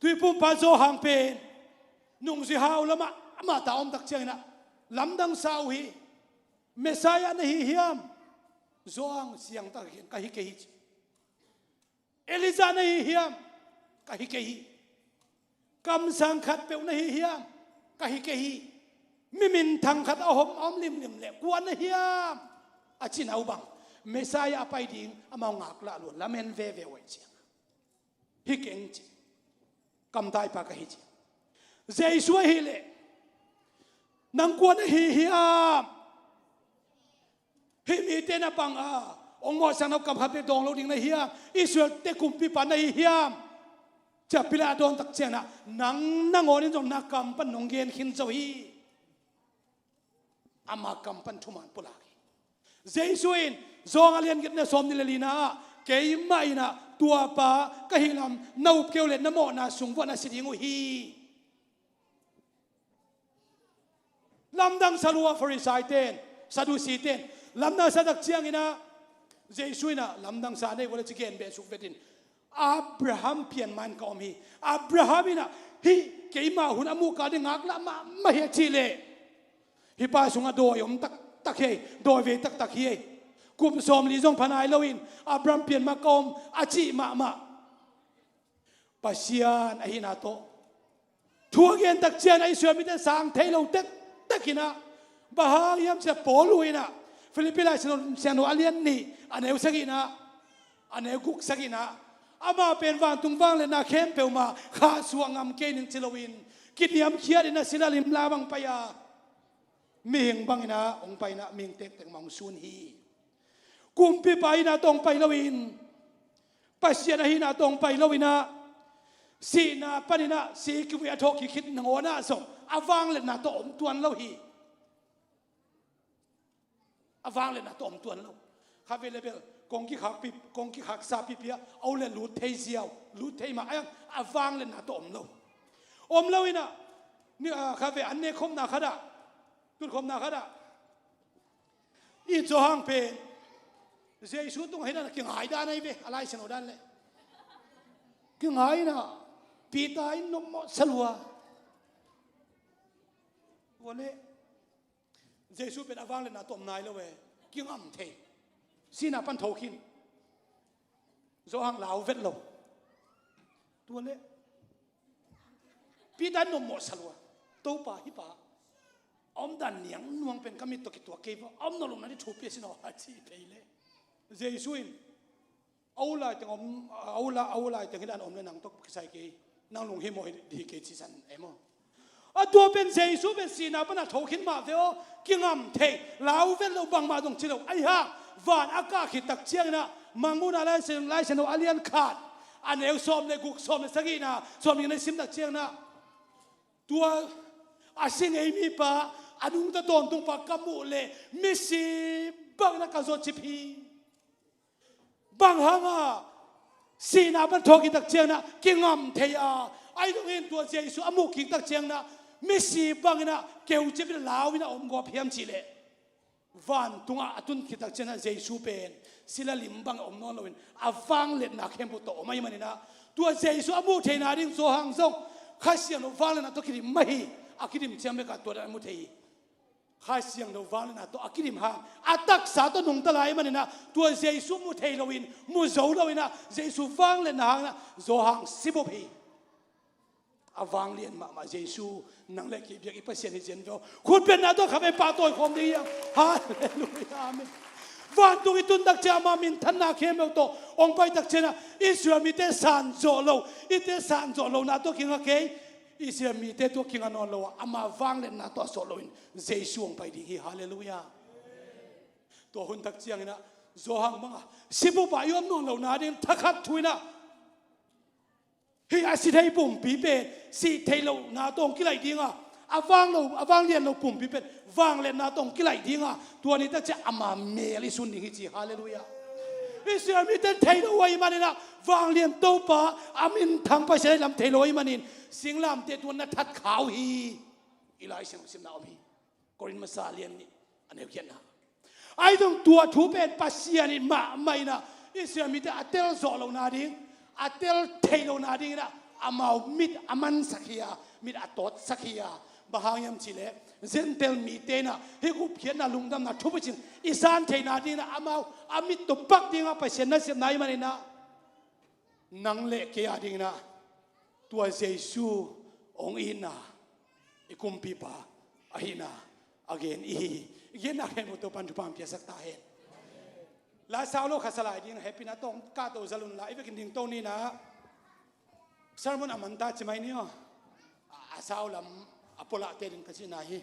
Tuiphumpa Johan pen nungzui hau lamah amah ta a om tak ciangin ah, lamdang sa uh hi. Messiah na hi hiam? Johan, siangtho tak hi keng, ka hi kei hi ci. Elijah na hi hiam? Ka hi kei hi. Kamsang khatpeuh na hi hiam? Ka hi kei hi. Mi minthang khat a om, a om limlim leh kua na hiam? A cih na uh bang, Messiah a pai ding amau ngaklah lua, lamen veve uh ahih ciang. Hi keng ci. Kamtaipa ka hi ci. Jesu ahih leh, nang kua na hi hiam? Hih mite na pang a, hong mawhsakna uh kam khat peuh dawng lo ding na hiam? Israel-te kumpipa na hi hiam? Ci-a Pilat a dawn tak ciangin ah, nang nangawn in zong na kam pan nong gen khin zo hi. Ama kam pan thuman pulak hi. Jesu in Johan a lian giatna sawmnih leh lina ah, keimah in ah tuapa ka hih lam na up kei uh leh na mawhna sung vuah na si ding uh hi. Lamdang sa lua Farisai-te in, Sadusi-te in. Lamdang sa tak ciangin ah, Jesu in ah lamdang sa nei vua leh ci gen beh suk vet in. Abraham pian ma-in ka om hi. Abraham in ah hih keima hun a muh kal ding ngaklah mahmah hi a cih leh, hih pa sungah dawi om taktak hi ei, dawi vei taktak hi ei. Kum sawmli zong pha nai loin Abraham pian ma ka om a cih mahmah. Pasian ahihna tawh thu a gen tak ciangin ah Israel mite sang thei lo tektek in ah, bang hang hiam cih leh Paul in ah Philippi Lai Siangtho, Siangtho a lian nih, a neu sagihna, a neu guk sagihna, Amah pen vantung vangliatna khempeuh mah khahsuah ngam kei ning ci loin, kiniamkhiat in a sila limlam ah hong pai a, mihing bangin ah hong pai in ah, mihing tektek mah hong sun hi. Kumpipa ahihna tawh hong pai loin, Pasian ahihna tawh hong pai loin ah, sihna panin ah si kivui a thawhkik khit nangawn ah zong a vangliatna tawh om tuan lo hi. A vangliatna tawh om tuan lo. Khatvei le bel kong kikhak pi, kong kikhaksa pipi a, a u le lut thei ziau, lut thei mah a, a vangliatna tawh om lo. Om lo in ah, ni, ah, khatvei an nekkhopna khat ah, tutkhopna khat ah, i Johan pen Jesu tungah hi dan a kingai dan ahi ve, a Lai Siangtho dan leh. Kingai in ah, Peter in nopmawh sa lua. Tua leh Jesu pen a vangliatna tawh om nai lo e, kingam thei. Sihna pan tho khin. Johan lau vet lo. Tua leh Peter nopmawh sa lua. Topa, hih pa a omdan niangnuang pen ka mit tawh kituak kei vua, a om nawn lohna ding thu pia sin aw, a ci phei leh Jesu in, a u laiteng om, a u la, a u laiteng hi dan om leh nang tawh kisai kei, nang lunghimawh hi ding hi kei ci san e maw. A tua pen Jesu pen sihna pan a tho khin mah ve aw, kingam thei, lau vet lo, bangmah zong ci lo. Ahi hang van a kah khit tak ciangin ah, Mangmuhna Lai Siang, Lai Siangtho a lian khat, a neu sawm le guk, sawm le sagihna, sawm le sagihna sim tak ciangin ah, tua a si ngei mipa, a nungta tawntungpa ka muh leh misi bangin ah ka zawhcip hi. Bang hang a, sihna pan thawhkik tak ciangin ah kingam thei a, ahi zongin tua Jesu a muh kik tak ciangin ah misi bangin ah keucip in, lau in ah om gawp hiam cih leh, vantungah a tun khit tak ciangin ah Jesu pen sila lim bang om nawn loin, a vangliatna khempeuh tawh om ahih manin ah, tua Jesu a muh theihna ding Johan zong Kha Siangtho vangliatna tawh kidim mah hi. A kidim ciang bek ah tua dan a mu thei hi. Kha Siangtho vangliatna tawh a kidim hang, a taksa tawh nungta lai ahih manin ah, tua Jesu mu thei loin, mu zo loin ah, Jesu vangliatna hangin ah Johan si bup hi. A vanglian mahmah Jesu, nang le kei biak i Pasian hi zen ve aw. Khutbetna tawh khatvei pahtawi khawm ding hi hang. Halleluiah, amen. Vantung i tun tak ciang ama minthanna khempeuh tawh hong pai tak ciangin ah, Israel mite san zawh lo, ite san zawh lohna tawh kinga kei, Israel mite tawh kinga nawn lo a, ama vangliatna tawh a sawt loin Jesu hong pai ding hi. Halleluiah. Tua hun tak ciangin ah Johan bang a si bup a i om nawn lohna ding thakhat thu in ah, hih a si thei pumpi pen sih theih lohna tawh hong kilaih ding a, a vang lo, a vanglian lo pumpi pen vangliatna tawh hong kilaih ding a, tua ni tak ciang ama mel i sun ding hi ci. Halleluiah. Israel mite in thei lo uh ahih manin ah, vanglian Topa, a minthang Pasian ahih lam thei lo ahih manin, singlamteh tungah na that kha uh hi. I Lai Siangtho simna om hi. Korin masa lian nih, a neu giatna. Ahi zong tua thu pen Pasian in mahmah in ah, Israel mite a tel zawh lohna ding, a tel theih lohna dingin ah, amau mit a mansak hi a, mit a tawtsak hi a. Bang hang hiam cih leh, Gentile mite in ah hih gupkhiatna, lungdamna thupicing i san theihna dingin ah, amau a mit tawh pak ding a Pasian nasepna ahih manin ah, nang le kei a dingin ah tua Jesu hong itna, i Kumpipa ahihna a gen i hi hi. I genna khempeuh Topa'n thupha hong piaksak ta hen. La sau lo kha sa lai ding, hehpihna tawh kahto zalun la, i vekin dingto ni in ah. Sermon a man ta ci mai ni aw. A, a sau lam a pualahte ding ka cihna hi.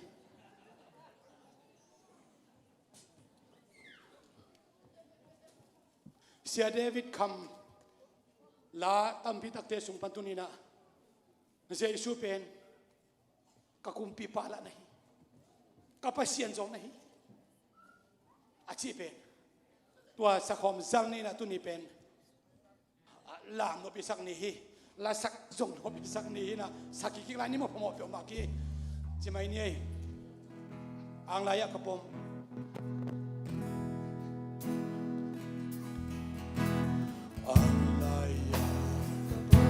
Sia David Kham la tampi takte sung pan tuni in ah, Jesu pen ka Kumpipa lah na hi, ka Pasian zong na hi, a cih pen tua sakhawm zal ni in ah, tuni pen lam nop i sak ni hi. Lasak zong nop i sak ni hi in ah, sak kik lai ni maw, phamawh peuhmah ki. Ci mai ni ei. Ang lai-ah ka pom. Ang lai-ah ka pom.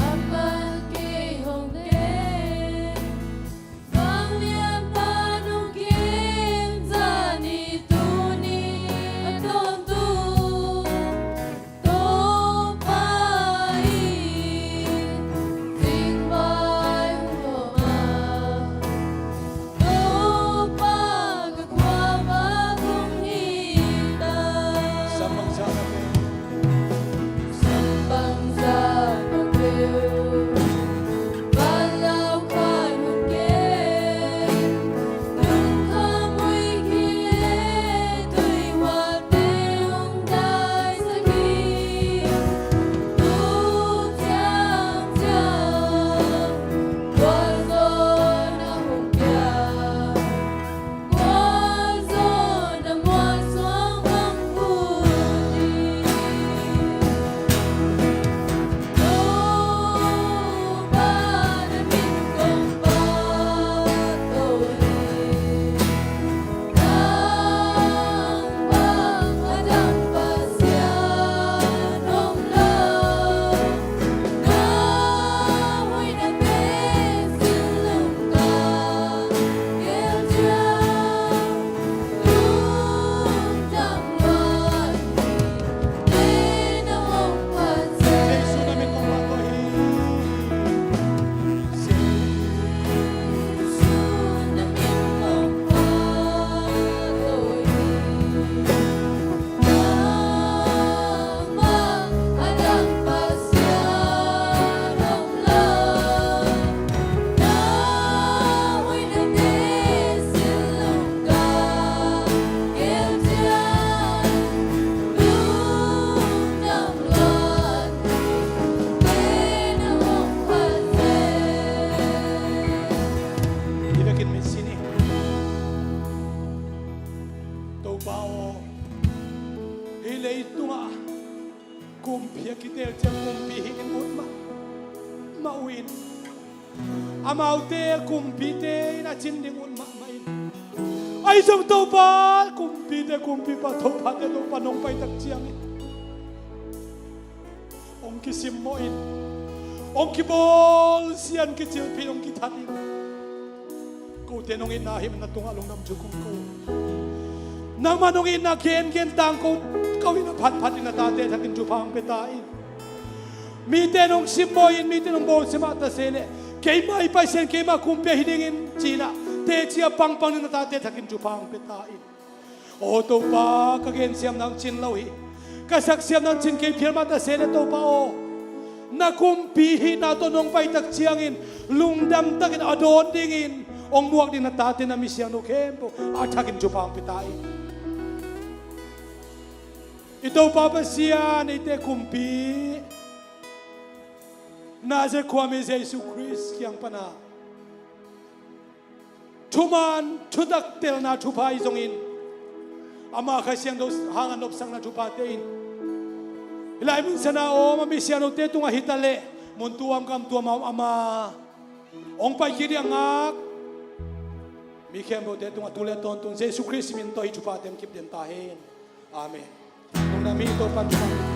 Amah kei hong teng, Vanglianpa nungkim zani tuni a tawntung Topa in zingvai hong hawm a, Topa Aw, hih leitungah kumpi a kitel ciang kumpi hi ding ut mahmah uh in, amaute kumpite in a cin ding ut mahmah in, ahi zong Topa, kumpite kumpipa, Topate Topa nong pai tak ciangin hong kisimmawh in, hong kibawlsia in, kicilphin, hong kithat in. Kote nong itna himna tungah lungdam thu kong ko. Nangmah nong itna gengen tangko, ko in a phatphat in, a tate thakin thupha hong pia ta in. Mite nong simmawh in, mite nong bawlsia mah ta se leh, keimah i Pasian, keimah kumpi ahi dingin ci-in ah teci a pangpang in, a tate thakin thupha hong pia ta in. Aw Topa, ka gensiam nang cin lo hi. Ka saksiam nang cin kei phial mah ta se leh Topa aw, na kumpi hihna tawh nong pai tak ciangin lungdam takin a dawn dingin hong muak ding na tate, na misiangtho khempeuh a thakin thupha hong pia ta in. I Topa Pasian, eite kumpi Nazareth khuami Jesu Khrist kiang pana thuman thutak telna thupha ahi zongin, ama Kha Siangtho hanga nopsakna thuphate in hih lai mun sana om a misiangthote tungah hi ta leh, mun tuam gam tuam a om ama hong pai kik ding a ngak mi khempeuhte tungah tu le tawntung Jesu Khrist min tawh hih thuphate hong kip den ta hen. Amen. Lungdam hi. Topa'n thupha